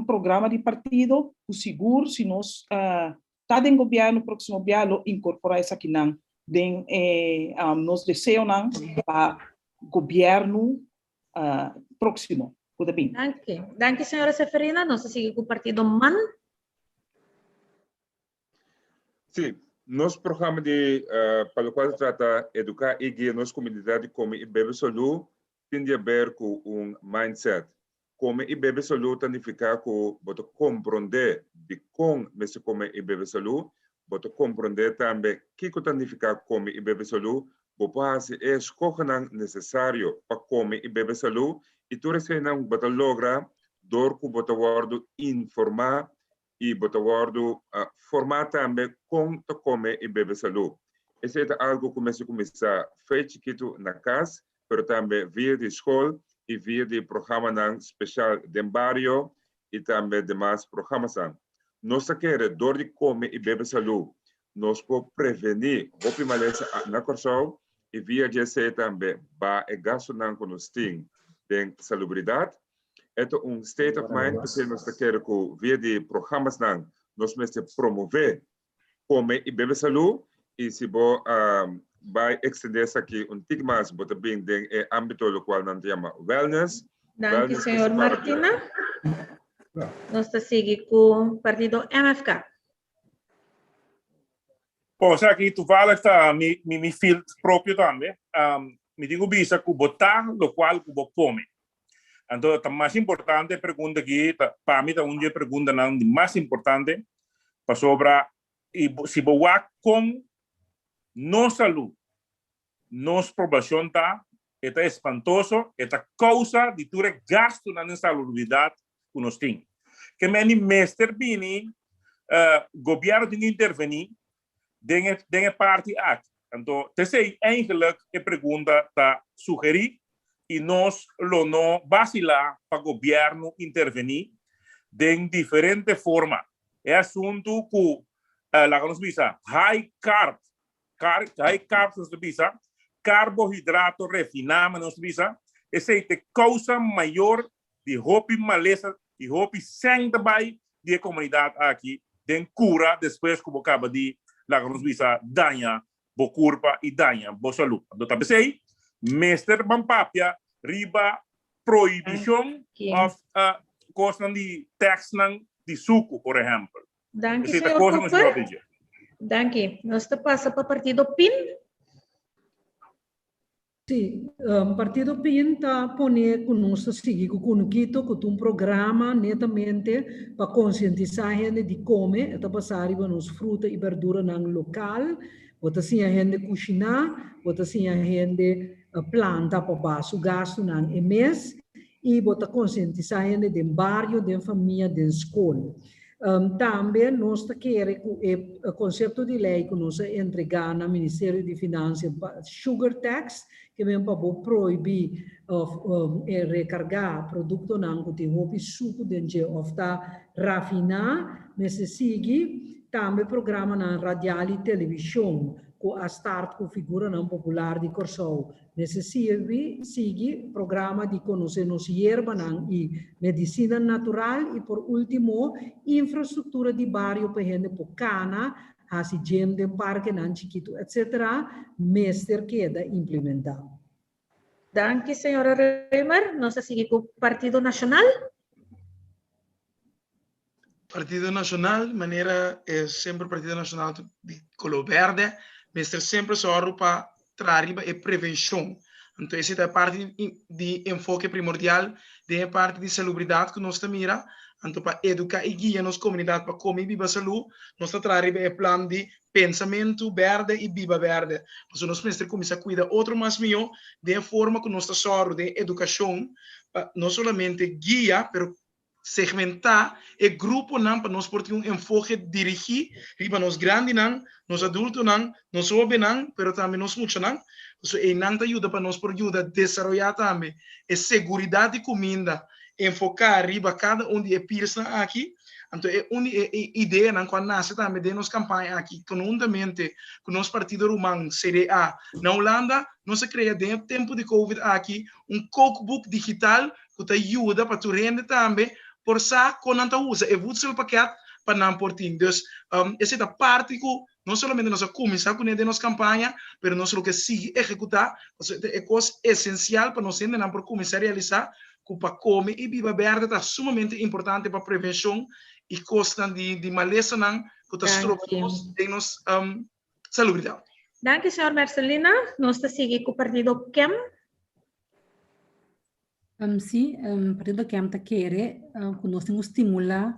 programa di partido ku sigur si nos ta den gobièrnu próksimo bia lo inkorporá esakinan den e nos deseonan pa gobièrnu próksimo ku ta bin. Danki. Danki señora Seferina. Nos ta sigui ku partido man. Sí, nos programa di pa lokual ta trata eduká i guia nos komunidat di kome i bebe salú tin di haber ku un mindset. Kome i bebe salú ta nifiká ku bo ta komprondé dikon mester kome i bebe salú, bo ta komprondé tambe kiko ta nifiká kome i bebe salú, bo por hasi e eskohonan nesesario pa kome i bebe salú i tur eseinan bo ta logra dor ku bo ta wòrdu informá i bo ta wòrdu formá tambe kon ta kome i bebe salú. Esei ta algu ku mester kuminsá fei chikitu na kas, pero tambe via di skol i via di programanan speshal den bario i tambe demas programasnan. Nos ta kere dor di kome i bebe salú nos por prevení hopi malesa na Kòrsou i via di esei tambe baha e gastunan ku nos tin den salubridat. E ta un state of mind, p'esei nos ta kere ku via di programasnan nos mester promové kome i bebe salú i si bo bai ekstendé esaki un tik mas bo ta bin den e ámbito lokual nan ta yama wellness. Danki señor Martina. Nos ta sigui ku partido MFK. Bon, esaki toevallig ta mi mi field propio tambe. Mi tin ku bisa ku bo ta lokual ku bo kome. Anto ta mas importante e pregunta aki, ta pa mi ta un di e preguntanan di mas importante, pasobra i si bo wak kon nos salú, nos poblashon ta, e ta espantoso, e ta kousa di tur e gastunan den salubridat ku nos tin. Ke meni mester bini, gobièrnu tin ku intervení den e den e parti aki. Anto t'esei eigenlijk e pregunta ta sugerí i nos lo no basilá pa gobièrnu intervení den diferente forma. E asuntu ku laga nos bisa high carb, car high carbs nos ta bisa, karbohidrato refiná nos ta bisa, esei ta e kousa mayor di hopi malesa i hopi sèn ta bai di e komunidat aki den kura despues ku bo kaba di laga nos bisa daña bo kurpa i daña bo salú. Anto ta p'esei mester ban papia riba prohibishon òf kosnan di tèksnan di suku por ehèmpel. Danki señor Cooper. Danki. Nos ta pasa pa partido pin. Sí, Partido pin ta pone ku nos ta sigui ku Kunukito ku ta un programa netamente pa konsientisá hende di kome, e ta basá riba nos fruta i berduranan lokal. Bo ta siña hende kushiná, bo ta siña hende planta pa baha su gastunan e mes i bo ta konsientisá hende den bario, den famia, den skol. Tambe nos ta kere ku e konsepto di lei ku nos a entregá na Ministerio di Finansia pa sugar tax, ke men pa bo prohibí òf rekargá produktonan ku tin hopi suku den dje òf ta rafiná, mester sigui tambe programanan radial i televishon ku a start ku figuranan popular di Kòrsou. Mester sirbi sigui programa di konosé nos yerbanan i medisina natural i por último infrastruktura di bario pa hende por kana, hasi gym den parkenan chikitu etc. Mester keda implementá. Danki señora Römer. Nos ta sigui ku Partido Nashonal. Partido Nashonal, manera e semper Partido Nashonal ta di koló bèrdè, mester semper sòru pa traha riba e prevenshon. Anto esei ta e parti di enfoke primordial den e parti di salubridat ku nos ta mira. Anto pa eduká i guia nos komunidat pa kome i biba salú, nos ta traha riba e plan di pensamentu bèrdè i biba bèrdè. Pasobra nos mester kuminsá kuida otro mas mihó den e forma ku nos ta sòru den edukashon pa no solamente guia, pero Segmentá e gruponan pa nos por tin un enfoke dirigí riba nos grandinan, nos adultonan, nos hóbennan, pero tambe nos muchanan. Pasobra einan ta yuda pa nos por yuda desaroyá tambe e seguridat di kuminda, enfoká riba kada un di e pirsnan aki. Anto e un di e ideanan ku a nase tambe den nos kampaña aki konhuntamente ku nos partido ruman CDA na Hulanda, nos a krea den e tempu di covid aki un kookboek digital ku ta yuda pa tur hende tambe por sa kon nan ta usa e voedselpakket pa nan por tin. Dus esei ta parti ku no solamente nos a kuminsá kuné den nos kampaña, pero nos lo ke sigui ehekutá, pasobra e ta e kos esensial pa nos hendenan por kuminsá realisá ku pa kome i biba bèrdè ta sumamente importante pa prevenshon i kosnan di malesanan ku ta stroba nos den nos salubridat. Danki señor Mercelina. Nos ta sigui ku partido kem. Sí, Partido Kem ta kere ku nos tin ku stimulá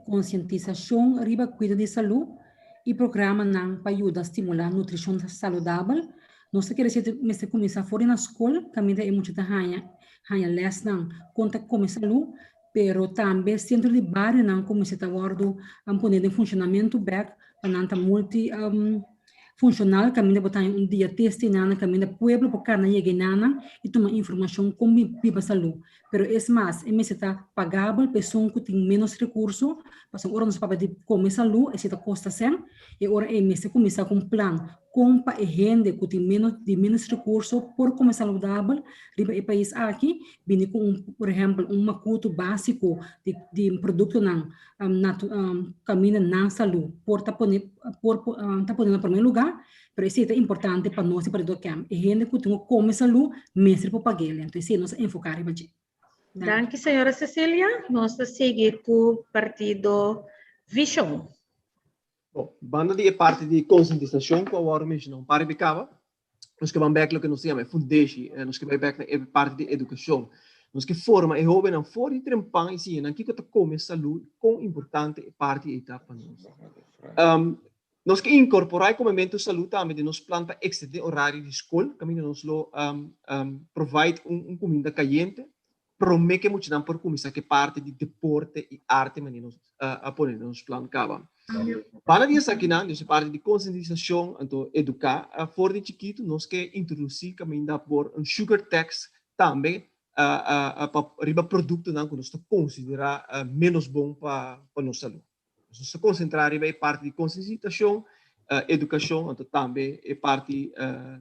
konsientisashon riba kuido di salú i programanan pa yuda stimulá nutrishon saludabel. Nos ta kere si mester kuminsá for di na skol kaminda e mucha ta haña haña lèsnan kon ta kome salú, pero tambe sentro di barionan ku mester ta wòrdu pone den funshonamentu bèk pa nan ta multi. funshonal kaminda bo ta haña un dia test einan kaminda pueblo por kana yega einan i tuma informashon kon biba salú. Pero es mas, e mester ta pagabel pa esun ku tin ménos rekurso, pasobra ora nos papia di kome salú esei ta kosta sèn, e ora ei mester kuminsá ku un plan kon pa e hende ku tin ménos di ménos rekurso por kome saludabel riba e pais aki, bini ku un por ehèmpel un makutu básiko di di produktonan kaminda nan salú por ta pone por ta pone na promé lugá, pero esei ta importante pa nos di Partido Kèm. E hende ku tin ku kome salú mester por pag'el, enton esei nos a enfoká riba dje. Danki señora Cecilia. Nos ta sigui ku Partido Vishon. Bon, banda di e parti di konsientisashon ku a wòrdu menshoná un par di kaba, nos ke ban bèk loke nos ta yama e fundeshi, nos ke bai bèk na e parti di edukashon. Nos ke forma e hóbennan for di trempan i siña nan kiko ta kome salú i kon importante e parti ei ta pa nos. Nos ke inkorporá e komementu salú tambe den nos plan pa ekstendé orario di skol, kaminda nos lo provide un kuminda kayente promé ku e muchanan por kuminsá ku e parti di deporte i arte manera nos a pone den nos plan kaba. Banda di esakinan, dus e parti di konsientisashon, anto eduká for di chikitu, nos ke introdusí kaminda por un sugar tax tambe pa riba produktonan ku nos ta konsiderá ménos bon pa nos salú. Nos ta konsentrá riba e parti di konsientisashon, edukashon, anto tambe e parti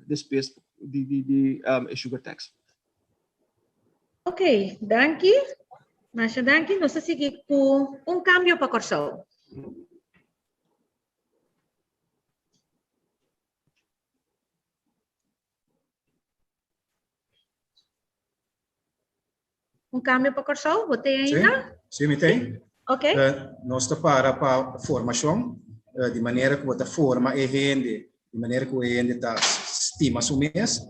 despues di e sugar tax. Ok, danki. Masha danki. Nos ta sigui ku un kambio pa Kòrsou. Un kambio pa Kòrsou, bo tin ainda? Sí, mi tin. Ok. Nos ta para pa formashon, di manera ku bo ta forma e hende, di manera ku e hende ta stima su mes.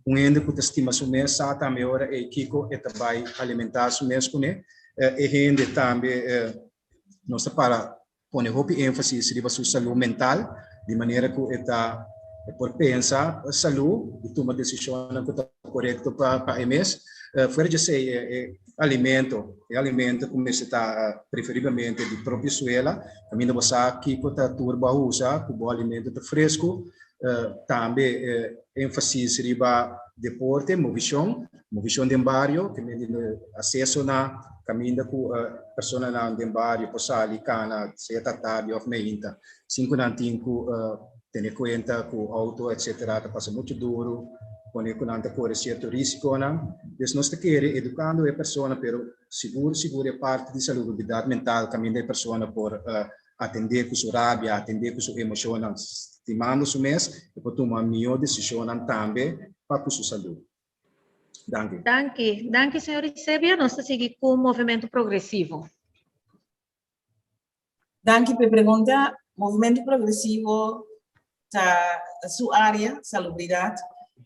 Un hende ku ta stima su mes sa tambe ora ei kiko e ta bai alimentá su mes kuné. E hende tambe nos ta para pone hopi énfasis riba su salú mental, di manera ku e ta e por pensa salú i tuma desishonnan ku ta korekto pa pa e mes. Fuera di esei e e alimento, e alimento ku mester ta preferiblemente di propio suela, kaminda bo sa kiko ta tur bo a usa, ku bo alimento ta fresku. Tambe énfasis riba deporte, movishon, movishon den bario, ke men di aseso na kaminda ku personanan den bario por sali kana sea ta tardi òf meinta sin ku nan tin ku tene kuenta ku outo etsetera ta pasa muchu duru pone ku nan ta kore sierto risikonan. Dus nos ta kere edukando e persona pero sigur sigur e parti di salubridat mental kaminda e persona por atendé ku su rabia, atendé ku su emoshonnan, stimando su mes, e por tuma mihó desishonnan tambe pa ku su salú. Danki. Danki. Danki, señor Isebia. Nos ta sigui ku Movementu Progresivo. Danki pa e pregunta. Movementu Progresivo ta su área, salubridat,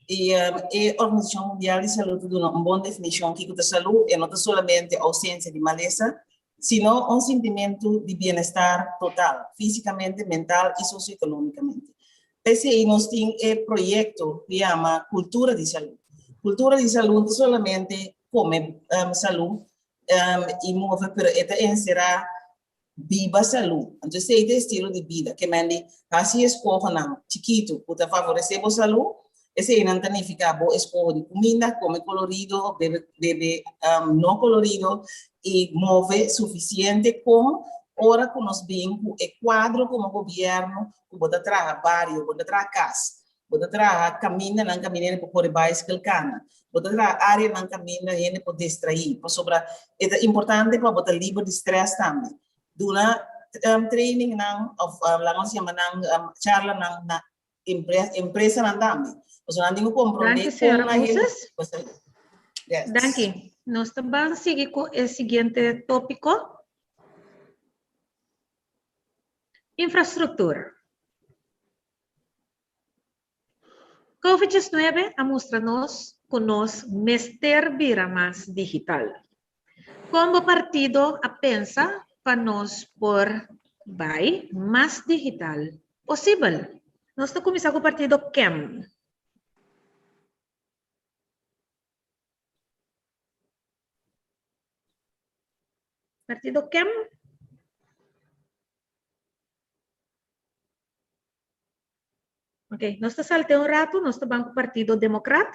i e Organisashon Mundial di Salú ta duna un bon definishon kiko ta salú, e no ta solamente ousensia di malesa, sino un sintimentu di bienestar total, físikamente, mental i sosioekonómikamente. P'esei nos tin e proyekto ku yama Kultura di Salú. Kultura di Salú no ta solamente kome salú i move, pero e ta enserá biba salú. Anto esei ta estilo di bida. Ke men di hasi eskohonan chikitu ku ta favoresé bo salú, eseinan ta nifiká bo eskoho di kuminda, kome kolorido, bebe bebe no kolorido i move sufisiente kon ora ku nos bin ku e kuadro komo gobièrnu ku bo ta traha bario, bo ta traha kas, Bo ta traha kamindanan kaminda hende por kore baiskel kana. Bo ta traha areanan kaminda hende por distraí, pasobra e ta importante pa bo ta liber di strès tambe. Duna trainingnan òf laga nos yama nan charlanan na empresanan tambe, pasobra nan tin ku komprondé Danki, señora kon nan hende Moses. Yes. Danki. Nos ta ban sigui ku e siguiente tópiko. Infrastruktura. Covid 19 a mustra nos ku nos mester bira mas digital. Kon bo partido a pensa pa nos por bai mas digital posibel? Nos ta kuminsá ku partido KEM. Partido KEM. Ok, nos ta salte un ratu, nos ta ban ku Partido Demokrat.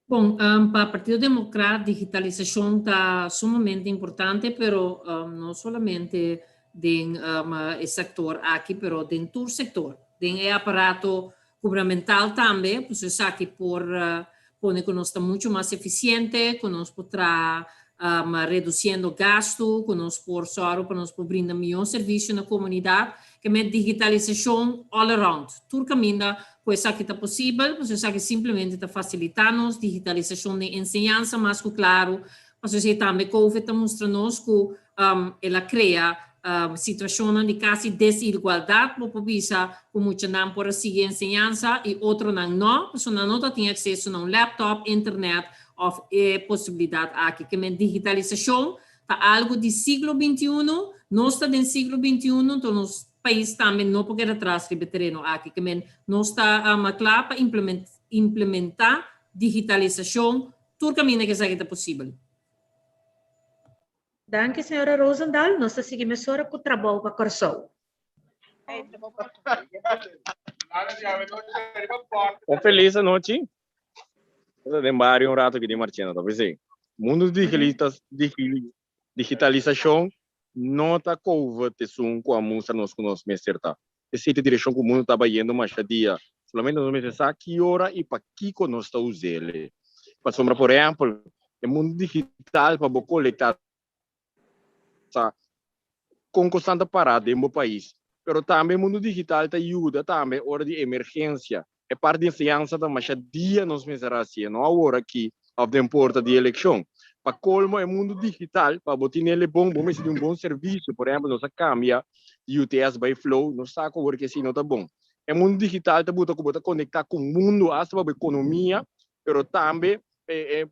Bon, um, pa Partido Demokrat digitalisashon ta sumamente importante, pero um, no solamente den um, e sektor aki, pero den tur sektor. Den e aparato gubernamental tambe, pues esaki por uh, pone ku nos ta mucho mas efisiente, ku nos por traha um, reduciendo gasto, ku nos por sòru pa nos por brinda mihó servisio na komunidat, ke men digitalisashon all around. Tur kaminda ku esaki ta posibel, pues esaki simplemente ta fasilitá nos digitalisashon den enseñansa mas ku klaru, pasobra esei tambe Covid ta mustra nos ku um, el a krea um, situashonnan di kasi desigualdat, bo por bisa ku muchanan por a sigui enseñansa i otronan no, pasobra nan no ta tin akseso na un laptop, internet òf e posibilidat aki. Ke men digitalisashon ta algu di siglo bintiuno, nos ta den siglo bintiuno, enton nos pais tambe no por keda atras riba e tereno aki. Ke men nos ta kla pa implementá digitalisashon tur kaminda ku esaki ta posibel. Danki señora Rozendal. Nos ta sigui mesora ku trabou pa Kòrsou. Un felis anochi. Nos ta den bario un rato aki den Marchena, ta p'esei. Mundu digitalisashon no ta COVID esun ku a mustra nos ku nos mester ta. Esei ta e direkshon ku mundu ta bayendo masha dia. Solamente nos mester sa ki ora i pakiko nos ta us'el. Pasobra, por ehèmpel, e mundu digital pa bo kolektá sa kon kosnan ta pará den bo pais. Pero tambe e mundu digital ta yuda tambe ora di emergensia. E parti di enseñansa ta masha dia nos mester hasié, no awor aki òf den porta di elekshon. Pa kolmo e mundu digital, pa bo tinel e bon, bo mester di un bon servisio. Por ehèmpel, nos a kambia di UTS bai Flow, nos sa ku awor ki esei no ta bon. E mundu digital ta buta ku bo ta konektá ku mundu, asta pa bo ekonomia, pero tambe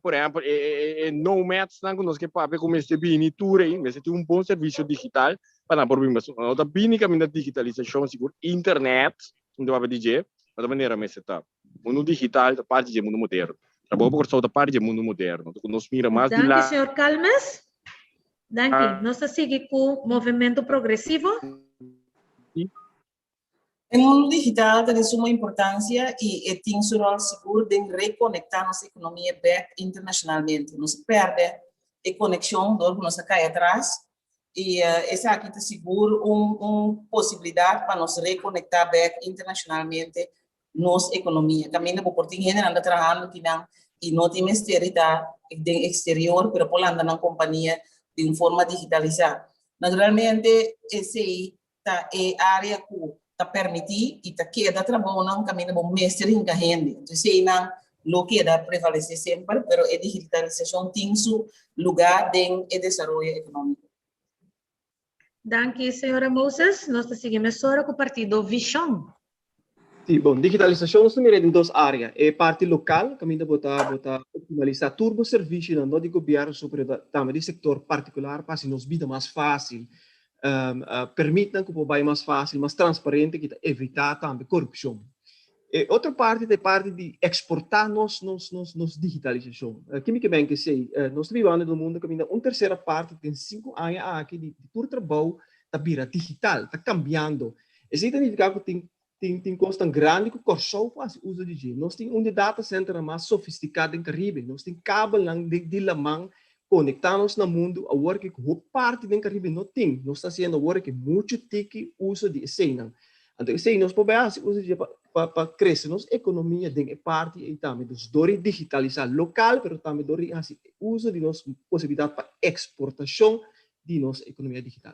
por ehempel e nomadsnan ku nos ke papia ku mester bini tur ei mester tin un bon servisio digital pa nan por bini pasobra no ta bini kaminda digitalisashon sigur internet un ta papia di dje no ta manera mester ta mundu digital ta parti dje mundu moderno trabou pa Kòrsou ta parti dje mundu moderno ku nos mira mas di Danki la señor Calmes. Danki. Nos ta sigui ku Movemento Progresivo. E mundu digital ta di suma importancia y e tin su rol sigur den reconecta nos economia bek internacionalmente. Nos a perde e conexion dor cu nos a cay atras y esaki ta sigur un un posibilidad pa nos reconecta bek internacionalmente nos economia. Caminda bo por tin hendenan ta trahando kinan y no tin mester di ta den exterior pero por lanta nan compania di un forma digitalisa. Naturalmente esey ta e área ku ta permití i ta keda trabounan kaminda bo mester hinka hende. Entonces eseinan lo keda prevalesé semper, pero e digitalisashon tin su lugá den e desaroyo ekonómiko. Danki, señora Moses. Nos ta sigui mesora ku partido Vishon. Sí, bon, digitalisashon nos ta mira den dos área. E parti lokal, kaminda bo ta bo ta optimalisá tur bo servisionan, no di gobièrnu so, pero tambe di sektor partikular pa hasi nos bida mas fásil. Permit nan ku por bai mas fásil, mas transparente, ki ta evitá tambe korupshon. E otro parti ta e parti di eksportá nos nos nos nos digitalisashon. Ki mi ke men ku esei? Nos ta bibando den un mundu kaminda un tersera parti den sinku aña aki di tur trabou ta bira digital, ta kambiando. Esei ta nifiká ku tin tin tin kosnan grandi ku Kòrsou por hasi uso di dje. Nos tin un di e data centernan mas sofistiká den Karibe. Nos tin kabelnan den di laman konektá nos na mundu awor ku hopi parti den Karibe no tin. Nos ta hasiendo awor ku muchu tiki uso di eseinan. Anto esei nos por bai hasi uso di dje pa pa pa krese nos ekonomia den e parti ei tambe. Dus dor di digitalisá lokal pero tambe dor di hasi uso di nos posibilidat pa eksportashon di nos ekonomia digital.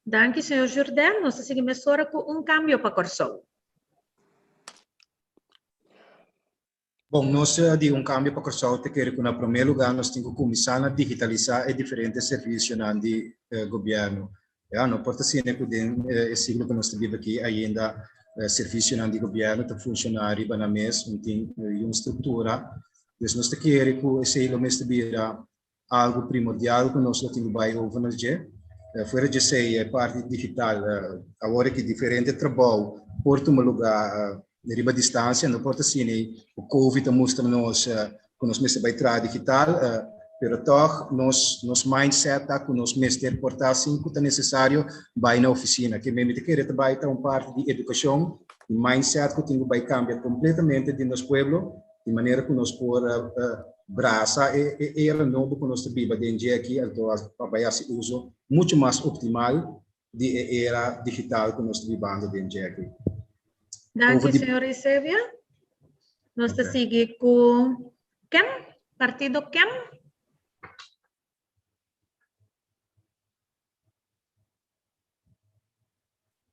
Danki señor Jourdain, nos ta sigui mesora ku Un Kambio pa Kòrsou. Bon, nos di Un Kambio pa Kòrsou ta kere ku na promé lugá nos tin ku kuminsá na digitalisá e diferente servisionan di gobièrnu. Ya, no por ta asina ku den e siglo ku nos ta biba aki ainda servisionan di gobièrnu ta funshoná riba nan mes, no tin un struktura. Dus nos ta kere ku esei lo mester bira Algu primordial ku nos lo tin ku bai over na dje. Fuera dje esei e parti digital awor aki diferente trabou por tuma lugá riba distansia. No por ta asina ku covid a mustra nos ku nos mester bai traha digital. Pero tòg nos nos mindset ta ku nos mester por ta sin ku ta nesesario bai na ofisina. Ke mi ta kere ta bai ta un parti di edukashon i mindset ku tin ku bai kambia kompletamente den nos pueblo di manera ku nos por brasa e e era nobo ku nos ta biba den dje aki anto pa bai hasi uso muchu mas optimal di e era digital ku nos ta bibando den dje aki. Danki, señor Eusebio. Nos ta sigui ku Ken? Partido Ken?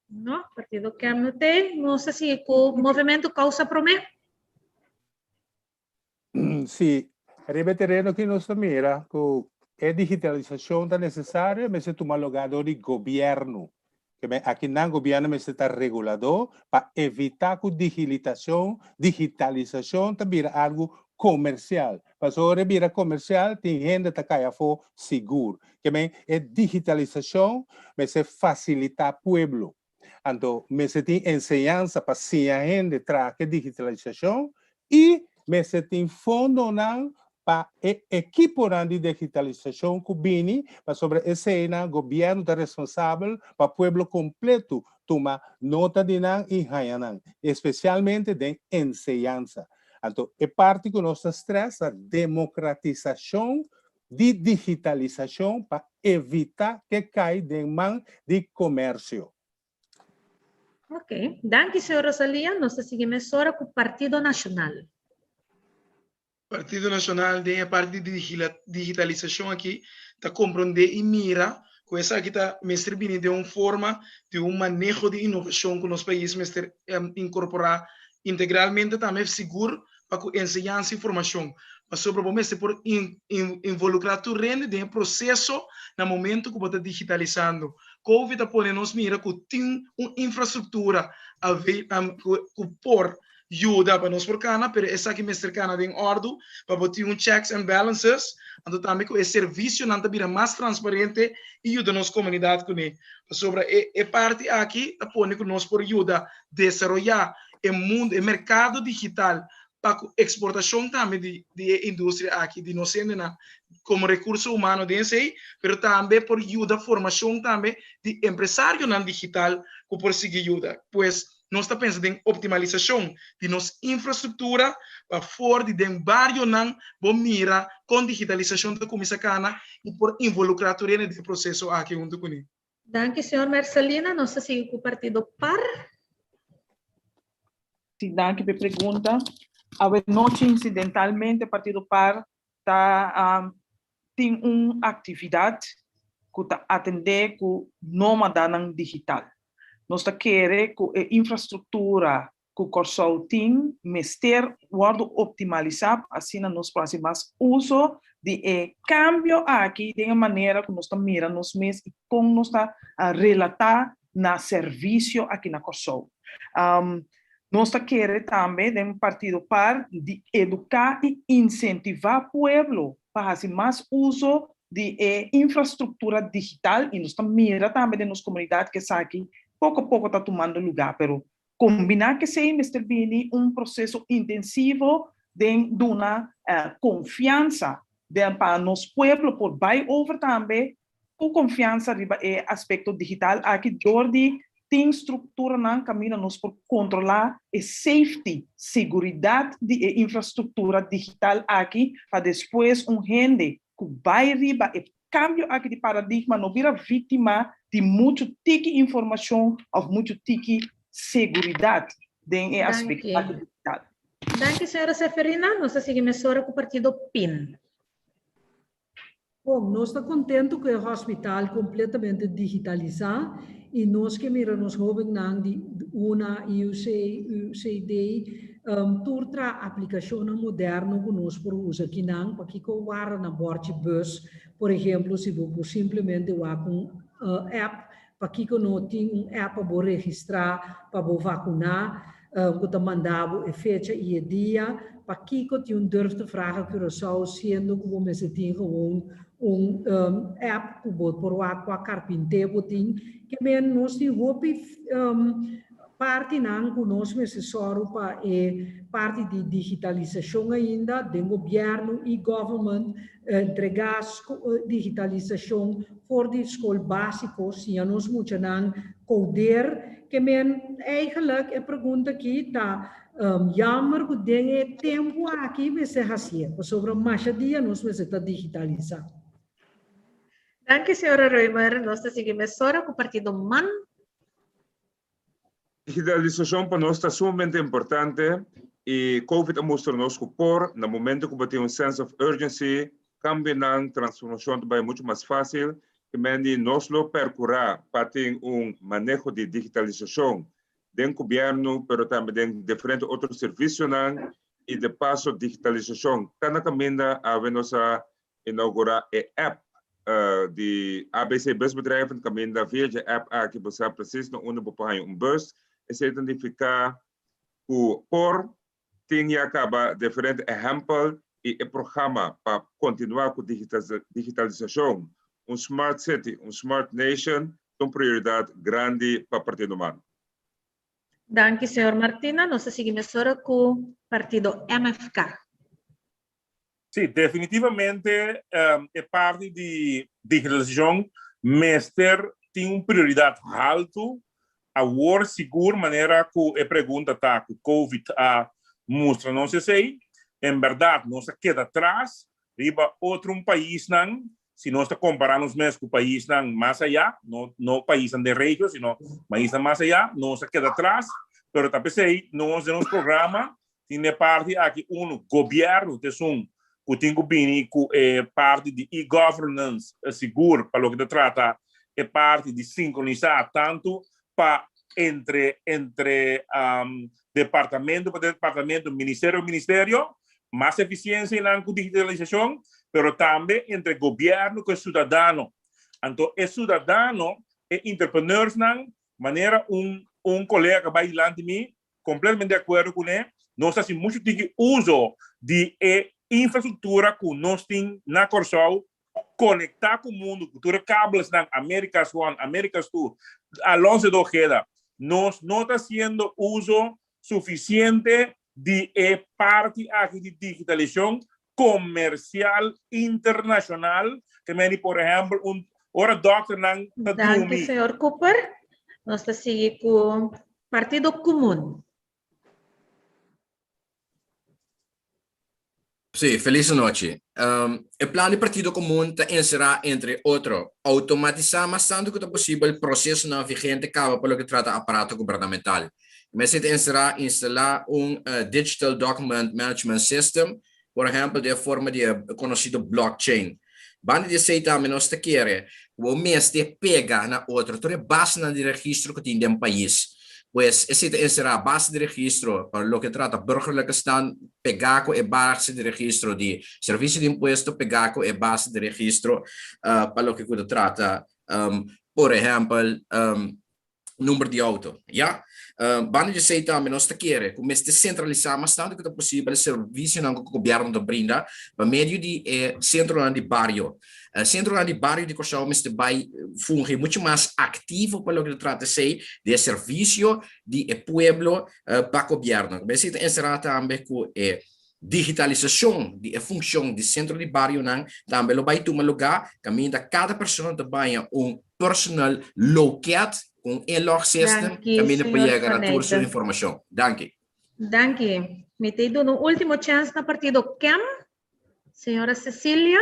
No, Partido Ken no te. Nos ta sigui ku Movimento Causa Promé. Sí, riba e tereno ki nos ta mira ku e digitalisashon ta nesesario mester tuma lugá dor di gobièrnu. Ke men akinan gobièrnu mester ta reguladó pa evitá ku digilitashon, digitalisashon ta bira algu komersial. Pasobra ora e bira komersial tin hende ta kai afó sigur. Ke men e digitalisashon mester fasilitá pueblo. Anto mester tin enseñansa pa siña hende traha ku e digitalisashon i mester tin fondonan pa e ekiponan di digitalisashon ku bini, pasobra eseinan gobièrnu ta responsabel pa pueblo kompletu tuma nota di nan i haña nan, espesialmente den enseñansa. Anto e parti ku nos ta strès ta demokratisashon di digitalisashon pa evitá ke kai den man di komersio. Ok, danki señor Rosalia. Nos ta sigui mesora ku Partido Nashonal. Partido Nashonal den e parti di digitalisashon aki ta komprondé i mira ku esaki ta mester bini den un forma di un maneho di inovashon ku nos pais mester inkorporá integralmente tambe sigur pa ku enseñansa i formashon, pasobra bo mester por involukrá tur rende den e proseso na momento ku bo ta digitalisando. Covid a pone nos mira ku tin un infrastruktura ku por yuda pa nos por kana, pero esaki mester kana den òrdu pa bo tin un checks and balances, anto tambe ku e servisionan ta bira mas transparente i yuda nos komunidat kuné. Pasobra e parti aki ta pone ku nos por yuda desaroyá e mundo, e merkado digital pa ku eksportashon tambe di di e industria aki di nos hendenan komo rekurso humano den esei, pero tambe por yuda formashon tambe di empresarionan digital ku por sigui yuda. Pues nos ta pensa den optimalisashon di nos infrastruktura pa for di den barionan bo mira kon digitalisashon ta kuminsá kana i por involukrá tur hende den e proseso aki huntu kuné. Danki señor Mercelina. Nos ta sigui ku partido par. Sí, danki p'e pregunta. Awe nochi incidentalmente partido par ta tin un actividad cu ta atende cu nomadanan digital. Nos ta kere cu e infrastructura ku Kòrsou tin mester wòrdu optimalisá pa asina nos por hasi mas uso di e kambio aki den e manera ku nos ta mira nos mes i kon nos ta relatá na servisio aki na Kòrsou. Nos ta kere tambe den Partido par di eduká i insentivá pueblo pa hasi mas uso di e infrastruktura digital i nos ta mira tambe den nos komunidat ku esaki poko poko ta tumando lugá pero Kombiná k'esei mester bini un proseso intensivo den duna konfiansa den pa nos pueblo por bai over tambe ku konfiansa riba e aspekto digital aki dor di tin strukturanan kaminda nos por kontrolá e safety, seguridat di e infrastruktura digital aki pa despues un hende ku bai riba e kambio aki di paradigma no bira víktima di muchu tiki informashon òf muchu tiki seguridat den e aspekto aki digital. Danki señora Seferina. Nos ta sigui mesora ku partido pin. Bon, nos ta kontentu ku e hospital kompletamente digitalisá i nos ke mira nos hóbennan di una, IUC, UCD, Tur tra aplikashonnan moderno ku nos por usa kinan, pakiko warda na bòrchi bus, por ehemplo, si bo por simplemente wak un app, pakiko no tin un app pa bo registrá pa bo vakuná, ku ta manda bo e fecha i e dia, pakiko tin un durf te vragen Curaçao siendo ku bo mester tin gewoon un app ku bo por wak kua karpinté bo tin. Ke men nos tin hopi. partinan ku nos mester sòru pa e parti di digitalisashon ainda den gobièrnu, e-government, entregá digitalisashon for di skol básiko, siña nos muchanan koder. Ke men eigenlijk e pregunta aki ta jammer ku den e tempu aki mester hasié, pasobra masha dia nos mester ta digitalisá. Danki señora Römer. Nos ta sigui mesora ku partido man. Digitalisashon pa nos ta sumamente importante i Covid a mustra nos ku por, na momento ku bo tin un sense of urgency, kambionan, transformashon ta bai muchu mas fásil. Ke men di nos lo perkurá pa tin un maneho di digitalisashon den gobièrnu pero tambe den diferente otro servisionan i de paso digitalisashon ta na kaminda. Awe nos a Inaugurá e app di ABC Busbedrijven kaminda via dje app aki bo sa presis na unda bo por haña un bus. Esei ta nifiká ku por tin ya kaba diferente ehèmpel i e programa pa kontinuá ku digitalisashon, un smart city, un smart nation ta un prioridat grandi pa Partido man. Danki señor Martina. Nos ta sigui mesora ku partido MFK. Sí, definitivamente e parti di digitalisacion mester tin un prioridad halto awor sigur manera cu e pregunta ta cu Covid a mustra nos esey. En berdad nos a keda tras riba otro paisnan si nos ta compara nos mes cu paisnan mas aya, no no paisnan den regio sino paisnan mas aya, nos a keda tras, pero ta pesey nos den nos programa Tin e parti aki unu, gobièrnu ta esun ku tin ku bini ku e parti di e-governance sigur pa loke ta trata e parti di sinkronisá tantu pa entre entre departamento pa departamento, ministerio pa ministerio, mas efisiensia nan ku digitalisashon, pero tambe entre gobièrnu ku e siudadano. Anto e siudadano, e entrepreneursnan, manera un un kolega ku a bai dilanti mi Completamente di acuerdo cune. Nos ta haci mucho tiki uso di e infrastructura cu nos tin na Corsou, conecta cu mundo, cu tur e cablesnan, Americas One, Americas Two, Alonso de Ojeda. Nos no ta haciendo uso suficiente di e parti aki di digitalisacion comercial internacional, ke meni por ehempel un ora dokternan ta Danki, drumi. señor Cooper. Nos ta sigui ku Partido Komun. Sí, felis anochi. Um, e plan di Partido Komun ta enserá, entre otro, outomatisá mas tantu ku ta posibel prosesonan vigente kaba pa loke trata aparato gubernamental. Mester ta enserá instalá un Digital Document Management System, por ehèmpel den e forma di e konosido blockchain. Banda di esei tambe nos ta kere ku bo mester pega na otro tur e basenan di registro ku tin den pais. Pues esei ta enserá base di registro pa loke trata burgerlijke stand pegá ku e base di registro di servisio di impuesto pegá ku e base di registro pa loke ku ta trata por ehèmpel number di auto, ya. Banda di esei tambe nos ta kere ku mester sentralisá mas tantu ku ta posibel e servisionan ku gobièrnu ta brinda pa medio di e sentronan di bario. Sentronan di bario di Kòrsou mester bai fungi muchu mas aktivo pa loke ta trata esei di e servisio di e pueblo pa gobièrnu. Esei ta enserá tambe ku e Digitalisashon di e funshon di sentro di barionan tambe lo bai tuma lugá kaminda kada persona ta baña un personal loket ku un inlog system Danki, kaminda por señor yega na tur su Van Eyck. informashon. Danki. Danki. Mi ta duna un ultimo chèns na partido KEM. Señora Cecilia.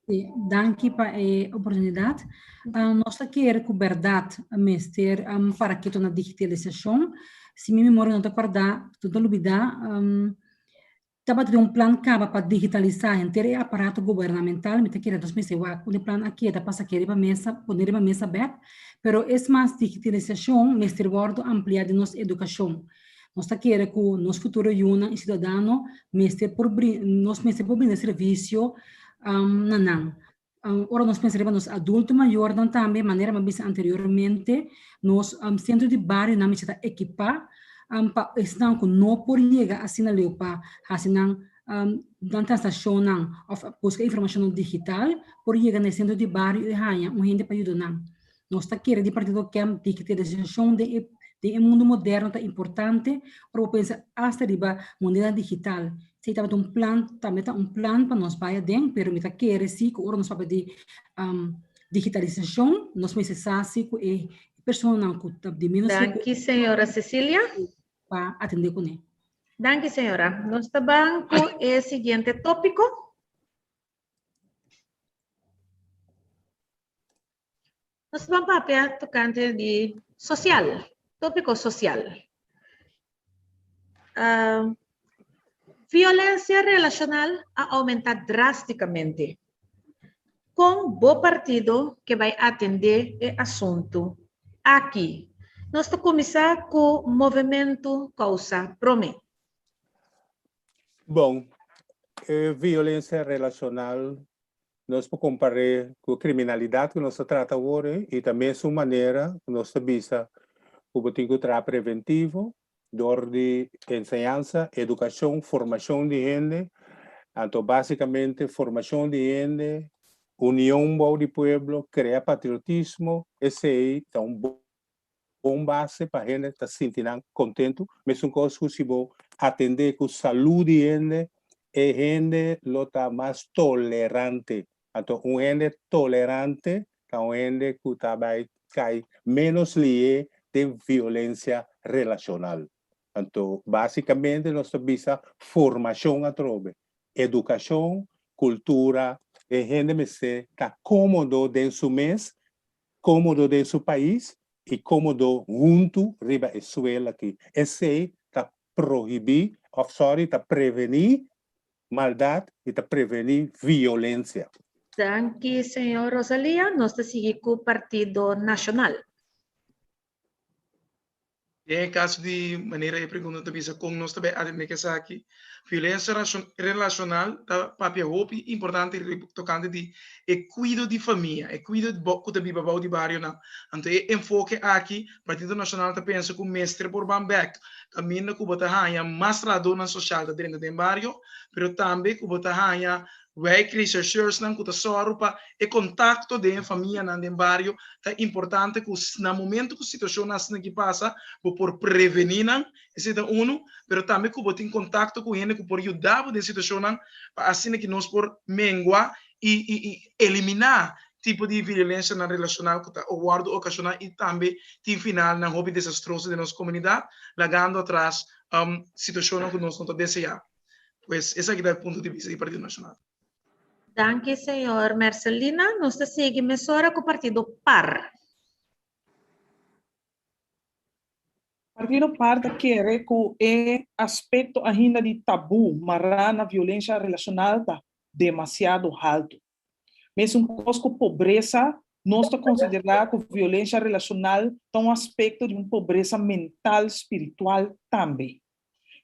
Sí, danki pa e oportunidat. Nos ta kere ku bèrdat mester para keto na digitalisashon. Si mi memoria no ta kòrdá, no ta lubidá, Tabata tin un plan kaba pa digitalisá henter e aparato gubernamental, mi ta kere nos mester wak un e plan a keda pa sak'é riba mesa, pone riba mesa bèk, pero es mas digitalisashon mester wòrdu ampliá den nos edukashon. Nos ta kere ku nos futuro yunan i siudadano mester por nos mester por brinda servisio na nan. Ora nos pensa riba nos adulto mayornan tambe, manera mi a bisa anteriormente, nos sentro di barionan mester ta ekipá pa esnan ku no por yega asina leu pa hasi nan nan transakshonnan òf buska informashonnan digital, por yega na e sentro di bario i haña un hende pa yuda nan. Nos ta kere di Partido Kemp digitalisashon den e. Den e mundu moderno ta importante ora bo pensa asta riba moneda digital. Esei tabata un plan, tambe ta un plan pa nos bai aden, pero mi ta kere si ku ora nos papia di digitalisashon nos mester sa si ku e personanan ku ta di menos Danki señora Cecilia. Pa atende kuné. Danki señora. Nos ta ban ku e siguiente tópiko. Nos ban papia tocante di social, tópico social. Uh, violencia relacional a aumenta drásticamente. Con bo partido que vai atender e asunto aqui? Nos ta começar com movimento Causa Prome. Bon, e violencia relacional nos por compar'é cu criminalidad cu nos ta trata awor y ta mesun manera cu nos ta bisa cu bo tin cu traha preventivo dor di enseñansa, educacion, formacion di hende, anto basicamente formacion di hende, union bou di pueblo, crea patriotismo, esey ta un bon base pa hende ta sinti nan kontentu. Mesun kos ku si bo atendé ku salú di hende, e hende lo ta mas tolerante. Anto un hende tolerante ta un hende ku ta bai kai ménos lié den violensia relashonal. Anto básikamente nos ta bisa formashon atrobe, edukashon, kultura, e hende mester ta kómodo den su mes Kómodo den su pais i kómodo huntu riba e suela aki. Esei ta prohibí, òf sòri, ta prevení maldat i ta prevení violensia. Danki, señor Rosalia. Nos ta sigui ku Partido Nashonal. Den e kaso di manera e pregunta ta bisa kon nos ta bai atendé ku esaki, violensia relashonal ta papia hopi importante tokante di e kuido di famia, e kuido ku ta biba bou di barionan. Anto e enfoke aki Partido Nashonal ta pensa ku mester por ban bèk kaminda ku bo ta haña mas trahadónan sosial ta drenta den bario, pero tambe ku bo ta haña Wijkrechercheursnan ku ta sòru pa e kontakto den e famianan den bario ta importante ku na momento ku situashonnan asina ki pasa bo por prevení nan, esei ta unu, pero tambe ku bo tin kontakto ku hende ku por yuda bo den situashonnan pa asina ki nos por mengua i i i eliminá tipo di violensianan relashonal ku ta wòrdu okashoná i tambe tin finalnan hopi desastroso den nos komunidat lagando atras situashonnan ku nos no ta deseá. Pues esaki ta e punto di bista di Partido Nacional. Danki señor Mercelina. Nos ta sigui mesora ku partido par. Partido par ta kere ku e aspekto ainda di tabú mará na violensha relashonal ta demasiado haltu. Mesun kos ku pobresa, nos ta konsiderá ku violensha relashonal ta un aspekto di un pobresa mental spiritual tambe.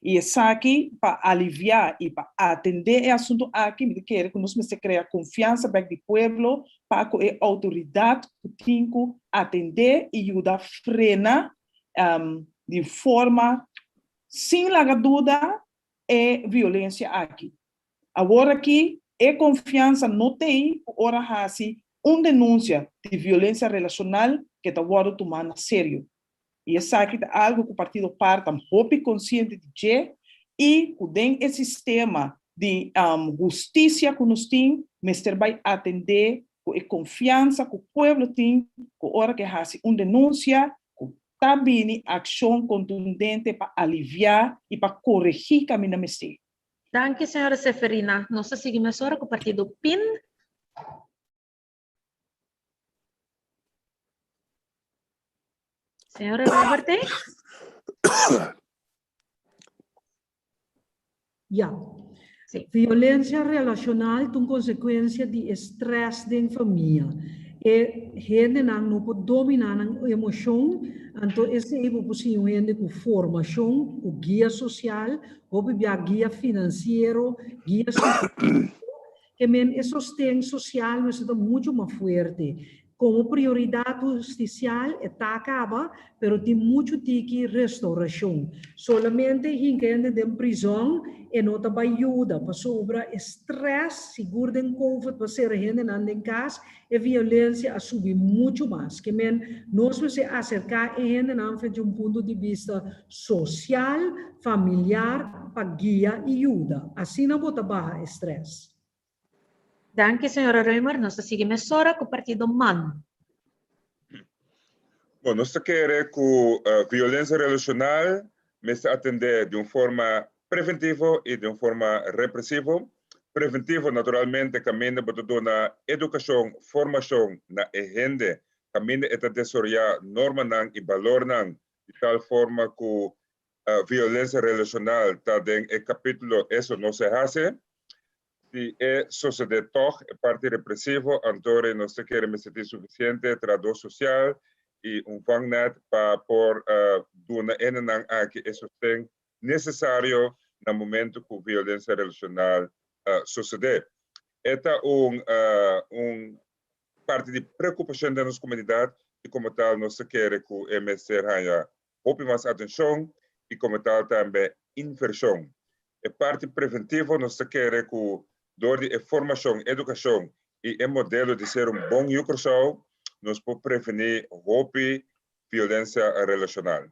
I esaki pa aliviá i pa atendé e asuntu aki, mi ta kere ku nos mester krea konfiansa bèk di pueblo pa ku e outoridat ku tin ku atendé i yuda frena di forma sin laga duda e violensia aki. Awor aki e konfiansa no t'ei ku ora hasi un denunsia di violensia relashonal ke ta wòrdu tumá na serio. I esaki ta algu ku Partido par ta hopi konsiente di dje i ku den e sistema di hustisia ku nos tin mester bai atendé ku e konfiansa ku pueblo tin ku ora ke hasi un denunsia ku ta bini akshon kontundente pa aliviá i pa koregí kaminda mester. Danki señora Seferina. Nos ta sigui mesora ku Partido pin. Señora Roberte? Ja. Sí. Violencia relacional ta un consecuencia di e stress den famia. E hendenan no por domina nan emocion, anto esei bo por siña un hende cu formacion, cu guia social, hopi bia guia financiero, guia psicologico, Ke men e sosten sosial mester ta muchu mas fuerte. Komo prioridat hustisial e ta kaba, pero tin muchu tiki restaurashon. Solamente hinka hende den prizòn e no ta bai yuda, pasobra e strès, sigur den covid pa sera hendenan den kas, e violensia a subi muchu mas. Ke men nos mester aserká e hendenan for di un punto di bista sosial, familiar, pa guia i yuda. Asina bo ta baha e strès. Danki, señora Römer. Nos ta sigui mesora ku partido man. Bon, nos ta kere ku violensia relashonal mester atendé di un forma preventivo i di un forma represivo. Preventivo, naturalmente, kaminda bo ta duna edukashon, formashon na e hende, kaminda e ta desaroyá normanan i balornan di tal forma ku violensia relashonal ta den e kapítulo Eso no se hace. Si e sosodé tòg, e parti represivo, anto rei nos ta kere mester tin sufisiente trahadó sosial i un vangnet pa por duna hendenan aki e sosten nesesario na momento ku violensia relashonal sosodé. E ta un un parti di preokupashon den nos komunidat i komo tal nos ta kere ku e mester haña hopi mas atenshon i komo tal tambe invershon. E parti preventivo nos ta kere ku dor di e formashon, edukashon i e modelo di ser un bon yu Kòrsou nos por prevení hopi violensia relashonal.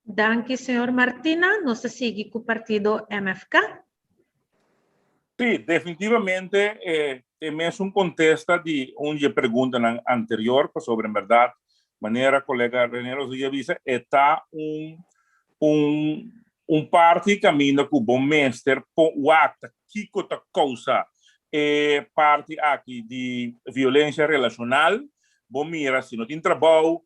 Danki señor Martina. Nos ta sigui ku partido MFK. Sí, definitivamente e e mesun kontesta di un di e preguntanan anterior, pasobra en bèrdat, manera kolega Rene Rodriguez a bisa, e ta un un un parti kaminda ku bo mester por wak ta kiko ta kousa e parti aki di violensia relashonal. Bo mira si no tin trabou,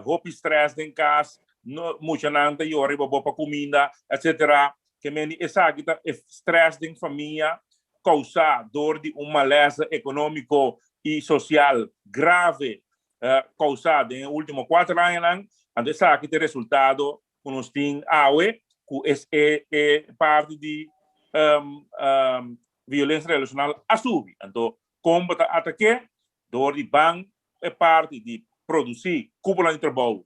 hopi strès den kas, no muchanan ta yora riba bo pa kuminda, etsetera. Ke meni esaki ta e strès den famia kousá dor di un malesa ekonómiko i sosial grave kousá den e último kuater añanan. Anto esaki ta e resultado ku nos tin awe ku es e e parti di violensia relashonal a subi. Anto kon bo ta atak'é? Dor di ban e parti di produsí kuponan di trabou,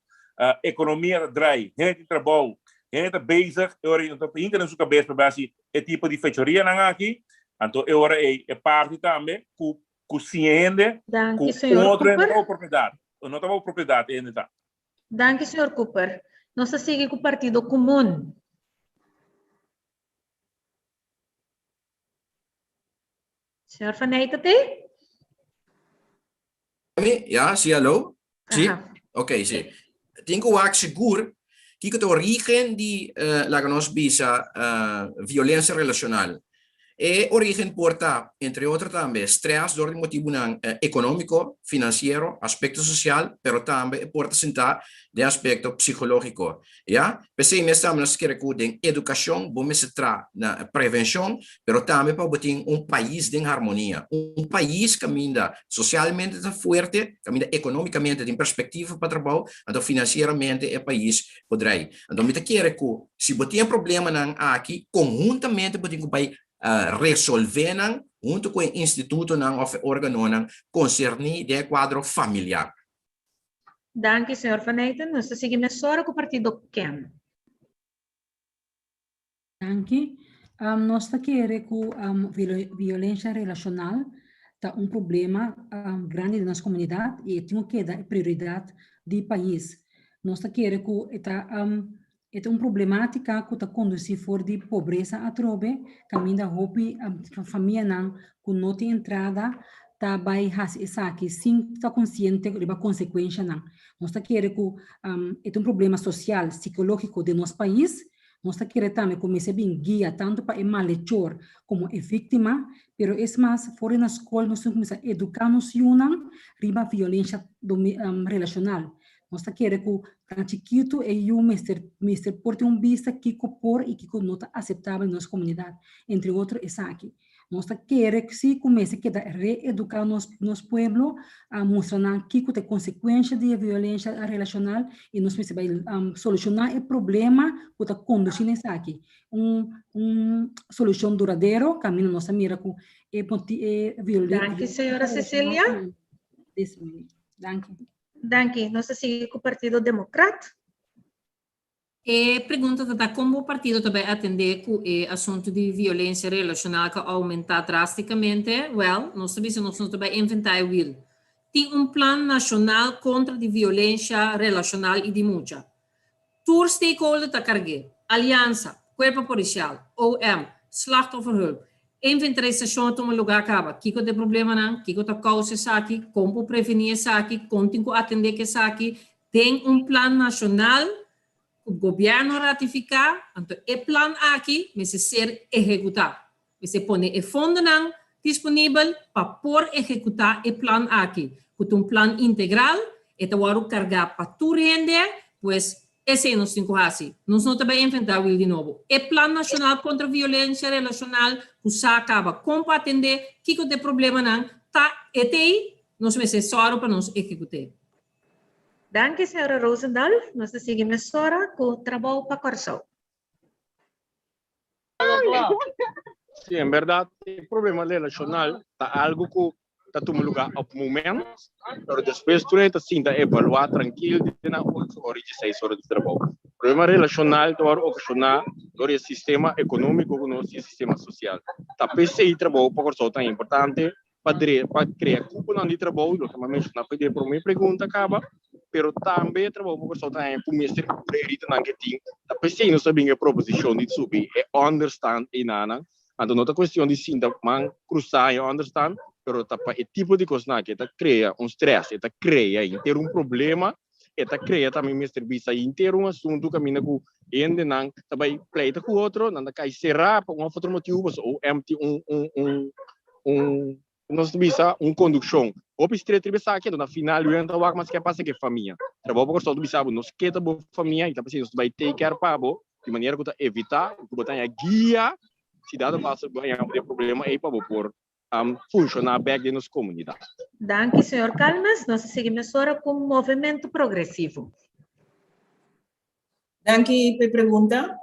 ekonomia ta drai, hende tin trabou, hende ta bezig, e ora ei no ta hinka den su kabes pa hasi e tipo di fechorianan aki, anto e ora ei e parti tambe ku ku siña hende ku Danki, un señor otro hende Cooper. ta bo propiedat, no ta bo propiedat e hende ta. Danki, señor Cooper. Nos ta sigui ku Partido Komun. Señor Van Eyck, ta ei? Mi? Ja, sí, hallo? Sí? Aha. Ok, sí. Tin ku wak sigur kiko ta origen di, eh, laga nos bisa, eh, violencia relacional. E origen por ta, entre otro tambe, stress dor di motibunan eh, económico, financiero, aspecto social, pero tambe e por ta sentá den aspecto psicológico. Ya, p'esei mes tambe nos kere ku den edukashon bo mester tra na prevenshon, pero tambe pa bo tin un pais den harmonia, un pais kaminda sosialmente ta fuerte, kaminda ekonomikamente tin perspektiva pa trabou, anto finansieramente e pais por drai. Anto mi ta kere ku si bo tin e problemanan aki, konhuntamente bo tin ku bai resolve nan huntu ku e institutonan òf e organonan konserní den e kuadro familiar. Danki, señor Van Eyten. Nos ta sigui mesora ku partido ken. Danki. Um, nos ta kere ku um, violensha relashonal ta un problema um, grandi den nos komunidat i e tin ku keda e prioridat di pais. Nos ta kere ku e ta um, e ta un problematika ku ta kondusí for di pobresa atrobe, kaminda hopi um, famianan ku no tin entrada ta bai hasi esaki sin ta konsiente riba konsekuenshanan. Nos ta kere ku um, e ta un problema sosial, sikológiko den nos pais. Nos ta kere tambe ku mester bin guia tantu pa e malechor komo e víktima, pero es mas, for di na skol nos tin kuminsá eduká nos yunan riba violensha relashonal. Nos ta kere ku tan chikitu e yu mester mester por tin un bista kiko por i kiko no ta aseptabel den nos komunidat, entre otro esaki. Nos ta kere si ku mester keda reeduká nos nos pueblo, a mustra nan kiko ta e konsekuensha di e violensha relashonal i nos mester bai solushoná e problema ku ta kondusí na esaki. Un un solushon duradero kaminda nos ta mira ku e e Danki violensha señora relashonal Cecilia. disminuí. Danki. Danki. Nos ta sigui ku Partido Demokrat. E pregunta ta ta kon bo partido ta bai atendé ku e asuntu di violensia relashonal ku a oumentá drástikamente? Wèl, nos ta bisa nos no ta bai inventá e wiel. Tin un plan nashonal kontra di violensia relashonal i di mucha. Tur stakeholder ta karg'é, Aliansa, Kuerpo Polisial, OM, Slachtofferhulp. Inventarisashon a tuma lugá kaba. Kiko ta e problemanan? Kiko ta kousa esaki? Kon por prevení esaki? Kon tin ku atendé ku esaki? Den un plan nashonal ku gobièrnu a ratifiká, anto e plan aki mester ser ehekutá. Mester pone e fondonan disponibel pa por ehekutá e plan aki, ku ta un plan integral, e ta wòrdu kargá pa tur hende, pues esei nos tin ku hasi. Nos no ta bai enfrentá wil di nobo. E plan nashonal kontra violensia relashonal ku sa kaba kon pa atendé, kiko ta e problemanan, ta e t'ei, nos mester sòru pa nos ehekut'é. Danki señora Rozendal. Nos ta sigui mesora ku Trabou pa Kòrsou. Sí, en berdad e problema relacional ta algo cu ta tuma lugar op moment, pero despues tur hende ta sinta evalua trankil den nan ocho ora y dieseis ora di trabou. Problema relacional ta wòrdu ocasiona dor di e sistema economico cu nos tin, e sistema social. Ta p'esey trabou pa Kòrsou tan importante pa dre pa krea kuponan di trabou, loke mi a menshoná for di e promé pregunta kaba, pero tambe e trabou ku Kòrsou ta haña ku mester kubri e heritanan ke tin. Ta p'esei nos ta bin e proposishon di subi e ònderstant einanan. Anto no ta kuestion di sinta man krusá e ònderstant, pero ta pa e tipo di kosnan aki e ta krea un strès, e ta krea henter un problema, e ta krea tambe mester bisa henter un asuntu kaminda ku hendenan ta bai pleita ku otro, nan ta kai será pa un òf otro motibu, pasobra OM tin un un un un nos ta bisa un kondukshon hopi stret riba esaki, anto na final yu ta wak mas ke a pasa ku e famia. Trabou pa Kòrsou ta bisa bo nos ke ta bo famia i ta p'esei nos ta bai take care pa bo di manera ku ta evitá ku bo ta haña guia si dado paso bo haña bo den problema ei pa bo por funshoná bèk den nos komunidat. Danki señor Calmes. Nos ta sigui mesora ku Movementu Progresivo. Danki pa e pregunta.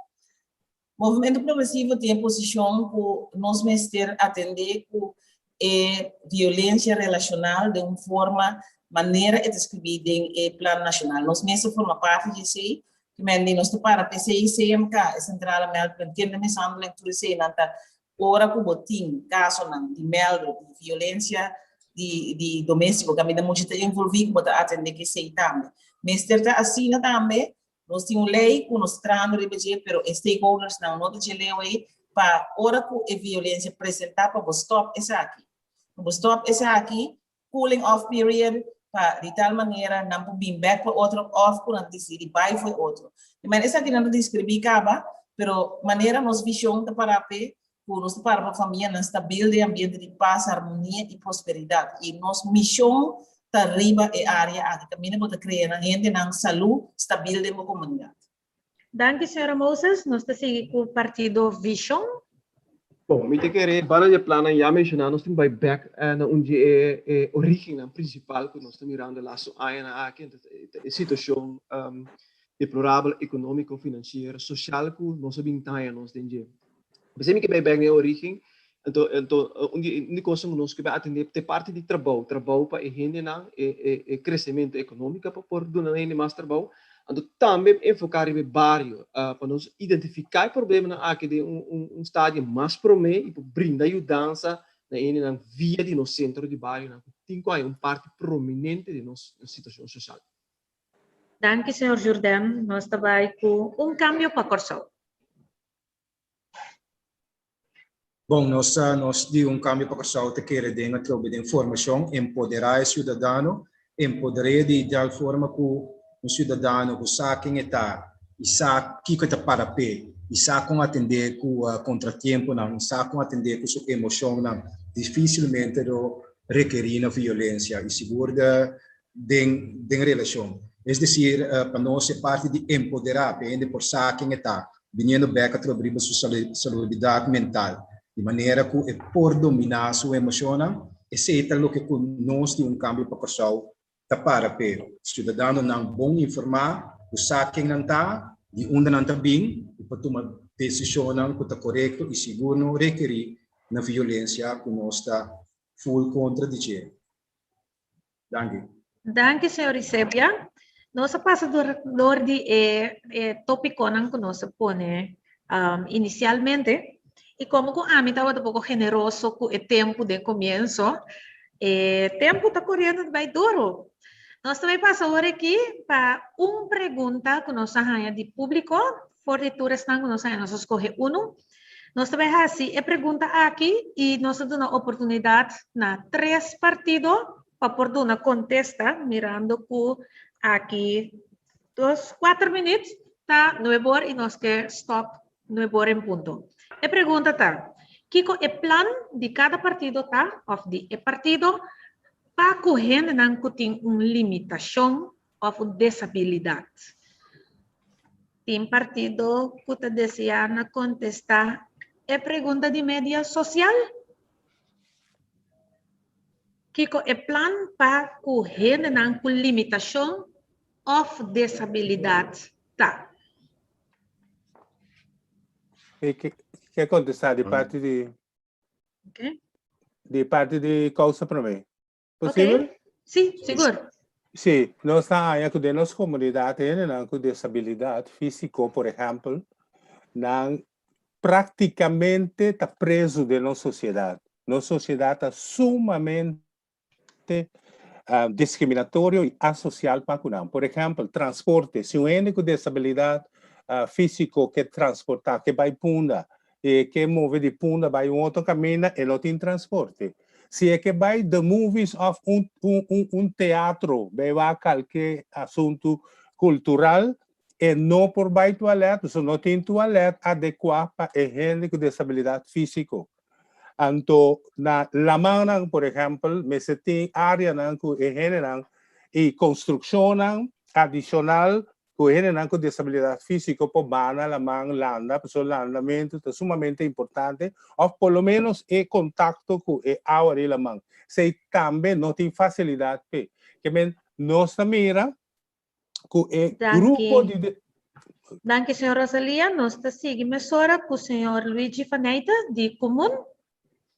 Movementu Progresivo tin e posishon ku nos mester atendé ku e violensia relashonal den un forma manera e ta skribí den e Plan Nashonal. Nos mes ta forma parti di esei, ki men di nos ta para p'esei CMK, e Sentrale Meldpunt Kindermishandeling, tur eseinan ta ora ku bo tin kasonan di mèldu di violensia di di doméstiko kaminda mucha ta envolví ku bo ta atendé ku esei tambe. Mester ta asina tambe Nos tin un ley cu nos trahando riba dje, pero e stakeholdersnan no ta dje leu ey pa ora cu e violencia presenta pa bo stop esaki. Pa bo stop esaki, cooling off period, pa di tal manera nan por bin bek pa otro of cu nan dicidi bay for e otro. Di manera esaki nan ta describi caba, pero manera nos vision ta para p'e, cu nos ta para pa famianan stabil den ambiente di pas, harmonia y prosperidad. Y nos mision ta riba e area aki, caminda bo ta crea nan hendenan salud stabil den bo comunidad. Danki señora Moses. Nos ta sigui cu partido Vision. Bon, mi ta kere banda di e plannan ya menshoná nos tin bai bèk na un di e e orígennan prinsipal ku nos ta mirando e lastu añanan aki, entonces ta e situashon deplorabel ekonómiko, finansiero, sosial ku nos a bin ta haña nos den dje. P'esei mi ke bai bèk na e orígen, anto anto un di un di kosnan ku nos ke bai atendé ta e parti di trabou, trabou pa e hendenan, e e e kresementu ekonómiko pa por duna hende mas trabou, anto tambe enfoká riba e bario pa nos identifiká e problemanan aki den un un un stadio mas promé i por brinda yudansa na e hendenan via di nos sentro di barionan ku tin ku haña un parti prominente den nos situashon sosial. Danki señor Jourdain, nos ta bai ku un kambio pa Kòrsou. Bon, nos sa nos di Un Kambio pa Kòrsou ta kere den atrobe den formashon, empoderá e siudadano, empoder'é di tal forma ku un siudadano ku sa ken e ta i sa kiko e ta para p'e i sa kon atendé ku kontratiemponan i sa kon atendé ku su emoshonnan difisilmente lo rekerí na violensia i sigur den den relashon. Es desir, pa nos e parti di empoderá pa e hende por sa ken e ta, biniendo bèk atrobe riba su salubridat mental, di manera ku e por dominá su emoshonnan, esei ta loke ku nos di Un Kambio pa Kòrsou ta para p'e. Siudadanonan bon informá ku sa ken nan ta, di unda nan ta bin i por tuma desishonnan ku ta korekto i sigur no rekerí na violensia ku nos ta ful kontra di dje. Danki. Danki, señor Isebia. Nos a pasa door, door di e, e tópikonan ku nos a pone um, inicialmente. I komo ku ami tabata poko generoso ku e tempu den komienso, e tempu ta koriendo bai duro. Nos ta bai pasa awor aki pa un pregunta ku nos a haña di públiko. For di tur esnan ku nos haña, nos a skohe unu. Nos ta bai hasi e pregunta aki i nos ta duna oportunidat na tres partido pa por duna kontesta, mirando ku aki dos, kuater minüt ta nuebe or i nos ke stòp nuebe or en punto. E pregunta ta, kiko e plan di kada partido ta òf di e partido pa ku hendenan ku tin un limitashon òf un desabilidat? Tin partido ku ta deseá na kontestá e pregunta di media sosial? Kiko e plan pa ku hendenan ku limitashon òf desabilidat ta? Ke kontestá di parti di di parti di kousa promé? Posibel? Okay. Sí, sigur. Sí, nos ta haña ku den nos komunidat hendenan ku desabilidat físiko, por ehèmpel, nan práktikamente ta prezu den nos sosiedat. Nos sosiedat ta sumamente diskriminatorio i asosial pa ku nan. Por ehèmpel, transporte. Si un hende ku desabilidat físiko ke transportá, ke bai Punda, E ke move di Punda bai un otro kaminda, e no tin transporte. Si e ke bai the movies of un un un un teatro, bai wak kalke asuntu kultural, e no por bai tualèt, pasobra no tin tualèt adekuá pa e hende ku desabilidat físiko. Anto na lamannan, por ehèmpel, mester tin áreanan ku e hendenan i konstrukshonnan adishonal ku hendenan ku desabilidat físiko por bana laman, landa, pasobra landamentu ta sumamente importante, òf por lo ménos e kontakto ku e awa di laman. Esei tambe no tin fasilidat p'e. Ke men nos ta mira ku e grupo di. Danki, señor Rosalia. Nos ta sigui mesora ku señor Luigi van Eijten di Komun.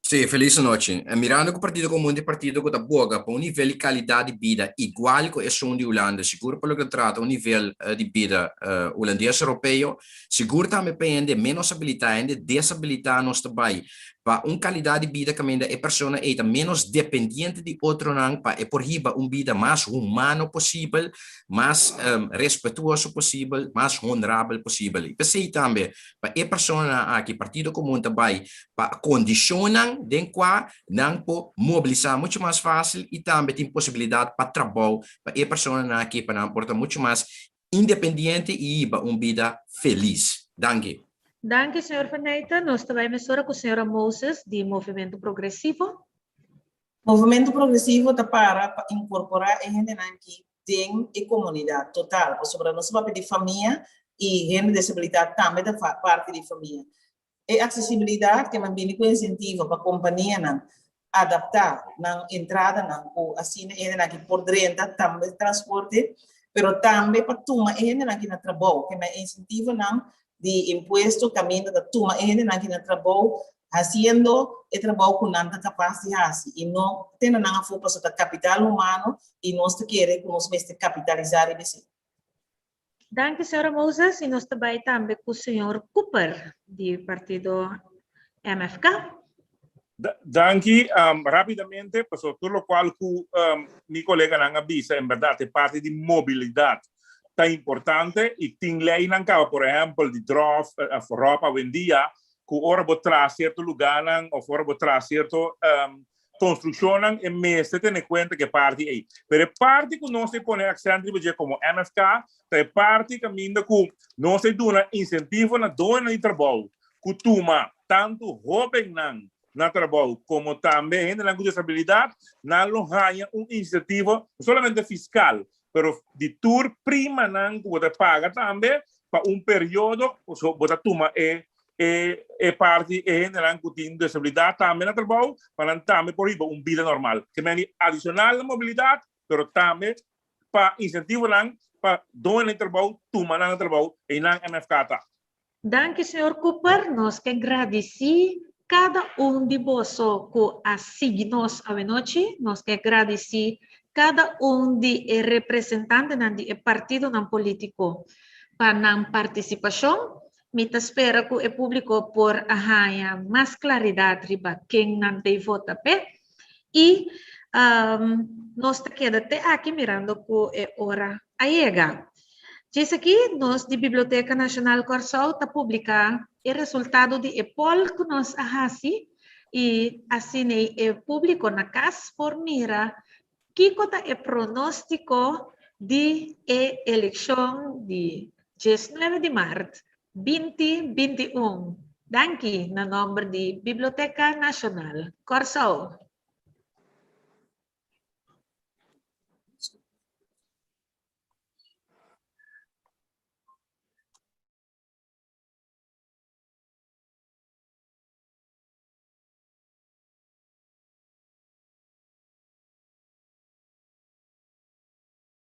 Sí, felis anochi. Mirando ku Partido Komun ta e partido ku ta boga pa un nivel di kalidat di bida igual ku esun di Hulanda, sigur pa loke ta trata un nivel di bida hulandes europeo, sigur tambe pa hende ménos abilitá, hende desabilitá nos ta bai pa un kalidat di bida kaminda e persona ei ta ménos dependiente di otronan pa e por hiba un bida mas humano posibel, mas respetuoso posibel, mas honrabel posibel. I p'esei tambe pa e personanan aki Partido Komun ta bai pa kondishonnan den kua nan por mobilisá muchu mas fásil i tambe tin posibilidat pa trabou pa e personanan aki pa nan por ta muchu mas independiente i hiba un bida felis. Danki. Danki, señor Van Nijten. Nos ta bai mesora ku señora Moses di Movementu Progresivo. Movementu Progresivo ta para pa inkorporá e hendenan ki den e komunidat total, pasobra nos ta papia di famia i hende desabilitat tambe ta parti di famia. E aksesibilidat ke nan bini ku insentivo pa kompanianan adaptá nan entradanan ku asina e hendenan ki por drenta tambe transporte, pero tambe pa tuma e hendenan ki na trabou, ke nan insentivonan di impuesto kaminda ta tuma e hendenan ki na trabou hasiendo e trabou ku nan ta kapas di hasi i no tene nan afó pasobra ta kapital humano i nos ta kere ku nos mester kapitalisá riba esei. Danki señora Moses y nos ta bay tambe cu señor Cooper di partido MFK. Danki. Rapidamente, pasobra tur locual cu mi coleganan a bisa en berdad e parti di mobilidad ta importante y tin leynan caba, por ehempel di drof of rop awendia cu ora bo traha cierto lugarnan of ora bo traha cierto Construccionnan e mester tene cuenta cu e parti ey. Pero e parti cu nos ta pone accent riba dje como MFK ta e parti caminda cu nos ta duna incentivo na doñonan di trabou cu tuma tanto hobennan na trabou como tambe hendenan cu disabilidad, nan lo haya un incentivo no solamente fiscal pero di tur primanan cu bo ta paga tambe pa un periodo, bo ta tuma e e e parti e hendenan cu tin disabilidad tambe na trabou, pa nan tambe por hiba un bida normal. Ke men di adicional na mobilidad, pero tambe pa incentivonan pa doñonan di trabou tuma nan na trabou, eynan MFK ta. Danki señor Cooper, nos ke gradici cada un di boso cu a sigui nos awenochi, nos ke gradici. kada un di e representantenan di e partidonan polítiko pa nan partisipashon. Mi ta spera ku e públiko por a haña mas klaridat riba ken nan ta vota p'e. I nos ta keda te aki mirando ku e ora a yega. Djis aki nos di Biblioteka Nashonal Kòrsou ta publiká e resultado di e poll ku nos a hasi i asina e públiko na kas por mira kiko ta e pronóstiko di e elekshon di 19 di mart 2021. Danki na nòmber di Biblioteka Nashonal Kòrsou.